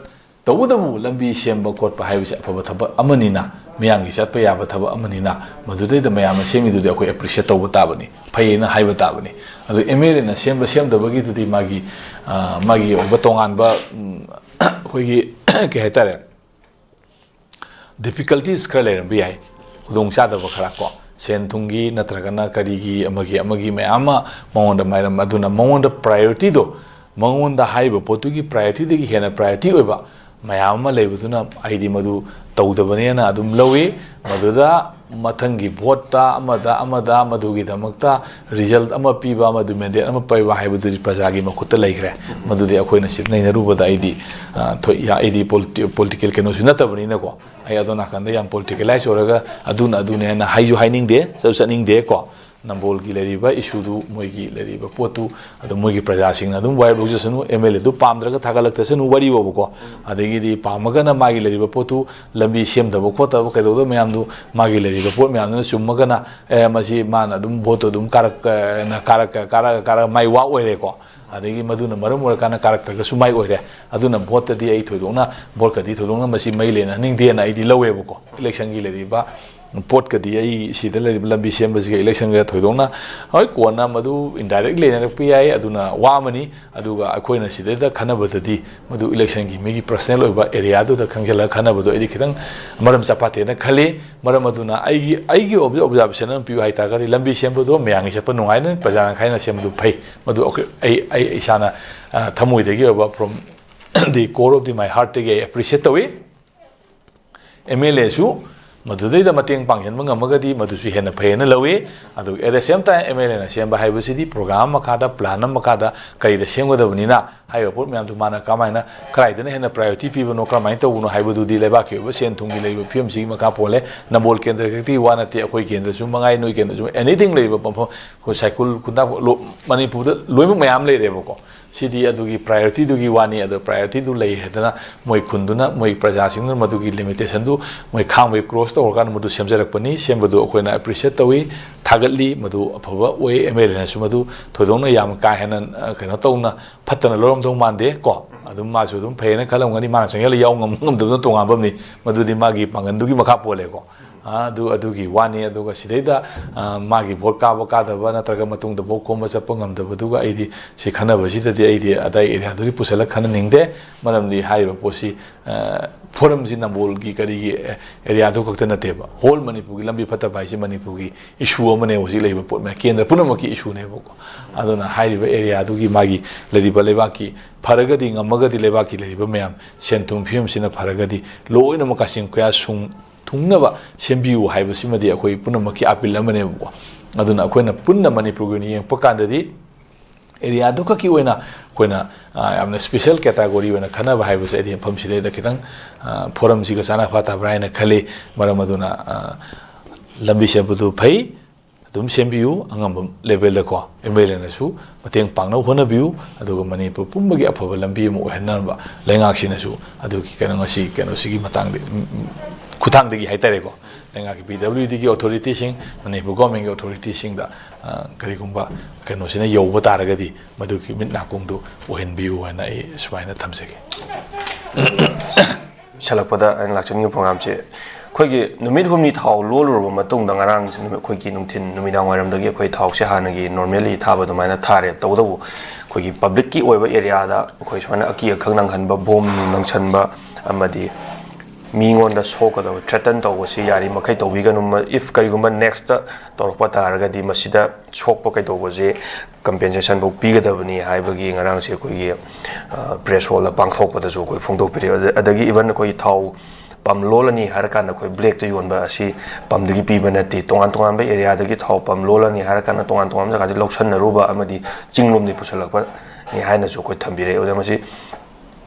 ꯇꯧꯕꯇꯕꯨ ꯂꯝꯕꯤ ꯁꯦꯝꯕ ꯈꯣꯠꯄ ꯍꯥꯏꯕꯁꯤ ꯑꯐꯕ ꯊꯕꯛ ꯑꯃꯅꯤꯅ, ꯃꯤꯌꯥꯝꯒꯤ ꯆꯠꯄ ꯌꯥꯕ ꯊꯕꯛ ꯑꯃꯅꯤꯅ, ꯃꯗꯨꯗꯩꯗ ꯃꯌꯥꯝꯅ ꯁꯦꯝꯃꯤꯗꯨꯗꯤ ꯑꯩꯈꯣꯏ ꯑꯦꯄ꯭ꯔꯤꯁꯤꯌꯦꯠ ꯇꯧꯕ ꯇꯥꯕꯅꯤ, ꯐꯩꯌꯦꯅ ꯍꯥꯏꯕ ꯇꯥꯕꯅꯤ꯫ ꯑꯗꯨ ꯑꯦꯝ ꯑꯦꯜ ꯑꯦꯅ ꯁꯦꯝꯕ ꯁꯦꯝꯗꯕꯒꯤꯗꯨꯗꯤ ꯃꯥꯒꯤ, ꯑ, ꯃꯥꯒꯤ ꯑꯣꯏꯕ ꯇꯣꯉꯥꯟꯕ, ꯎꯝ, ꯑꯩꯈꯣꯏꯒꯤ ꯀꯩ ꯍꯥꯏꯇꯥꯔꯦ, ꯗꯤꯐꯤꯀꯜꯇꯤꯁ ꯈꯔ ꯂꯩꯔꯝꯕ ꯌꯥꯏ, ꯈꯨꯗꯣꯡꯆꯥꯗꯕ ꯈꯔ ꯀꯣ, ꯁꯦꯟ ꯊꯨꯝꯒꯤ ꯅꯠꯇ꯭ꯔꯒꯅ ꯀꯔꯤꯒꯤ ꯑꯃꯒꯤ ꯑꯃꯒꯤ ꯃꯌꯥꯝ ꯑꯃ ꯃꯉꯣꯟꯗ ꯃꯥꯏꯔꯝ ꯑꯗꯨꯅ ꯃꯉꯣꯟꯗ ꯄ꯭ꯔꯥꯏꯌꯣꯔꯤꯇꯤꯗꯣ, ꯃꯉꯣꯟꯗ ꯍꯥꯏꯔꯤꯕ ꯄꯣꯠꯇꯨꯒꯤ ꯄ꯭ꯔꯥꯏꯌꯣꯔꯤꯇꯤꯗꯒꯤ ꯍꯦꯟꯅ ꯄ꯭ꯔꯥꯏꯌꯣꯔꯤꯇꯤ ꯑꯣꯏꯕ ꯃꯌꯥꯝ ꯑꯃ ꯂꯩꯕꯗꯨꯅ ꯑꯩꯗꯤ ꯃꯗꯨ ꯇꯧꯗꯕꯅꯦꯅ ꯑꯗꯨꯝ ꯂꯧꯏ꯫ ꯃꯗꯨꯗ ꯃꯊꯪꯒꯤ ꯚꯣꯠꯇ ꯑꯃꯗ ꯑꯃꯗ ꯃꯗꯨꯒꯤꯗꯃꯛꯇ ꯔꯤꯖꯜꯠ ꯑꯃ ꯄꯤꯕ, ꯃꯗꯨ ꯃꯦꯟꯗꯦꯠ ꯑꯃ ꯄꯤꯕ ꯍꯥꯏꯕꯗꯨꯗꯤ ꯄ꯭ꯔꯖꯥꯒꯤ ꯃꯈꯨꯠꯇ ꯂꯩꯈ꯭ꯔꯦ꯫ ꯃꯗꯨꯗꯤ ꯑꯩꯈꯣꯏꯅ ꯁꯤꯗ ꯅꯩꯅꯔꯨꯕꯗ ꯑꯩꯗꯤ, ꯑ, ꯊꯣꯏ-, ꯌꯥ-, ꯑꯩꯗꯤ ꯄꯣꯂꯤꯇꯤ-, ꯄꯣꯂꯤꯇꯤꯀꯦꯜ ꯀꯩꯅꯣꯁꯨ ꯅꯠꯇꯕꯅꯤꯅꯀꯣ꯫ ꯑꯩ ꯑꯗꯣ ꯅꯥꯀꯟꯗ ꯌꯥꯝ ꯄꯣꯂꯤꯇꯤꯀꯦꯂꯥꯏꯁ ꯑꯣꯏꯔꯒ ꯑꯗꯨꯅ ꯑꯗꯨꯅꯦ ꯍꯥꯏꯅ ꯍꯥꯏꯁꯨ ꯍꯥꯏꯅꯤꯡꯗꯦ, ꯆꯠꯁꯨ ꯆꯠꯅꯤꯡꯗꯦ ꯀꯣ꯫ ꯅꯝꯕꯣꯜꯒꯤ ꯂꯩꯔꯤꯕ ꯏꯁꯨꯗꯨ, ꯃꯣꯏꯒꯤ ꯂꯩꯔꯤꯕ ꯄꯣꯠꯇꯨ ꯑꯗꯨꯝ ꯃꯣꯏꯒꯤ ꯄ꯭ꯔꯖꯥꯁꯤꯡꯅ ꯑꯗꯨꯝ ꯋꯥꯔꯦꯞ ꯂꯧꯖꯁꯅꯨ꯫ ꯑꯦꯝ ꯑꯦꯜ ꯑꯦꯗꯨ ꯄꯥꯝꯗ꯭ꯔꯒ ꯊꯥꯒꯠꯂꯛꯇꯁꯅꯨ, ꯋꯥꯔꯤ ꯐꯥꯎꯕꯀꯣ꯫ ꯑꯗꯒꯤꯗꯤ ꯄꯥꯝꯃꯒꯅ ꯃꯥꯒꯤ ꯂꯩꯔꯤꯕ ꯄꯣꯠꯇꯨ ꯂꯝꯕꯤ ꯁꯦꯝꯗꯕ ꯈꯣꯠꯇꯕ ꯀꯩꯗꯧꯗꯕ ꯃꯌꯥꯝꯗꯨ, ꯃꯥꯒꯤ ꯂꯩꯔꯤꯕ ꯄꯣꯠ ꯃꯌꯥꯝꯗꯨꯅ ꯆꯨꯝꯃꯒꯅ, ꯑꯦ, ꯃꯁꯤ ꯃꯥꯅ ꯑꯗꯨꯝ ꯚꯣꯠꯇꯣ ꯑꯗꯨꯝ ꯀꯥꯔꯛ-, ꯀꯥꯔꯛ-, ꯀꯥꯔꯛ-, ꯀꯥꯔꯛ-, ꯃꯥꯏ ꯋꯥ ꯑꯣꯏꯔꯦꯀꯣ꯫ ꯑꯗꯒꯤ ꯃꯗꯨꯅ ꯃꯔꯝ ꯑꯣꯏꯔꯀꯥꯟꯗ ꯀꯥꯔꯛꯇ꯭ꯔꯒꯁꯨ ꯃꯥꯏ ꯑꯣꯏꯔꯦ꯫ ꯑꯗꯨꯅ ꯚꯣꯠꯇꯗꯤ ꯑꯩ ꯊꯣꯏꯗꯣꯛꯅ, ꯚꯣꯠꯀꯗꯤ ꯊꯣꯏꯗꯣꯛꯅ ꯃꯁꯤ ꯃꯩ ꯂꯩꯅꯍꯟꯅꯤꯡꯗꯦꯅ ꯑꯩꯗꯤ ꯂꯧꯋꯦꯕꯀꯣ꯫ ꯏꯂꯦꯛꯁꯟꯒꯤ ꯂꯩꯔꯤꯕ ꯄꯣꯠꯀꯗꯤ, ꯑꯩ ꯁꯤꯗ ꯂꯩꯔꯤꯕ ꯂꯝꯕꯤ ꯁꯦꯝꯕꯁꯤꯒ ꯏꯂꯦꯛꯁꯟꯒ ꯊꯣꯏꯗꯣꯛꯅ, ꯍꯣꯏ, ꯀꯣꯟꯅ ꯃꯗꯨ ꯏꯟꯗꯥꯏꯔꯦꯛ ꯂꯩꯅꯔꯛꯄ ꯌꯥꯏ, ꯑꯗꯨꯅ ꯋꯥ ꯑꯃꯅꯤ꯫ ꯑꯗꯨꯒ ꯑꯩꯈꯣꯏꯅ ꯁꯤꯗꯩꯗ ꯈꯟꯅꯕꯗꯗꯤ ꯃꯗꯨ ꯏꯂꯦꯛꯁꯟꯒꯤ ꯃꯤꯒꯤ ꯄꯔꯁꯅꯦꯜ ꯑꯣꯏꯕ ꯑꯦꯔꯤꯌꯥꯗꯨꯗ ꯈꯪꯖꯤꯜꯂꯒ ꯈꯟꯅꯕꯗꯣ ꯑꯩꯗꯤ ꯈꯤꯇꯪ ꯃꯔꯝ ꯆꯥ ꯐꯥꯠꯇꯦꯅ ꯈꯜꯂꯤ꯫ ꯃꯔꯝ ꯑꯗꯨꯅ ꯑꯩꯒꯤ, ꯑꯩꯒꯤ ꯑꯣꯕꯖꯥꯔꯕꯦꯁꯟ ꯑꯃ ꯄꯤꯌꯨ ꯍꯥꯏꯇꯥꯔꯒꯗꯤ, ꯂꯝꯕꯤ ꯁꯦꯝꯕꯗꯣ ꯃꯌꯥꯝꯒꯤ ꯆꯠꯄ ꯅꯨꯡꯉꯥꯏꯅ, ꯄ꯭ꯔꯖꯥꯅ ꯈꯥꯏꯅ ꯁꯦꯝꯕꯗꯨ ꯐꯩ꯫ ꯃꯗꯨ ꯑꯩꯈꯣꯏ, ꯑꯩ, ꯑꯩ ꯏꯁꯥꯅ, ꯑ, ꯊꯃꯣꯏꯗꯒꯤ ꯑꯣꯏꯕ, from the core of the my heartꯇꯒꯤ ꯑꯩ ꯑꯦꯄ꯭ꯔꯤꯁꯤꯌꯦꯠ ꯇꯧꯏ꯫ ꯑꯦꯝ ꯑꯦꯜ ꯑꯦꯁꯨ ꯃꯗꯨꯗꯩꯗ ꯃꯇꯦꯡ ꯄꯥꯡꯁꯤꯟꯕ ꯉꯝꯃꯒꯗꯤ ꯃꯗꯨꯁꯨ ꯍꯦꯟꯅ ꯐꯩꯌꯦꯅ ꯂꯧꯏ꯫ ꯑꯗꯨꯒ at the same time M L ꯑꯦꯅ ꯁꯦꯝꯕ ꯍꯥꯏꯕꯁꯤꯗꯤ ꯄ꯭ꯔꯣꯒ꯭ꯔꯥꯝ ꯑꯃ ꯃꯈꯥꯗ, ꯄ꯭ꯂꯥꯟ ꯑꯃ ꯃꯈꯥꯗ ꯀꯔꯤꯗ ꯁꯦꯝꯒꯗꯕꯅꯤꯅ, ꯍꯥꯏꯔꯤꯕ ꯄꯣꯠ ꯃꯌꯥꯝꯗꯨ ꯃꯥꯅ ꯀꯃꯥꯏꯅ, ꯀꯗꯥꯏꯗꯅ ꯍꯦꯟꯅ ꯄ꯭ꯔꯥꯏꯌꯣꯔꯤꯇꯤ ꯄꯤꯕꯅꯣ, ꯀꯔꯝꯍꯥꯏꯅ ꯇꯧꯕꯅꯣ ꯍꯥꯏꯕꯗꯨꯗꯤ ꯂꯩꯕꯥꯛꯀꯤ ꯑꯣꯏꯕ ꯁꯦꯟ ꯊꯨꯝꯒꯤ ꯂꯩꯔꯤꯕ ꯐꯤꯕꯝꯁꯤꯒꯤ ꯃꯈꯥ ꯄꯣꯜꯂꯦ꯫ ꯅꯝꯕꯣꯜ ꯀꯦꯟꯗ꯭ꯔ ꯈꯛꯇꯤ ꯋꯥ ꯅꯠꯇꯦ, ꯑꯩꯈꯣꯏ ꯀꯦꯟꯗ꯭ꯔꯁꯨ ꯃꯉꯥꯏ, ꯅꯣꯏ ꯀꯦꯟꯗ꯭ꯔꯁꯨ, ꯑꯦꯅꯤꯊꯤꯡ ꯂꯩꯔꯤꯕ ꯃꯐꯝ, ꯑꯩꯈꯣꯏ ꯁꯥꯏꯀꯨꯜ, ꯈꯨꯟꯗꯥ-, ꯂꯣ-, ꯃꯅꯤꯄꯨꯔꯗ ꯂꯣꯏꯅꯃꯛ ꯃꯌꯥꯝ ꯂꯩꯔꯦꯕꯀꯣ꯫ ꯁꯤꯗꯤ ꯑꯗꯨꯒꯤ ꯄ꯭ꯔꯥꯏꯌꯣꯔꯤꯇꯤꯗꯨꯒꯤ ꯋꯥꯅꯤ꯫ ꯑꯗꯣ ꯄ꯭ꯔꯥꯏꯌꯣꯔꯤꯇꯤꯗꯨ ꯂꯩ ꯍꯥꯏꯗꯅ ꯃꯣꯏ ꯈꯨꯟꯗꯨꯅ, ꯃꯣꯏ ꯄ꯭ꯔꯖꯥꯁꯤꯡꯗꯨꯅ ꯃꯗꯨꯒꯤ ꯂꯤꯃꯤꯇꯦꯁꯟꯗꯨ ꯃꯣꯏ ꯈꯥꯡꯕꯩ ꯀ꯭ꯔꯣꯁ ꯇꯧꯔꯀꯥꯟꯗ ꯃꯗꯨ ꯁꯦꯝꯖꯔꯛꯄꯅꯤ꯫ ꯁꯦꯝꯕꯗꯨ ꯑꯩꯈꯣꯏꯅ ꯑꯦꯄ꯭ꯔꯤꯁꯤꯌꯦꯠ ꯇꯧꯏ, ꯊꯥꯒꯠꯂꯤ, ꯃꯗꯨ ꯑꯐꯕ ꯑꯣꯏ꯫ ꯑꯦꯝ ꯑꯦꯜ ꯑꯦꯅꯁꯨ ꯃꯗꯨ ꯊꯣꯏꯗꯣꯛꯅ ꯌꯥꯝ ꯀꯥ ꯍꯦꯟꯅ, ꯑ, ꯀꯩꯅꯣ ꯇꯧꯅ, ꯐꯠꯇꯅ ꯂꯧꯔꯝꯗꯧ ꯃꯥꯟꯗꯦ ꯀꯣ꯫ ꯑꯗꯨꯝ ꯃꯥꯁꯨ ꯑꯗꯨꯝ ꯐꯩꯌꯦꯅ ꯈꯜꯂꯝꯒꯅꯤ꯫ ꯃꯥꯅ ꯆꯪꯁꯤꯜꯂ ꯌꯥꯎ ꯉꯝ-, ꯉꯝꯗꯕꯗꯨꯅ ꯇꯣꯉꯥꯟꯕ ꯑꯃꯅꯤ꯫ ꯃꯗꯨꯗꯤ ꯃꯥꯒꯤ ꯄꯥꯡꯒꯜꯗꯨꯒꯤ ꯃꯈꯥ ꯄꯣꯜꯂꯦꯀꯣ꯫ ꯑ, ꯑꯗꯨ, ꯑꯗꯨꯒꯤ ꯋꯥꯅꯤ꯫ ꯑꯗꯨꯒ ꯁꯤꯗꯩꯗ, ꯑ, ꯃꯥꯒꯤ ꯚꯣꯠ ꯀꯥꯕ ꯀꯥꯗꯕ ꯅꯠꯇ꯭ꯔꯒ ꯃꯇꯨꯡꯗ ꯚꯣꯠ ꯈꯣꯝꯕ ꯆꯠꯄ ꯉꯝꯗꯕꯗꯨꯒ ꯑꯩꯗꯤ ꯁꯤ ꯈꯟꯅꯕꯁꯤꯗꯗꯤ ꯑꯩꯗꯤ ꯑꯗꯥꯏ ꯑꯦꯔꯤꯌꯥꯗꯨꯗꯤ ꯄꯨꯁꯜꯂꯒ ꯈꯟꯅꯅꯤꯡꯗꯦ꯫ ꯃꯔꯝꯗꯤ ꯍꯥꯏꯔꯤꯕ ꯄꯣꯠꯁꯤ, ꯑ, ꯐꯣꯔꯝꯁꯤ ꯅꯝꯕꯣꯜꯒꯤ ꯀꯔꯤꯒꯤ, ꯑ, ꯑꯦꯔꯤꯌꯥꯗꯨ ꯈꯛꯇ ꯅꯠꯇꯦꯕ꯫ ꯍꯣꯜ ꯃꯅꯤꯄꯨꯔꯒꯤ ꯂꯝꯕꯤ ꯐꯠꯇꯕ ꯍꯥꯏꯁꯤ ꯃꯅꯤꯄꯨꯔꯒꯤ ꯏꯁꯨ ꯑꯃꯅꯦ ꯍꯧꯖꯤꯛ ꯂꯩꯔꯤꯕ ꯄꯣꯠ ꯃꯌꯥꯝ, ꯀꯦꯟꯗ꯭ꯔ ꯄꯨꯝꯅꯃꯛꯀꯤ ꯏꯁꯨꯅꯦꯕꯀꯣ꯫ ꯑꯗꯨꯅ ꯍꯥꯏꯔꯤꯕ ꯑꯦꯔꯤꯌꯥꯗꯨꯒꯤ ꯃꯥꯒꯤ ꯂꯩꯔꯤꯕ ꯂꯩꯕꯥꯛꯀꯤ ꯐꯔꯒꯗꯤ, ꯉꯝꯃꯒꯗꯤ ꯂꯩꯕꯥꯛꯀꯤ ꯂꯩꯔꯤꯕ ꯃꯌꯥꯝ, ꯁꯦꯟ ꯊꯨꯝ ꯐꯤꯕꯝꯁꯤꯅ ꯐꯔꯒꯗꯤ ꯂꯣꯏꯅꯃꯛ ꯀꯥꯆꯤꯟ ꯀꯣꯌꯥ ꯁꯨꯡ ꯊꯨꯡꯅꯕ ꯁꯦꯝꯕꯤꯌꯨ ꯍꯥꯏꯕꯁꯤꯃꯗꯤ ꯑꯩꯈꯣꯏ ꯄꯨꯝꯅꯃꯛꯀꯤ ꯑꯄꯤꯜ ꯑꯃꯅꯦꯕꯀꯣ꯫ ꯑꯗꯨꯅ ꯑꯩꯈꯣꯏꯅ ꯄꯨꯟꯅ ꯃꯅꯤꯄꯨꯔꯒꯤ ꯑꯣꯏꯅ ꯌꯦꯡꯉꯛꯄ ꯀꯥꯟꯗꯗꯤ ꯑꯦꯔꯤꯌꯥꯗꯨꯈꯛꯀꯤ ꯑꯣꯏꯅ ꯑꯩꯈꯣꯏꯅ, ꯑ, ꯌꯥꯝꯅ ꯁ꯭ꯄꯦꯁꯦꯜ ꯀꯦꯇꯥꯒꯣꯔꯤ ꯑꯣꯏꯅ ꯈꯟꯅꯕ ꯍꯥꯏꯕꯁꯦ ꯑꯩꯗꯤ ꯃꯐꯝꯁꯤꯗꯩꯗ ꯈꯤꯇꯪ, ꯑ, ꯐꯣꯔꯝꯁꯤꯒ ꯆꯥꯅ ꯐꯥꯠꯇꯕ꯭ꯔꯥ ꯍꯥꯏꯅ ꯈꯜꯂꯤ꯫ ꯃꯔꯝ ꯑꯗꯨꯅ, ꯑ, ꯂꯝꯕꯤ ꯁꯦꯝꯕꯗꯨ ꯐꯩ, ꯑꯗꯨꯝ ꯁꯦꯝꯕꯤꯌꯨ, ꯑꯉꯝꯕ ꯂꯦꯚꯦꯜꯗꯀꯣ ꯑꯦꯝ ꯑꯦꯜ ꯑꯦꯅꯁꯨ ꯃꯇꯦꯡ ꯄꯥꯡꯅꯕ ꯍꯣꯠꯅꯕꯤꯌꯨ꯫ ꯑꯗꯨꯒ ꯃꯅꯤꯄꯨꯔ ꯄꯨꯝꯕꯒꯤ ꯑꯐꯕ ꯂꯝꯕꯤ ꯑꯃ ꯑꯣꯏꯍꯟꯅꯕ ꯂꯩꯉꯥꯛꯁꯤꯅꯁꯨ ꯑꯗꯨꯒꯤ ꯀꯩꯅꯣ, ꯉꯁꯤ ꯀꯩꯅꯣꯁꯤꯒꯤ ꯃꯇꯥꯡꯗ, ꯎꯝ, ꯎꯝ, ꯈꯨꯠꯊꯥꯡꯗꯒꯤ ꯍꯥꯏꯇꯥꯔꯦꯀꯣ, ꯂꯩꯉꯥꯛꯀꯤ ꯄꯤ ꯗꯕ꯭ꯂꯤꯌꯨ ꯗꯤꯒꯤ ꯑꯣꯊꯣꯔꯤꯇꯤꯁꯤꯡ, ꯃꯅꯤꯄꯨꯔ ꯒꯣꯔꯃꯦꯟꯒꯤ ꯑꯣꯊꯣꯔꯤꯇꯤꯁꯤꯡꯗ, ꯑ, ꯀꯔꯤꯒꯨꯝꯕ ꯀꯩꯅꯣꯁꯤꯅ ꯌꯧꯕ ꯇꯥꯔꯒꯗꯤ ꯃꯗꯨꯒꯤ ꯃꯤꯠ ꯅꯥꯀꯣꯡꯗꯨ ꯑꯣꯏꯍꯟꯕꯤꯌꯨ ꯍꯥꯏꯅ ꯑꯩ ꯁꯨꯃꯥꯏꯅ ꯊꯝꯖꯒꯦ꯫ ꯂꯣꯏꯁꯤꯜꯂꯛꯄꯗ ꯑꯩꯅ ꯂꯥꯛꯆꯅꯤꯡꯉꯤꯕ ꯄ꯭ꯔꯣꯒ꯭ꯔꯥꯝꯁꯦ, ꯑꯩꯈꯣꯏꯒꯤ ꯅꯨꯃꯤꯠ ꯍꯨꯝꯅꯤ ꯊꯥꯎ ꯂꯣꯜꯂꯨꯔꯕ ꯃꯇꯨꯡꯗ, ꯉꯔꯥꯡꯁꯦ ꯅꯨꯃꯤꯠ, ꯑꯩꯈꯣꯏꯒꯤ ꯅꯨꯡꯊꯤꯟ, ꯅꯨꯃꯤꯗꯥꯡ ꯋꯥꯏꯔꯝꯗꯒꯤ ꯑꯩꯈꯣꯏ ꯊꯥꯎꯁꯦ ꯍꯥꯟꯅꯒꯤ ꯅꯣꯔꯃꯦꯜꯂꯤ ꯊꯥꯕ ꯑꯗꯨꯃꯥꯏꯅ ꯊꯥꯔꯦ꯫ ꯇꯧꯕꯇꯕꯨ ꯑꯩꯈꯣꯏꯒꯤ ꯄꯕ꯭ꯂꯤꯛꯀꯤ ꯑꯣꯏꯕ ꯑꯦꯔꯤꯌꯥꯗ ꯑꯩꯈꯣꯏ ꯁꯨꯃꯥꯏꯅ ꯑꯀꯤ ꯑꯈꯪ ꯅꯪꯍꯟꯕ, ꯕꯣꯝ ꯂꯪꯁꯟꯕ ꯑꯃꯗꯤ ꯃꯤꯉꯣꯟꯗ ꯁꯣꯛꯀꯗꯕ ꯊ꯭ꯔꯦꯇꯟ ꯇꯧꯕꯁꯤ ꯌꯥꯔꯤꯃꯈꯩ ꯇꯧꯕꯤꯒꯅꯨ꯫ ꯏꯐ ꯀꯔꯤꯒꯨꯝꯕ ꯅꯦꯛꯁꯇ ꯇꯧꯔꯛꯄ ꯇꯥꯔꯒꯗꯤ ꯃꯁꯤꯗ ꯁꯣꯛꯄ ꯀꯩꯗꯧꯕꯁꯦ ꯀꯝꯄꯦꯟꯁꯦꯁꯟꯐꯧ ꯄꯤꯒꯗꯕꯅꯤ ꯍꯥꯏꯕꯒꯤ ꯉꯔꯥꯡꯁꯦ ꯑꯩꯈꯣꯏꯒꯤ, ꯑ, ꯄ꯭ꯔꯦꯁ ꯍꯣꯜꯗ ꯄꯥꯡꯊꯣꯛꯄꯗꯁꯨ ꯑꯩꯈꯣꯏ ꯐꯣꯡꯗꯣꯛꯄꯤꯔꯛꯑꯦ꯫ ꯑꯗ-, ꯑꯗꯒꯤ ꯏꯚꯟ ꯑꯩꯈꯣꯏ ꯊꯥꯎ ꯄꯝ ꯂꯣꯜꯂꯅꯤ ꯍꯥꯏꯔꯀꯥꯟꯗ ꯑꯩꯈꯣꯏ ꯕ꯭ꯂꯦꯛꯇ ꯌꯣꯟꯕ ꯑꯁꯤ ꯄꯝꯗꯒꯤ ꯄꯤꯕ ꯅꯠꯇꯦ, ꯇꯣꯉꯥꯟ ꯇꯣꯉꯥꯟꯕ ꯑꯦꯔꯤꯌꯥꯗꯒꯤ ꯊꯥꯎ ꯄꯝ ꯂꯣꯜꯂꯅꯤ ꯍꯥꯏꯔꯀꯥꯟꯗ ꯇꯣꯉꯥꯟ ꯇꯣꯉꯥꯟꯕ ꯖꯒꯥꯁꯤ ꯂꯧꯁꯟꯅꯔꯨꯕ ꯑꯃꯗꯤ ꯆꯤꯡꯂꯣꯝꯗꯒꯤ ꯄꯨꯁꯜꯂꯛꯄꯅꯤ ꯍꯥꯏꯅꯁꯨ ꯑꯩꯈꯣꯏ ꯊꯝꯕꯤꯔꯛꯑꯦ꯫ ꯑꯣꯖꯥ, ꯃꯁꯤ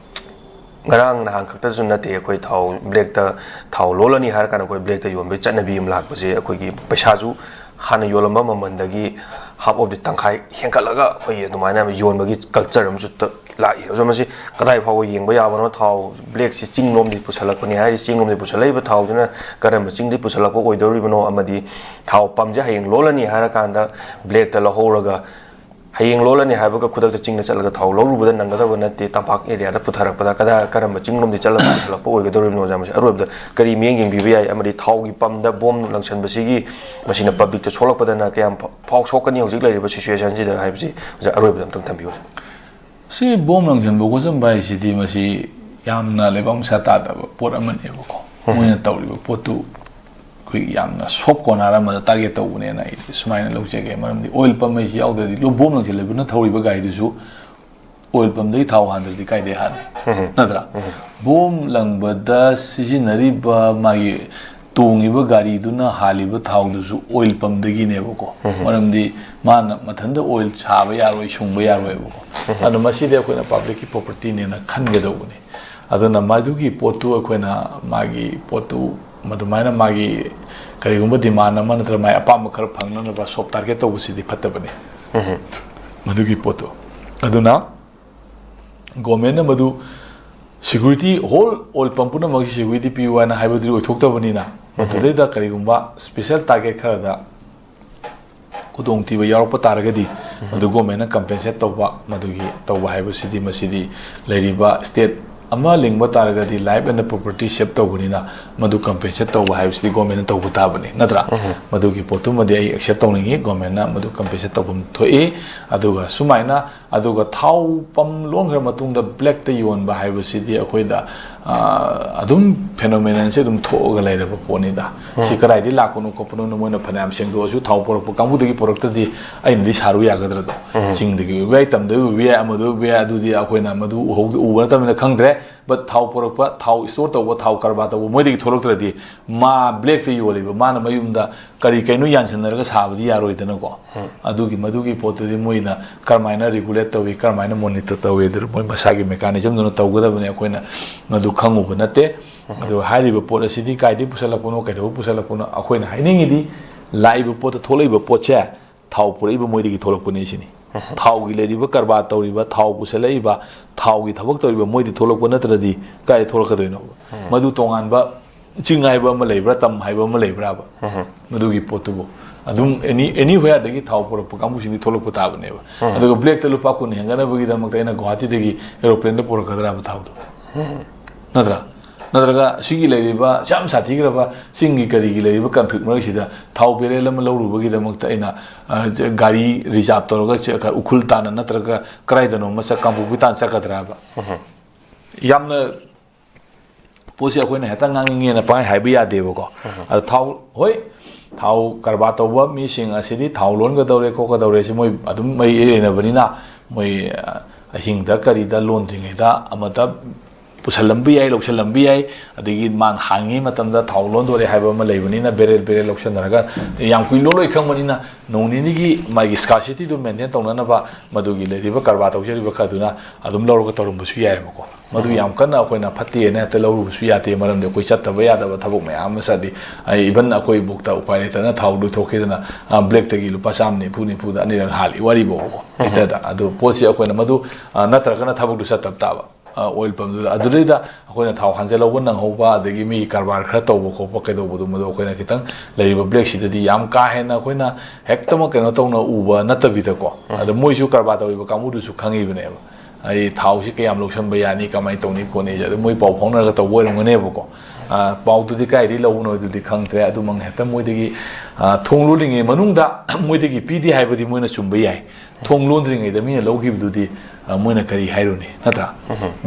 ꯉꯔꯥꯡ ꯅꯍꯥꯟ ꯈꯛꯇꯁꯨ ꯅꯠꯇꯦ, ꯑꯩꯈꯣꯏ ꯊꯥꯎ ꯕ꯭ꯂꯦꯛꯇ, ꯊꯥꯎ ꯂꯣꯜꯂꯅꯤ ꯍꯥꯏꯔ ꯀꯥꯟꯗ ꯑꯩꯈꯣꯏ ꯕ꯭ꯂꯦꯛꯇ ꯌꯣꯟꯕꯒꯤ ꯆꯠꯅꯕꯤ ꯑꯃ ꯂꯥꯛꯄꯁꯦ, ꯑꯩꯈꯣꯏꯒꯤ ꯄꯩꯁꯥꯁꯨ ꯍꯥꯟꯅ ꯌꯣꯜꯂꯝꯕ ꯃꯃꯜꯗꯒꯤ half of the, ꯇꯪꯈꯥꯏ ꯍꯦꯟꯒꯠꯂꯒ ꯑꯩꯈꯣꯏꯒꯤ ꯑꯗꯨꯃꯥꯏꯅ ꯌꯣꯟꯕꯒꯤ ꯀꯜꯆꯔ ꯑꯃꯁꯨ ꯇ-, ꯂꯥꯛꯏ꯫ ꯑꯗꯣ ꯃꯁꯤ ꯀꯗꯥꯏ ꯐꯥꯎꯕ ꯌꯦꯡꯕ ꯌꯥꯕꯅꯣ? ꯊꯥꯎ ꯕ꯭ꯂꯦꯛꯁꯤ ꯆꯤꯡꯂꯣꯝꯗꯒꯤ ꯄꯨꯁꯜꯂꯛꯄꯅꯤ ꯍꯥꯏꯔꯤ, ꯆꯤꯡꯂꯣꯝꯗꯒꯤ ꯄꯨꯁꯜꯂꯛꯏꯕ ꯊꯥꯎꯁꯤꯅ ꯀꯔꯝꯕ ꯆꯤꯡꯗꯒꯤ ꯄꯨꯁꯜꯂꯛꯄ ꯑꯣꯏꯗꯧꯔꯤꯕꯅꯣ? ꯑꯃꯗꯤ ꯊꯥꯎ ꯄꯝꯁꯦ ꯍꯌꯦꯡ ꯂꯣꯜꯂꯅꯤ ꯍꯥꯏꯔꯀꯥꯟꯗ ꯕ꯭ꯂꯦꯛꯇ ꯂꯧꯍꯧꯔꯒ, ꯍꯌꯦꯡ ꯂꯣꯜꯂꯅꯤ ꯍꯥꯏꯕꯒ ꯈꯨꯗꯛꯇ ꯆꯤꯡꯗ ꯆꯠꯂꯒ ꯊꯥꯎ ꯂꯧꯔꯨꯕꯗ ꯅꯪꯒꯗꯕ ꯅꯠꯇꯦ꯫ ꯇꯝꯄꯥꯛ ꯑꯦꯔꯤꯌꯥꯗ ꯄꯨꯊꯔꯛꯄꯗ ꯀꯗꯥꯏ, ꯀꯔꯝꯕ ꯆꯤꯡꯂꯣꯝꯗꯒꯤ ꯆꯠꯂꯒ ꯄꯨꯁꯜꯂꯛꯄ ꯑꯣꯏꯒꯗꯧꯔꯤꯕꯅꯣ? ꯑꯣꯖꯥ, ꯃꯁꯤ ꯑꯔꯣꯏꯕꯗ ꯀꯔꯤ ꯃꯤꯠꯌꯦꯡ ꯌꯦꯡꯕꯤꯕ ꯌꯥꯏ? ꯑꯃꯗꯤ ꯊꯥꯎꯒꯤ ꯄꯝꯗ ꯕꯣꯝ ꯂꯪꯁꯟꯕꯁꯤꯒꯤ, ꯃꯁꯤꯅ ꯄꯕ꯭ꯂꯤꯛꯇ ꯁꯣꯛꯂꯛꯄꯗꯅ ꯀꯌꯥꯝ ꯐ-, ꯐꯥꯎ ꯁꯣꯛꯀꯅꯤ ꯍꯧꯖꯤꯛ ꯂꯩꯔꯤꯕ ꯁꯤꯆꯨꯋꯦꯁꯟꯁꯤꯗ ꯍꯥꯏꯕꯁꯤ, ꯑꯣꯖꯥ, ꯑꯔꯣꯏꯕꯗ ꯑꯝꯇꯪ ꯊꯝꯕꯤꯌꯨ꯫ ꯁꯤ ꯕꯣꯝ ꯂꯪꯁꯟꯕ ꯈꯣꯠꯆꯟꯕ ꯍꯥꯏꯁꯤꯗꯤ ꯃꯁꯤ ꯌꯥꯝꯅ ꯂꯩꯕꯥꯛ ꯃꯁꯥ ꯇꯥꯗꯕ ꯄꯣꯠ ꯑꯃꯅꯦꯕꯀꯣ꯫ ꯃꯣꯏꯅ ꯇꯧꯔꯤꯕ ꯄꯣꯠꯇꯨ ꯑꯩꯈꯣꯏ ꯌꯥꯝꯅ ꯁꯣꯐ ꯀꯣꯔꯅꯔ ꯑꯃꯗ ꯇꯥꯔꯒꯦꯠ ꯇꯧꯕꯅꯦꯅ ꯑꯩꯗꯤ ꯁꯨꯃꯥꯏꯅ ꯂꯧꯖꯒꯦ꯫ ꯃꯔꯝꯗꯤ ꯑꯣꯏꯜ ꯄꯝ ꯍꯥꯏꯁꯤ ꯌꯥꯎꯗ꯭ꯔꯗꯤ, ꯂꯣ-, ꯕꯣꯝ ꯂꯪꯁꯤꯜꯂꯤꯕꯅ ꯊꯧꯔꯤꯕ ꯒꯥꯔꯤꯗꯨꯁꯨ ꯑꯣꯏꯜ ꯄꯝꯗꯒꯤ ꯊꯥꯎ ꯍꯥꯟꯗ꯭ꯔꯗꯤ ꯀꯥꯏꯗꯩ ꯍꯥꯟꯅꯤ? ꯅꯠꯇ꯭ꯔꯥ? ꯕꯣꯝ ꯂꯪꯕꯗ ꯁꯤꯖꯤꯟꯅꯔꯤꯕ ꯃꯥꯒꯤ ꯇꯣꯡꯉꯤꯕ ꯒꯥꯔꯤꯗꯨꯅ ꯍꯥꯜꯂꯤꯕ ꯊꯥꯎꯗꯨꯁꯨ ꯑꯣꯏꯜ ꯄꯝꯗꯒꯤꯅꯦꯕꯀꯣ꯫ ꯃꯔꯝꯗꯤ ꯃꯥꯅ ꯃꯊꯟꯇ ꯑꯣꯏꯜ ꯁꯥꯕ ꯌꯥꯔꯣꯏ, ꯁꯨꯡꯕ ꯌꯥꯔꯣꯏꯕꯀꯣ꯫ ꯑꯗꯨꯅ ꯃꯁꯤꯗꯤ ꯑꯩꯈꯣꯏꯅ ꯄꯕ꯭ꯂꯤꯛꯀꯤ ꯄ꯭ꯔꯣꯄꯔꯇꯤꯅꯦꯅ ꯈꯟꯒꯗꯧꯕꯅꯤ꯫ ꯑꯗꯨꯅ ꯃꯗꯨꯒꯤ ꯄꯣꯠꯇꯨ ꯑꯩꯈꯣꯏꯅ ꯃꯥꯒꯤ ꯄꯣꯠꯇꯨ ꯑꯗꯨꯃꯥꯏꯅ ꯃꯥꯒꯤ ꯀꯔꯤꯒꯨꯝꯕ demand ꯑꯃ ꯅꯠꯇ꯭ꯔꯒ ꯃꯥꯏ ꯑꯄꯥꯝꯕ ꯈꯔ ꯐꯪꯅꯅꯕ soft target ꯇꯧꯕꯁꯤꯗꯤ ꯐꯠꯇꯕꯅꯤ꯫ ꯃꯗꯨꯒꯤ ꯄꯣꯠꯇꯨ꯫ ꯑꯗꯨꯅ government ꯅ ꯃꯗꯨ security, whole oil pump ꯄꯨꯝꯅꯃꯛꯀꯤ security ꯄꯤꯌꯨ ꯍꯥꯏꯅ ꯍꯥꯏꯕꯗꯨꯗꯤ ꯑꯣꯏꯊꯣꯛꯇꯕꯅꯤꯅ, ꯃꯗꯨꯗꯩꯗ ꯀꯔꯤꯒꯨꯝꯕ special target ꯈꯔꯗ ꯈꯨꯗꯣꯡꯊꯤꯕ ꯌꯥꯎꯔꯛꯄ ꯇꯥꯔꯒꯗꯤ, ꯃꯗꯨ government ꯅ compensate ꯇꯧꯕ, ꯃꯗꯨꯒꯤ ꯇꯧꯕ ꯍꯥꯏꯕꯁꯤꯗꯤ, ꯃꯁꯤꯗꯤ ꯂꯩꯔꯤꯕ state ꯑꯃ ꯂꯤꯡꯕ ꯇꯥꯔꯒꯗꯤ life and property save ꯇꯧꯕꯅꯤꯅ, ꯃꯗꯨ compensate ꯇꯧꯕ ꯍꯥꯏꯕꯁꯤꯗꯤ government ꯅ ꯇꯧꯕ ꯇꯥꯕꯅꯤ, ꯅꯠꯇ꯭ꯔꯥ? ꯃꯗꯨꯒꯤ ꯄꯣꯠꯇꯨꯃꯗꯤ ꯑꯩ accept ꯇꯧꯅꯤꯡꯉꯤ, government ꯅ ꯃꯗꯨ compensate ꯇꯧꯐꯝ ꯊꯣꯛꯏ꯫ ꯑꯗꯨꯒ ꯁꯨꯃꯥꯏꯅ, ꯑꯗꯨꯒ ꯊꯥꯎ pump ꯂꯣꯟꯈ꯭ꯔ ꯃꯇꯨꯡꯗ black ꯇ ꯌꯣꯟꯕ ꯍꯥꯏꯕꯁꯤꯗꯤ ꯑꯩꯈꯣꯏꯗ, ꯑ, ꯑꯗꯨꯝ phenomenon ꯁꯦ ꯑꯗꯨꯝ ꯊꯣꯛꯑꯒ ꯂꯩꯔꯕ ꯄꯣꯠꯅꯤꯗ꯫ ꯁꯤ ꯀꯗꯥꯏꯗꯒꯤ ꯂꯥꯛꯄꯅꯣ ꯈꯣꯠꯄꯅꯣꯅ ꯃꯣꯏꯅ ꯐꯅꯌꯥꯝ ꯁꯦꯡꯗꯣꯛꯑꯁꯨ, ꯊꯥꯎ ꯄꯨꯔꯛꯄ ꯀꯥꯡꯕꯨꯗꯒꯤ ꯄꯨꯔꯛꯇ꯭ꯔꯗꯤ ꯑꯩꯅꯗꯤ ꯁꯥꯔꯨ ꯌꯥꯒꯗ꯭ꯔꯗꯣ꯫ ꯆꯤꯡꯗꯒꯤ ꯑꯣꯏꯕ ꯌꯥꯏ, ꯇꯝꯗꯒꯤ ꯑꯣꯏꯕ ꯌꯥꯏ, ꯑꯃꯗ ꯑꯣꯏꯕ ꯌꯥꯏ, ꯑꯗꯨꯗꯤ ꯑꯩꯈꯣꯏꯅ ꯃꯗꯨ ꯎꯍꯧꯗ-, ꯎꯕ ꯅꯠꯇꯕꯅꯤꯅ ꯈꯪꯗ꯭ꯔꯦ꯫ But ꯊꯥꯎ ꯄꯨꯔꯛꯄ, ꯊꯥꯎ store ꯇꯧꯕ, ꯊꯥꯎ ꯀꯔꯕꯥꯔ ꯇꯧꯕ ꯃꯣꯏꯗꯒꯤ ꯊꯣꯛꯂꯛꯇ꯭ꯔꯗꯤ, ꯃꯥ black ꯇ ꯌꯣꯜꯂꯤꯕ, ꯃꯥꯅ ꯃꯌꯨꯝꯗ ꯀꯔꯤ ꯀꯩꯅꯣ ꯌꯥꯟꯁꯤꯟꯅꯔꯒ ꯁꯥꯕꯗꯤ ꯌꯥꯔꯣꯏꯗꯅꯀꯣ꯫ ꯑꯗꯨꯒꯤ, ꯃꯗꯨꯒꯤ ꯄꯣꯠꯇꯨꯗꯤ ꯃꯣꯏꯅ ꯀꯔꯝꯍꯥꯏꯅ regulate ꯇꯧꯏ, ꯀꯔꯝꯍꯥꯏꯅ monitor ꯇꯧꯏ, ꯑꯗꯨ ꯃꯣꯏ ꯃꯁꯥꯒꯤ mechanism ꯗꯨꯅ ꯇꯧꯒꯗꯕꯅꯤ꯫ ꯑꯩꯈꯣꯏꯅ ꯃꯗꯨ ꯈꯪꯉꯨꯕ ꯅꯠꯇꯦ꯫ ꯑꯗꯨꯒ ꯍꯥꯏꯔꯤꯕ ꯄꯣꯠ ꯑꯁꯤꯗꯤ ꯀꯥꯏꯗꯒꯤ ꯄꯨꯁꯜꯂꯛꯄꯅꯣ, ꯀꯩꯗꯧꯕ ꯄꯨꯁꯜꯂꯛꯄꯅꯣ, ꯑꯩꯈꯣꯏꯅ ꯍꯥꯏꯅꯤꯡꯉꯤꯗꯤ ꯂꯥꯛꯏꯕ ꯄꯣꯠꯇ ꯊꯣꯛꯂꯛꯏꯕ ꯄꯣꯠꯁꯦ ꯊꯥꯎ ꯄꯨꯔꯛꯏꯕ ꯃꯣꯏꯗꯒꯤ ꯊꯣꯛꯂꯛꯄꯅꯤ ꯁꯤꯅꯤ꯫ ꯊꯥꯎꯒꯤ ꯂꯩꯔꯤꯕ ꯀꯔꯕꯥꯔ ꯇꯧꯔꯤꯕ, ꯊꯥꯎ ꯄꯨꯁꯜꯂꯛꯏꯕ, ꯊꯥꯎꯒꯤ ꯊꯕꯛ ꯇꯧꯔꯤꯕ ꯃꯣꯏꯗꯤ ꯊꯣꯛꯂꯛꯄ ꯅꯠꯇ꯭ꯔꯗꯤ ꯀꯥꯏꯗ ꯊꯣꯛꯂꯛꯀꯗꯣꯏꯅꯣ? ꯃꯗꯨ ꯇꯣꯉꯥꯟꯕ ꯆꯤꯡ ꯍꯥꯏꯕ ꯑꯃ ꯂꯩꯕ꯭ꯔꯥ, ꯇꯝ ꯍꯥꯏꯕ ꯑꯃ ꯂꯩꯕ꯭ꯔꯥꯕ? ꯃꯗꯨꯒꯤ ꯄꯣꯠꯇꯨꯕꯨ ꯑꯗꯨꯝ any, anywhere ꯗꯒꯤ ꯊꯥꯎ ꯄꯨꯔꯛꯄ ꯀꯥꯡꯕꯨꯁꯤꯡꯗꯤ ꯊꯣꯛꯂꯛꯄ ꯇꯥꯕꯅꯦꯕ꯫ ꯑꯗꯨꯒ black ꯇ ꯂꯨꯄꯥ ꯀꯨꯟ ꯍꯦꯟꯒꯠꯅꯕꯒꯤꯗꯃꯛꯇ ꯑꯩꯅ ꯒꯨꯋꯥꯍꯥꯇꯤꯗꯒꯤ aeroplane ꯗ ꯄꯨꯔꯛꯀꯗ꯭ꯔꯥꯕ ꯊꯥꯎꯗꯣ? ꯅꯠꯇ꯭ꯔꯥ? ꯅꯠꯇ꯭ꯔꯒ ꯁꯤꯒꯤ ꯂꯩꯔꯤꯕ ꯌꯥꯝ ꯁꯥꯊꯤꯈ꯭ꯔꯕ ꯆꯤꯡꯒꯤ ꯀꯔꯤꯒꯤ ꯂꯩꯔꯤꯕ conflict ꯃꯔꯛꯁꯤꯗ ꯊꯥꯎ barrel ꯑꯃ ꯂꯧꯔꯨꯕꯒꯤꯗꯃꯛꯇ ꯑꯩꯅ, ꯑ, ꯒꯥꯔꯤ reserve ꯇꯧꯔꯒ ꯆ-, ꯎꯈ꯭ꯔꯨꯜ ꯇꯥꯟꯅ ꯅꯠꯇ꯭ꯔꯒ ꯀꯗꯥꯏꯗꯅꯣ ꯑꯃ ꯆꯠ-, ꯀꯥꯡꯄꯣꯛꯄꯤ ꯇꯥꯟꯅ ꯆꯠꯀꯗ꯭ꯔꯥꯕ? ꯌꯥꯝꯅ ꯄꯣꯠꯁꯦ ꯑꯩꯈꯣꯏꯅ ꯍꯦꯛꯇ ꯉꯥꯡꯅꯤꯡꯉꯦꯅ ꯄꯪꯍꯥꯏ ꯍꯥꯏꯕ ꯌꯥꯗꯦꯕꯀꯣ꯫ ꯑꯗꯣ ꯊꯥꯎ, ꯍꯣꯏ, ꯊꯥꯎ ꯀꯔꯕꯥꯔ ꯇꯧꯕ ꯃꯤꯁꯤꯡ ꯑꯁꯤꯗꯤ ꯊꯥꯎ ꯂꯣꯟꯒꯗꯧꯔꯦ ꯈꯣꯠꯀꯗꯧꯔꯦ ꯁꯤ ꯃꯣꯏ ꯑꯗꯨꯝ ꯃꯔꯤ ꯂꯩꯅꯕꯅꯤꯅ, ꯃꯣꯏ, ꯑ, ꯑꯍꯤꯡꯗ ꯀꯔꯤꯗ ꯂꯣꯟꯗ꯭ꯔꯤꯉꯩꯗ ꯑꯃꯗ ꯄꯨꯁꯜꯂꯝꯕ ꯌꯥꯏ, ꯂꯧꯁꯜꯂꯝꯕ ꯌꯥꯏ꯫ ꯑꯗꯒꯤ ꯃꯥꯅ ꯍꯥꯡꯉꯤꯉꯩ ꯃꯇꯝꯗ ꯊꯥꯎ ꯂꯣꯟꯗꯣꯔꯦ ꯍꯥꯏꯕ ꯑꯃ ꯂꯩꯕꯅꯤꯅ, ꯕꯦꯔꯦꯜ ꯕꯦꯔꯦꯜ ꯂꯧꯁꯟꯅꯔꯒ ꯌꯥꯝ ꯀꯨꯏ ꯂꯣꯜꯂꯣꯏ ꯈꯪꯕꯅꯤꯅ, ꯅꯣꯡ ꯅꯤꯅꯤꯒꯤ ꯃꯥꯒꯤ scarcity ꯗꯨ maintain ꯇꯧꯅꯅꯕ ꯃꯗꯨꯒꯤ ꯂꯩꯔꯤꯕ ꯀꯔꯕꯥꯔ ꯇꯧꯖꯔꯤꯕ ꯈꯔꯗꯨꯅ ꯑꯗꯨꯝ ꯂꯧꯔꯒ ꯇꯧꯔꯝꯕꯁꯨ ꯌꯥꯏꯑꯕꯀꯣ꯫ ꯃꯗꯨ ꯌꯥꯝ ꯀꯟꯅ ꯑꯩꯈꯣꯏꯅ ꯐꯠꯇꯦꯅ ꯍꯦꯛꯇ ꯂꯧꯔꯨꯕꯁꯨ ꯌꯥꯗꯦ, ꯃꯔꯝꯗꯤ ꯑꯩꯈꯣꯏ ꯆꯠꯇꯕ ꯌꯥꯗꯕ ꯊꯕꯛ ꯃꯌꯥꯝ ꯑꯃ ꯆꯠꯂꯤ꯫ ꯑꯩ, even ꯑꯩꯈꯣꯏ ꯕꯣꯛꯇ ꯎꯄꯥꯏ ꯂꯩꯇꯅ ꯊꯥꯎ ꯂꯣꯏꯊꯣꯛꯈꯤꯗꯅ, ꯑ, black ꯇꯒꯤ ꯂꯨꯄꯥ ꯆꯥꯝ ꯅꯤꯐꯨ ꯅꯤꯐꯨꯗ ꯑꯅꯤꯔꯛ ꯍꯥꯜꯂꯤ ꯋꯥꯔꯤꯕꯣ꯫ ꯂꯤꯇꯔꯗ꯫ ꯑꯗꯨ ꯄꯣꯠꯁꯤ ꯑꯩꯈꯣꯏꯅ ꯃꯗꯨ, ꯑ, ꯅꯠꯇ꯭ꯔꯒꯅ ꯊꯕꯛꯇꯨ ꯆꯠꯇꯕ ꯇꯥꯕ꯫ ꯑ, oil pump ꯗꯨꯗ꯫ ꯑꯗꯨꯗꯩꯗ ꯑꯩꯈꯣꯏꯅ ꯊꯥꯎ ꯍꯥꯟꯖꯜꯍꯧꯕ ꯅꯪꯍꯧꯕ, ꯑꯗꯒꯤ ꯃꯤꯒꯤ ꯀꯔꯕꯥꯔ ꯈꯔ ꯇꯧꯕ ꯈꯣꯠꯄ ꯀꯩꯗꯧꯕꯗꯣ, ꯃꯗꯨ ꯑꯩꯈꯣꯏꯅ ꯈꯤꯇꯪ ꯂꯩꯔꯤꯕ black ꯁꯤꯗꯗꯤ ꯌꯥꯝ ꯀꯥ ꯍꯦꯟꯅ ꯑꯩꯈꯣꯏꯅ ꯍꯦꯛꯇꯃꯛ ꯀꯩꯅꯣ ꯇꯧꯅ ꯎꯕ ꯅꯠꯇꯕꯤꯗꯀꯣ꯫ ꯑꯗ ꯃꯣꯏꯁꯨ ꯀꯔꯕꯥꯔ ꯇꯧꯔꯤꯕ ꯀꯥꯡꯕꯨꯗꯨꯁꯨ ꯈꯪꯉꯤꯕꯅꯦꯕ꯫ ꯑꯩ ꯊꯥꯎꯁꯤ ꯀꯌꯥꯝ ꯂꯧꯁꯟꯕ ꯌꯥꯅꯤ, ꯀꯃꯥꯏꯅ ꯇꯧꯅꯤ ꯈꯣꯠꯅꯤꯁꯦ ꯑꯗꯨ ꯃꯣꯏ ꯄꯥꯎ ꯐꯥꯎꯅꯔꯒ ꯇꯧꯕ ꯑꯣꯏꯔꯝꯒꯅꯦꯕꯀꯣ꯫ ꯑ, ꯄꯥꯎꯗꯨꯗꯤ ꯀꯥꯏꯗꯒꯤ ꯂꯧꯕꯅꯣ ꯑꯗꯨꯗꯤ ꯈꯪꯗ꯭ꯔꯦ꯫ ꯑꯗꯨꯃꯛ ꯍꯦꯛꯇ ꯃꯣꯏꯗꯒꯤ, ꯑ, ꯊꯣꯡ ꯂꯣꯜꯂꯤꯉꯩ ꯃꯅꯨꯡꯗ ꯃꯣꯏꯗꯒꯤ ꯄꯤꯗꯦ ꯍꯥꯏꯕꯗꯤ ꯃꯣꯏꯅ ꯆꯨꯝꯕ ꯌꯥꯏ꯫ ꯊꯣꯡ ꯂꯣꯟꯗ꯭ꯔꯤꯉꯩꯗ ꯃꯤꯅ ꯂꯧꯈꯤꯕꯗꯨꯗꯤ, ꯑ, ꯃꯣꯏꯅ ꯀꯔꯤ ꯍꯥꯏꯔꯨꯅꯤ, ꯅꯠꯇ꯭ꯔꯥ?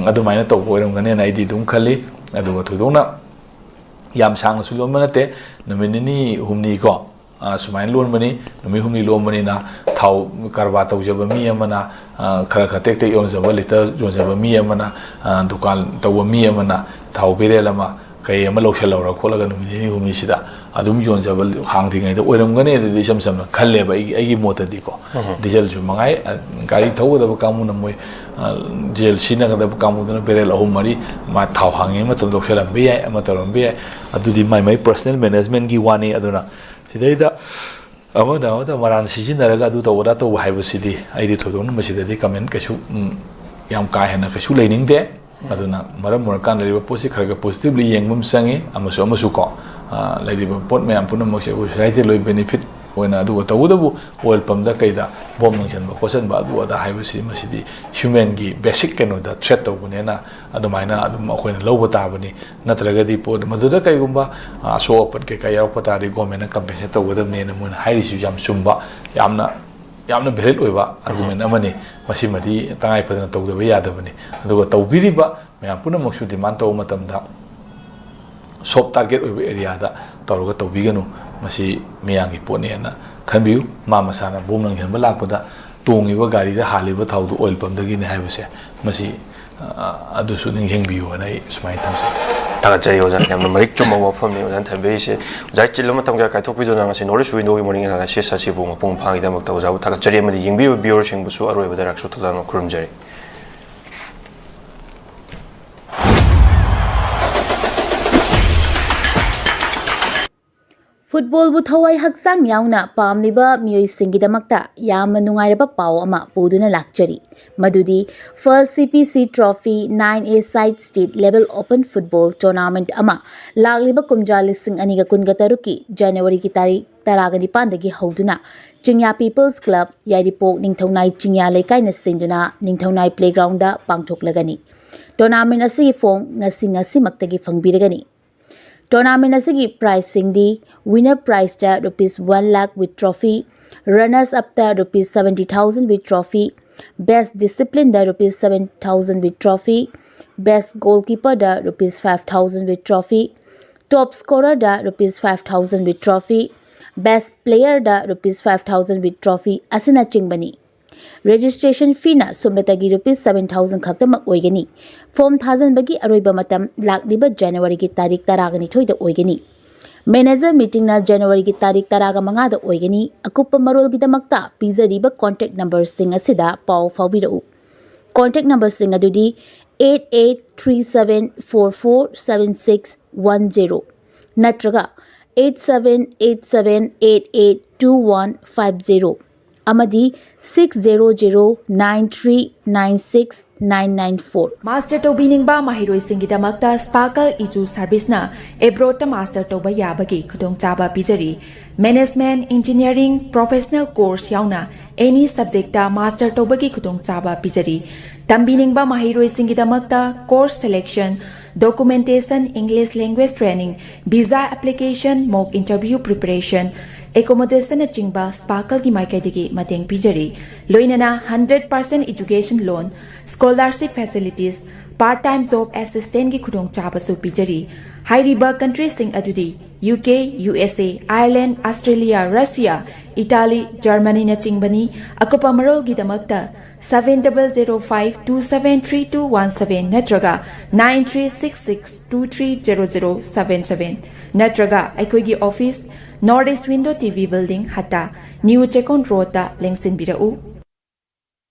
ꯑꯗꯨꯃꯥꯏꯅ ꯇꯧꯕ ꯑꯣꯏꯔꯝꯒꯅꯦꯅ ꯑꯩꯗꯤ ꯑꯗꯨꯝ ꯈꯜꯂꯤ꯫ ꯑꯗꯨꯒ ꯊꯣꯏꯗꯣꯛꯅ ꯌꯥꯝ ꯁꯥꯡꯅꯁꯨ ꯂꯣꯟꯕ ꯅꯠꯇꯦ, ꯅꯨꯃꯤꯠ ꯅꯤꯅꯤ ꯍꯨꯝꯅꯤꯀꯣ, ꯑ, ꯁꯨꯃꯥꯏꯅ ꯂꯣꯟꯕꯅꯤ꯫ ꯅꯨꯃꯤꯠ ꯍꯨꯝꯅꯤ ꯂꯣꯟꯕꯅꯤꯅ ꯊꯥꯎ ꯀꯔꯕꯥꯔ ꯇꯧꯖꯕ ꯃꯤ ꯑꯃꯅ, ꯑ, ꯈꯔ ꯈꯔ ꯇꯦꯛ ꯇꯦꯛ ꯌꯣꯟꯖꯕ, ꯂꯤꯇꯔ ꯌꯣꯟꯖꯕ ꯃꯤ ꯑꯃꯅ, ꯑ, ꯗꯨꯀꯥꯟ ꯇꯧꯕ ꯃꯤ ꯑꯃꯅ ꯊꯥꯎ ꯕꯦꯔꯦꯜ ꯑꯃ ꯀꯩ ꯑꯃ ꯂꯧꯁꯜꯍꯧꯔ ꯈꯣꯠꯂꯒ ꯅꯨꯃꯤꯠ ꯅꯤꯅꯤ ꯍꯨꯝꯅꯤꯁꯤꯗ ꯑꯗꯨꯝ ꯌꯣꯟꯖꯕ ꯍꯥꯡꯗ꯭ꯔꯤꯉꯩꯗ ꯑꯣꯏꯔꯝꯒꯅꯤ ꯑꯗꯨꯗꯤ ꯏꯆꯝ ꯆꯝꯅ ꯈꯜꯂꯦꯕ ꯑꯩꯒꯤ, ꯑꯩꯒꯤ ꯃꯣꯠꯇꯗꯤꯀꯣ꯫ ꯗꯤꯖꯜꯁꯨ ꯃꯉꯥꯏ, ꯑ, ꯒꯥꯔꯤ ꯊꯧꯒꯗꯕ ꯀꯥꯡꯕꯨꯅ ꯃꯣꯏ, ꯑ, ꯗꯤꯖꯜ ꯁꯤꯖꯤꯟꯅꯒꯗꯕ ꯀꯥꯡꯕꯨꯗꯨꯅ ꯕꯦꯔꯦꯜ ꯑꯍꯨꯝ ꯃꯔꯤ ꯃꯥ ꯊꯥꯎ ꯍꯥꯡꯉꯤꯉꯩ ꯃꯇꯝꯗ ꯂꯧꯁꯜꯍꯟꯕ ꯌꯥꯏ, ꯑꯃ ꯇꯧꯔꯝꯕ ꯌꯥꯏ꯫ ꯑꯗꯨꯗꯤ ꯃꯥꯏ ꯃꯥꯏ personal management ꯀꯤ ꯋꯥꯅꯤ꯫ ꯑꯗꯨꯅ ꯁꯤꯗꯩꯗ ꯑꯃꯅ ꯑꯃꯗ ꯃꯔꯥꯟ ꯁꯤꯖꯤꯟꯅꯔꯒ ꯑꯗꯨ ꯇꯧꯕ ꯑꯗꯥ ꯇꯧꯕ ꯍꯥꯏꯕꯁꯤꯗꯤ ꯑꯩꯗꯤ ꯊꯣꯏꯗꯣꯛꯅ ꯃꯁꯤꯗꯗꯤ comment ꯀꯩꯁꯨ, ꯎꯝ, ꯌꯥꯝ ꯀꯥ ꯍꯦꯟꯅ ꯀꯩꯁꯨ ꯂꯩꯅꯤꯡꯗꯦ꯫ ꯑꯗꯨꯅ ꯃꯔꯝ ꯑꯣꯏꯔꯀꯥꯟꯗ ꯂꯩꯔꯤꯕ ꯄꯣꯠꯁꯤ ꯈꯔ ꯈꯔ positively ꯌꯦꯡꯕ ꯑꯃ ꯆꯪꯉꯤ꯫ ꯑꯃꯁꯨ ꯑꯃꯁꯨ ꯀꯣ, ꯑ, ꯂꯩꯔꯤꯕ ꯄꯣꯠ ꯃꯌꯥꯝ ꯄꯨꯝꯅꯃꯛꯁꯦ ꯑꯩꯈꯣꯏ society ꯂꯣꯏ benefit ꯑꯣꯏꯅ꯫ ꯑꯗꯨꯒ ꯇꯧꯕꯇꯕꯨ oil pump ꯗ ꯀꯩꯗ bomb ꯂꯪꯁꯤꯟꯕ ꯈꯣꯠꯆꯟꯕ ꯑꯗꯨ ꯑꯗꯥ ꯍꯥꯏꯕꯁꯤ ꯃꯁꯤꯗꯤ human ꯒꯤ basic ꯀꯩꯅꯣꯗ threat ꯇꯧꯕꯅꯦꯅ ꯑꯗꯨꯃꯥꯏꯅ ꯑꯗꯨꯝ ꯑꯩꯈꯣꯏꯅ ꯂꯧꯕ ꯇꯥꯕꯅꯤ꯫ ꯅꯠꯇ꯭ꯔꯒꯗꯤ ꯄꯣꯠ ꯃꯗꯨꯗ ꯀꯩꯒꯨꯝꯕ, ꯑ, ꯑꯁꯣꯛ ꯑꯄꯟ ꯀꯩꯀꯥ ꯌꯥꯎꯔꯛꯄ ꯇꯥꯔꯗꯤ government ꯅ compensate ꯇꯧꯒꯗꯕꯅꯦꯅ ꯃꯣꯏꯅ ꯍꯥꯏꯔꯤꯁꯤꯁꯨ ꯌꯥꯝ ꯆꯨꯝꯕ, ꯌꯥꯝꯅ, ꯌꯥꯝꯅ valid ꯑꯣꯏꯕ argument ꯑꯃꯅꯤ꯫ ꯃꯁꯤꯃꯗꯤ ꯇꯉꯥꯏ ꯐꯗꯅ ꯇꯧꯗꯕ ꯌꯥꯗꯕꯅꯤ꯫ ꯑꯗꯨꯒ ꯇꯧꯕꯤꯔꯤꯕ ꯃꯌꯥꯝ ꯄꯨꯝꯅꯃꯛꯁꯨ demand ꯇꯧꯕ ꯃꯇꯝꯗ soft target ꯑꯣꯏꯕ area ꯗ ꯇꯧꯔꯒ ꯇꯧꯕꯤꯒꯅꯨ꯫ ꯃꯁꯤ ꯃꯤꯌꯥꯝꯒꯤ ꯄꯣꯠꯅꯦꯅ ꯈꯟꯕꯤꯌꯨ꯫ ꯃꯥ ꯃꯁꯥꯅ bomb ꯂꯪꯁꯤꯟꯕ ꯂꯥꯛꯄꯗ ꯇꯣꯡꯉꯤꯕ ꯒꯥꯔꯤꯗ ꯍꯥꯜꯂꯤꯕ ꯊꯥꯎꯗꯨ oil pump ꯗꯒꯤꯅꯤ ꯍꯥꯏꯕꯁꯦ ꯃꯁꯤ ꯑꯗꯨꯁꯨ ꯅꯤꯡꯁꯤꯡꯕꯤꯌꯨ ꯍꯥꯏꯅ ꯑꯩ ꯁꯨꯃꯥꯏꯅ ꯊꯝꯖꯒꯦ꯫ ꯊꯥꯒꯠꯆꯔꯤ ꯑꯣꯖꯥ, ꯌꯥꯝꯅ ꯃꯔꯤꯛ ꯆꯨꯝꯕ ꯋꯥꯐꯝꯅꯤ ꯑꯣꯖꯥꯅ ꯊꯝꯕꯤꯔꯤꯁꯦ꯫ ꯑꯣꯖꯥ ꯆꯤꯜꯂꯕ ꯃꯇꯝ ꯀꯌꯥ ꯀꯥꯏꯊꯣꯛꯄꯤꯗꯨꯅ ꯉꯁꯤ North East Window ꯒꯤ Morning Analysis ꯑꯁꯤꯕꯨ ꯃꯄꯨꯡ ꯐꯥꯍꯟꯈꯤꯗꯃꯛꯇ ꯑꯣꯖꯥꯕꯨ ꯊꯥꯒꯠꯆꯔꯤ ꯑꯃꯗꯤ ꯌꯦꯡꯕꯤꯔꯤꯕ viewer ꯁꯤꯡꯕꯨꯁꯨ ꯑꯔꯣꯏꯕꯗ ꯔꯥꯛꯁꯣ ꯊꯧꯖꯥꯜ ꯑꯃ ꯈꯨꯔꯨꯝꯖꯔꯤ꯫ ꯐꯨꯠꯕꯣꯜꯕꯨ ꯊꯋꯥꯏ ꯍꯛꯆꯥꯡ ꯌꯥꯎꯅ ꯄꯥꯝꯂꯤꯕ ꯃꯤꯑꯣꯏꯁꯤꯡꯒꯤꯗꯃꯛꯇ ꯌꯥꯝꯅ ꯅꯨꯡꯉꯥꯏꯔꯕ ꯄꯥꯎ ꯑꯃ ꯄꯨꯗꯨꯅ ꯂꯥꯛꯆꯔꯤ꯫ ꯃꯗꯨꯗꯤ First C P C Trophy nine A Side State Level Open Football Tournament ꯑꯃ ꯂꯥꯛꯂꯤꯕ ꯀꯨꯝꯖꯥ ꯂꯤꯁꯤꯡ ꯑꯅꯤꯒ ꯀꯨꯟꯒ ꯇꯔꯨꯛꯀꯤ ꯖꯅꯋꯥꯔꯤꯒꯤ ꯇꯥꯔꯤꯛ ꯇꯔꯥꯒ ꯅꯤꯄꯥꯟꯗꯒꯤ ꯍꯧꯗꯨꯅ ꯆꯤꯡꯌꯥ People's Club, ꯌꯥꯏꯔꯤꯄꯣꯛ ꯅꯤꯡꯊꯧꯅꯥꯏ ꯆꯤꯡꯌꯥ ꯂꯩꯀꯥꯏꯅ ꯁꯤꯟꯗꯨꯅ ꯅꯤꯡꯊꯧꯅꯥꯏ playground ꯗ ꯄꯥꯡꯊꯣꯛꯂꯒꯅꯤ꯫ Tournament ꯑꯁꯤꯒꯤ form ꯉꯁꯤ ꯉꯁꯤꯃꯛꯇꯒꯤ ꯐꯪꯕꯤꯔꯒꯅꯤ꯫ Tournament ꯑꯁꯤꯒꯤ prize ꯁꯤꯡꯗꯤ winner prize ꯇ rupees one lakh with trophy, runners up ꯇ rupees seventy thousand with trophy, best discipline the rupees seven thousand with trophy, best goalkeeper the rupees five thousand with trophy, top scorer the rupees five thousand with trophy, best player the rupees five thousand with trophy ꯑꯁꯤꯅꯆꯤꯡꯕꯅꯤ꯫ Registration fee ꯅ ꯁꯨꯞꯅꯇꯒꯤ rupees seven thousand ꯈꯛꯇꯃꯛ ꯑꯣꯏꯒꯅꯤ꯫ Form ꯊꯥꯖꯤꯟꯕꯒꯤ ꯑꯔꯣꯏꯕ ꯃꯇꯝ ꯂꯥꯛꯂꯤꯕ ꯖꯅꯋꯥꯔꯤꯒꯤ ꯇꯥꯔꯤꯛ ꯇꯔꯥꯒ ꯅꯤꯊꯣꯏꯗ ꯑꯣꯏꯒꯅꯤ꯫ Manager meeting ꯅ ꯖꯅꯋꯥꯔꯤꯒꯤ ꯇꯥꯔꯤꯛ ꯇꯔꯥꯒ ꯃꯉꯥꯗ ꯑꯣꯏꯒꯅꯤ꯫ ꯑꯀꯨꯞꯄ ꯃꯔꯣꯜꯒꯤꯗꯃꯛꯇ ꯄꯤꯖꯔꯤꯕ contact number ꯁꯤꯡ ꯑꯁꯤꯗ ꯄꯥꯎ ꯐꯥꯎꯕꯤꯔꯛꯎ꯫ Contact number ꯁꯤꯡ ꯑꯗꯨꯗꯤ eight eight three seven four four seven six one zero ꯅꯠꯇ꯭ꯔꯒ eight seven eight seven eight eight two one five zero ꯑꯃꯗꯤ six zero zero nine three nine six nine nine four꯫ Master ꯇꯧꯕꯤꯅꯤꯡꯕ ꯃꯍꯩꯔꯣꯏꯁꯤꯡꯒꯤꯗꯃꯛꯇ Sparkle Edu Service ꯅ abroad ꯇ master ꯇꯧꯕ ꯌꯥꯕꯒꯤ ꯈꯨꯗꯣꯡꯆꯥꯕ ꯄꯤꯖꯔꯤ꯫ Management, engineering, professional course ꯌꯥꯎꯅ any subject ꯇ master ꯇꯧꯕꯒꯤ ꯈꯨꯗꯣꯡꯆꯥꯕ ꯄꯤꯖꯔꯤ꯫ ꯇꯝꯕꯤꯅꯤꯡꯕ ꯃꯍꯩꯔꯣꯏꯁꯤꯡꯒꯤꯗꯃꯛꯇ course selection, documentation, English language training, visa application, mock interview preparation, accommodation ꯅꯆꯤꯡꯕ Sparkle ꯒꯤ ꯃꯥꯏꯀꯩꯗꯒꯤ ꯃꯇꯦꯡ ꯄꯤꯖꯔꯤ꯫ ꯂꯣꯏꯅꯅ hundred percent education loan, scholarship facilities, part time job assistance ꯒꯤ ꯈꯨꯗꯣꯡꯆꯥꯕꯁꯨ ꯄꯤꯖꯔꯤ꯫ ꯍꯥꯏꯔꯤꯕ country ꯁꯤꯡ ꯑꯗꯨꯗꯤ U K, U S A, Ireland, Australia, Russia, Italy, Germany ꯅꯆꯤꯡꯕꯅꯤ꯫ ꯑꯀꯨꯞꯄ ꯃꯔꯣꯜꯒꯤꯗꯃꯛꯇ seven double zero five two seven three two one seven ꯅꯠꯇ꯭ꯔꯒ nine three six six two three zero zero seven seven ꯅꯠꯇ꯭ꯔꯒ ꯑꯩꯈꯣꯏꯒꯤ office, North East Window T V Building, ꯍꯠꯇꯥ, New ꯆꯦꯛꯀꯣꯟ ꯔꯣꯗꯇ ꯂꯦꯡꯁꯤꯟꯕꯤꯔꯛꯎ꯫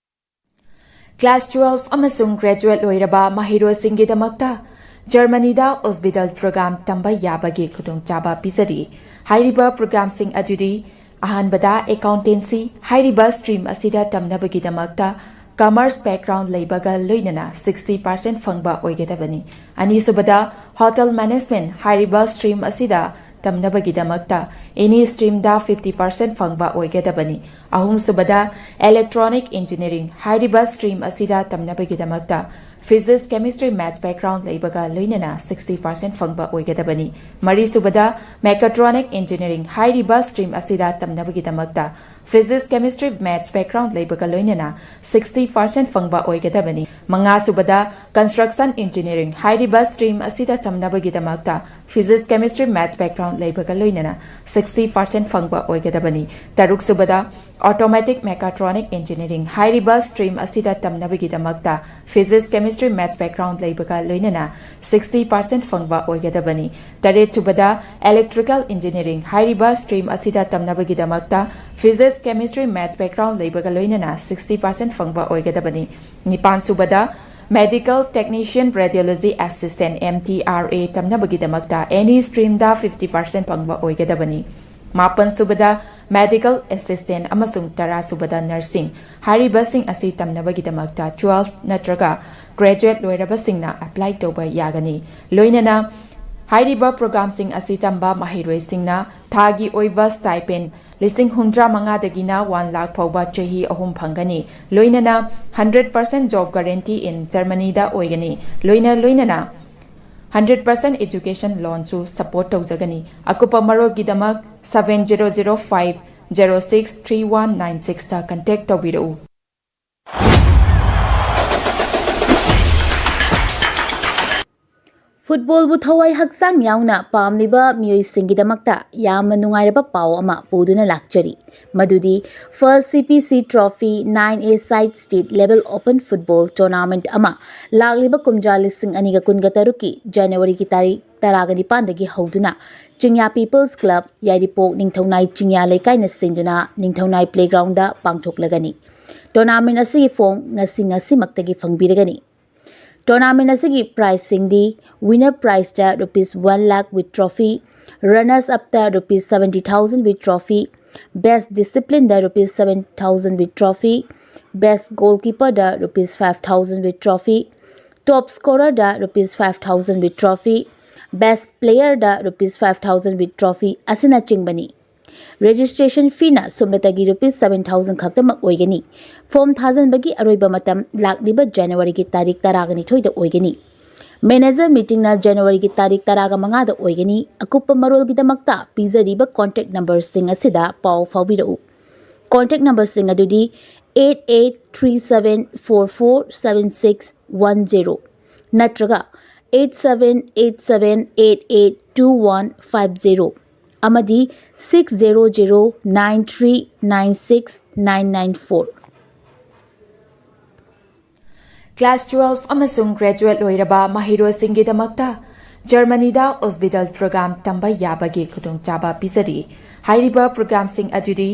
Class twelve ꯑꯃꯁꯨꯡ graduate ꯂꯣꯏꯔꯕ ꯃꯍꯩꯔꯣꯏꯁꯤꯡꯒꯤꯗꯃꯛꯇ ꯖꯔꯃꯅꯤꯗ ꯑꯣꯁꯕꯤꯗꯜ program ꯇꯝꯕ ꯌꯥꯕꯒꯤ ꯈꯨꯗꯣꯡꯆꯥꯕ ꯄꯤꯖꯔꯤ꯫ ꯍꯥꯏꯔꯤꯕ programꯁꯤꯡ ꯑꯗꯨꯗꯤ: ꯑꯍꯥꯟꯕꯗ, accountancy꯫ ꯍꯥꯏꯔꯤꯕ stream ꯑꯁꯤꯗ ꯇꯝꯅꯕꯒꯤꯗꯃꯛꯇ commerce background ꯂꯩꯕꯒ ꯂꯣꯏꯅꯅ sixty percent ꯐꯪꯕ ꯑꯣꯏꯒꯗꯕꯅꯤ꯫ ꯑꯅꯤꯁꯨꯕꯗ, hotel management꯫ ꯍꯥꯏꯔꯤꯕ stream ꯑꯁꯤꯗ ꯇꯝꯅꯕꯒꯤꯗꯃꯛꯇ any streamꯗ fifty percent ꯐꯪꯕ ꯑꯣꯏꯒꯗꯕꯅꯤ꯫ ꯑꯍꯨꯝꯁꯨꯕꯗ, electronic engineering꯫ ꯍꯥꯏꯔꯤꯕ stream ꯑꯁꯤꯗ ꯇꯝꯅꯕꯒꯤꯗꯃꯛꯇ physics, chemistry, maths background ꯂꯩꯕꯒ ꯂꯣꯏꯅꯅ sixty percent ꯐꯪꯕ ꯑꯣꯏꯒꯗꯕꯅꯤ꯫ ꯃꯔꯤꯁꯨꯕꯗ, mechatronic engineering꯫ ꯍꯥꯏꯔꯤꯕ stream ꯑꯁꯤꯗ ꯇꯝꯅꯕꯒꯤꯗꯃꯛꯇ physics, chemistry, maths background ꯂꯩꯕꯒ ꯂꯣꯏꯅꯅ sixty percent ꯐꯪꯕ ꯑꯣꯏꯒꯗꯕꯅꯤ꯫ ꯃꯉꯥꯁꯨꯕꯗ, construction engineering꯫ ꯍꯥꯏꯔꯤꯕ stream ꯑꯁꯤꯗ ꯇꯝꯅꯕꯒꯤꯗꯃꯛꯇ physics, chemistry, maths background ꯂꯩꯕꯒ ꯂꯣꯏꯅꯅ sixty percent ꯐꯪꯕ ꯑꯣꯏꯒꯗꯕꯅꯤ꯫ ꯇꯔꯨꯛꯁꯨꯕꯗ, automatic mechatronic engineering꯫ ꯍꯥꯏꯔꯤꯕ stream ꯑꯁꯤꯗ ꯇꯝꯅꯕꯒꯤꯗꯃꯛꯇ physics, chemistry, maths background ꯂꯩꯕꯒ ꯂꯣꯏꯅꯅ sixty percent ꯐꯪꯕ ꯑꯣꯏꯒꯗꯕꯅꯤ꯫ ꯇꯔꯦꯠꯁꯨꯕꯗ, electrical engineering꯫ ꯍꯥꯏꯔꯤꯕ stream ꯑꯁꯤꯗ ꯇꯝꯅꯕꯒꯤꯗꯃꯛꯇ physics, chemistry, maths background ꯂꯩꯕꯒ ꯂꯣꯏꯅꯅ sixty percent ꯐꯪꯕ ꯑꯣꯏꯒꯗꯕꯅꯤ꯫ ꯅꯤꯄꯥꯟꯁꯨꯕꯗ, medical technician, radiology assistant, M T R A ꯇꯝꯅꯕꯒꯤꯗꯃꯛꯇ any streamꯗ fifty percent ꯐꯪꯕ ꯑꯣꯏꯒꯗꯕꯅꯤ꯫ ꯃꯥꯄꯟꯁꯨꯕꯗ, medical assistant ꯑꯃꯁꯨꯡ ꯇꯔꯥꯁꯨꯕꯗ, nursing꯫ ꯍꯥꯏꯔꯤꯕꯁꯤꯡ ꯑꯁꯤ ꯇꯝꯅꯕꯒꯤꯗꯃꯛꯇ twelve ꯅꯠꯇ꯭ꯔꯒ graduate ꯂꯣꯏꯔꯕꯁꯤꯡꯅ apply ꯇꯧꯕ ꯌꯥꯒꯅꯤ꯫ ꯂꯣꯏꯅꯅ ꯍꯥꯏꯔꯤꯕ programꯁꯤꯡ ꯑꯁꯤ ꯇꯝꯕ ꯃꯍꯩꯔꯣꯏꯁꯤꯡꯅ ꯊꯥꯒꯤ ꯑꯣꯏꯕ stipend ꯂꯤꯁꯤꯡ ꯍꯨꯝꯗ꯭ꯔꯥ ꯃꯉꯥꯗꯒꯤꯅ one lakh ꯐꯥꯎꯕ ꯆꯍꯤ ꯑꯍꯨꯝ ꯐꯪꯒꯅꯤ꯫ ꯂꯣꯏꯅꯅ hundred percent job guarantee in Germanyꯗ ꯑꯣꯏꯒꯅꯤ꯫ ꯂꯣꯏꯅ ꯂꯣꯏꯅꯅ hundred percent education loanꯁꯨ support ꯇꯧꯖꯒꯅꯤ꯫ ꯑꯀꯨꯞꯄ ꯃꯔꯣꯜꯒꯤꯗꯃꯛ seven zero zero five zero six three one nine sixꯇ contact ꯇꯧꯕꯤꯔꯛꯎ꯫ ꯐꯨꯠꯕꯣꯜꯕꯨ ꯊꯋꯥꯏ ꯍꯛꯆꯥꯡ ꯌꯥꯎꯅ ꯄꯥꯝꯂꯤꯕ ꯃꯤꯑꯣꯏꯁꯤꯡꯒꯤꯗꯃꯛꯇ ꯌꯥꯝꯅ ꯅꯨꯡꯉꯥꯏꯔꯕ ꯄꯥꯎ ꯑꯃ ꯄꯨꯗꯨꯅ ꯂꯥꯛꯆꯔꯤ꯫ ꯃꯗꯨꯗꯤ First C P C Trophy nine A Side State Level Open Football Tournament ꯑꯃ ꯂꯥꯛꯂꯤꯕ ꯀꯨꯝꯖꯥ ꯂꯤꯁꯤꯡ ꯑꯅꯤꯒ ꯀꯨꯟꯒ ꯇꯔꯨꯛꯀꯤ ꯖꯅꯋꯥꯔꯤꯒꯤ ꯇꯥꯔꯤꯛ ꯇꯔꯥꯒ ꯅꯤꯄꯥꯟꯗꯒꯤ ꯍꯧꯗꯨꯅ ꯆꯤꯡꯌꯥ People's Club, ꯌꯥꯏꯔꯤꯄꯣꯛ ꯅꯤꯡꯊꯧꯅꯥꯏ ꯆꯤꯡꯌꯥ ꯂꯩꯀꯥꯏꯅ ꯁꯤꯟꯗꯨꯅ ꯅꯤꯡꯊꯧꯅꯥꯏ Playgroundꯗ ꯄꯥꯡꯊꯣꯛꯂꯒꯅꯤ꯫ Tournament ꯑꯁꯤꯒꯤ form ꯉꯁꯤ ꯉꯁꯤꯃꯛꯇꯒꯤ ꯐꯪꯕꯤꯔꯒꯅꯤ꯫ Tournament ꯑꯁꯤꯒꯤ prizeꯁꯤꯡꯗꯤ: winner prizeꯇ rupees one lakh with trophy, runners upꯇ rupees seventy thousand with trophy, best disciplineꯗ rupees seven thousand with trophy, best goalkeeperꯗ rupees five thousand with trophy, top scorerꯗ rupees five thousand with trophy, best playerꯗ rupees five thousand with trophy ꯑꯁꯤꯅꯆꯤꯡꯕꯅꯤ꯫ Registration feeꯅ ꯁꯨꯞꯅꯇꯒꯤ rupees seven thousand ꯈꯛꯇꯃꯛ ꯑꯣꯏꯒꯅꯤ꯫ Form ꯊꯥꯖꯤꯟꯕꯒꯤ ꯑꯔꯣꯏꯕ ꯃꯇꯝ ꯂꯥꯛꯂꯤꯕ ꯖꯅꯋꯥꯔꯤꯒꯤ ꯇꯥꯔꯤꯛ ꯇꯔꯥꯒ ꯅꯤꯊꯣꯏꯗ ꯑꯣꯏꯒꯅꯤ꯫ Manager meetingꯅ ꯖꯅꯋꯥꯔꯤꯒꯤ ꯇꯥꯔꯤꯛ ꯇꯔꯥꯒ ꯃꯉꯥꯗ ꯑꯣꯏꯒꯅꯤ꯫ ꯑꯀꯨꯞꯄ ꯃꯔꯣꯜꯒꯤꯗꯃꯛꯇ ꯄꯤꯖꯔꯤꯕ contact numberꯁꯤꯡ ꯑꯁꯤꯗ ꯄꯥꯎ ꯐꯥꯎꯕꯤꯔꯛꯎ꯫ Contact numberꯁꯤꯡ ꯑꯗꯨꯗꯤ eight eight three seven four four seven six one zero ꯅꯠꯇ꯭ꯔꯒ eight seven eight seven eight eight two one five zero ꯑꯃꯗꯤ six zero zero nine three nine six nine nine four꯫ Class twelve ꯑꯃꯁꯨꯡ graduate ꯂꯣꯏꯔꯕ ꯃꯍꯩꯔꯣꯏꯁꯤꯡꯒꯤꯗꯃꯛꯇ ꯖꯔꯃꯅꯤꯗ Ausbildung program ꯇꯝꯕ ꯌꯥꯕꯒꯤ ꯈꯨꯗꯣꯡꯆꯥꯕ ꯄꯤꯖꯔꯤ꯫ ꯍꯥꯏꯔꯤꯕ programꯁꯤꯡ ꯑꯗꯨꯗꯤ: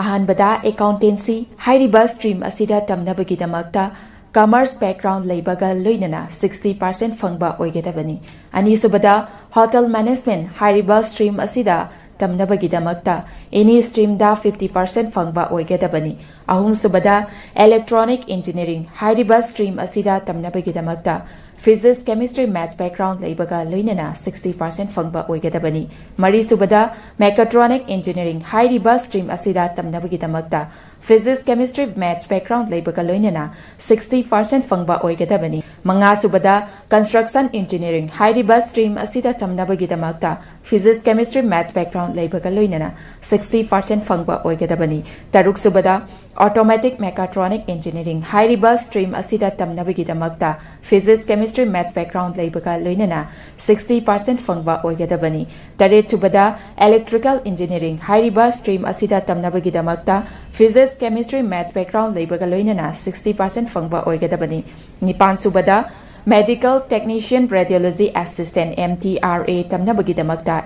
ꯑꯍꯥꯟꯕꯗ, accountancy꯫ ꯍꯥꯏꯔꯤꯕ stream ꯑꯁꯤꯗ ꯇꯝꯅꯕꯒꯤꯗꯃꯛꯇ commerce background ꯂꯩꯕꯒ ꯂꯣꯏꯅꯅ sixty percent ꯐꯪꯕ ꯑꯣꯏꯒꯗꯕꯅꯤ꯫ ꯑꯅꯤꯁꯨꯕꯗ, hotel management꯫ ꯍꯥꯏꯔꯤꯕ stream ꯑꯁꯤꯗ ꯇꯝꯅꯕꯒꯤꯗꯃꯛꯇ any streamꯗ fifty percent ꯐꯪꯕ ꯑꯣꯏꯒꯗꯕꯅꯤ꯫ ꯑꯍꯨꯝꯁꯨꯕꯗ, electronic engineering꯫ ꯍꯥꯏꯔꯤꯕ stream ꯑꯁꯤꯗ ꯇꯝꯅꯕꯒꯤꯗꯃꯛꯇ physics, chemistry, maths background ꯂꯩꯕꯒ ꯂꯣꯏꯅꯅ sixty percent ꯐꯪꯕ ꯑꯣꯏꯒꯗꯕꯅꯤ꯫ ꯃꯔꯤꯁꯨꯕꯗ, mechatronic engineering꯫ ꯍꯥꯏꯔꯤꯕ stream ꯑꯁꯤꯗ ꯇꯝꯅꯕꯒꯤꯗꯃꯛꯇ physics, chemistry, maths background ꯂꯩꯕꯒ ꯂꯣꯏꯅꯅ sixty percent ꯐꯪꯕ ꯑꯣꯏꯒꯗꯕꯅꯤ꯫ ꯃꯉꯥꯁꯨꯕꯗ, construction engineering꯫ ꯍꯥꯏꯔꯤꯕ stream ꯑꯁꯤꯗ ꯇꯝꯅꯕꯒꯤꯗꯃꯛꯇ physics, chemistry, maths background ꯂꯩꯕꯒ ꯂꯣꯏꯅꯅ sixty percent ꯐꯪꯕ ꯑꯣꯏꯒꯗꯕꯅꯤ꯫ ꯇꯔꯨꯛꯁꯨꯕꯗ, Automatic Mechatronic Engineering ꯍꯥꯏꯔꯤꯕ stream ꯑꯁꯤꯗ ꯇꯝꯅꯕꯒꯤꯗꯃꯛꯇ Physics, Chemistry, Maths background ꯂꯩꯕꯒ ꯂꯣꯏꯅꯅ sixty percent ꯐꯪꯕ ꯑꯣꯏꯒꯗꯕꯅꯤ꯫ ꯇꯔꯦꯠꯁꯨꯕꯗ Electrical Engineering ꯍꯥꯏꯔꯤꯕ stream ꯑꯁꯤꯗ ꯇꯝꯅꯕꯒꯤꯗꯃꯛꯇ Physics, Chemistry, Maths background ꯂꯩꯕꯒ ꯂꯣꯏꯅꯅ sixty percent ꯐꯪꯕ ꯑꯣꯏꯒꯗꯕꯅꯤ꯫ ꯅꯤꯄꯥꯟꯁꯨꯕꯗ Medical Technician Radiology Assistant, M T R A, ꯇꯝꯅꯕꯒꯤꯗꯃꯛꯇ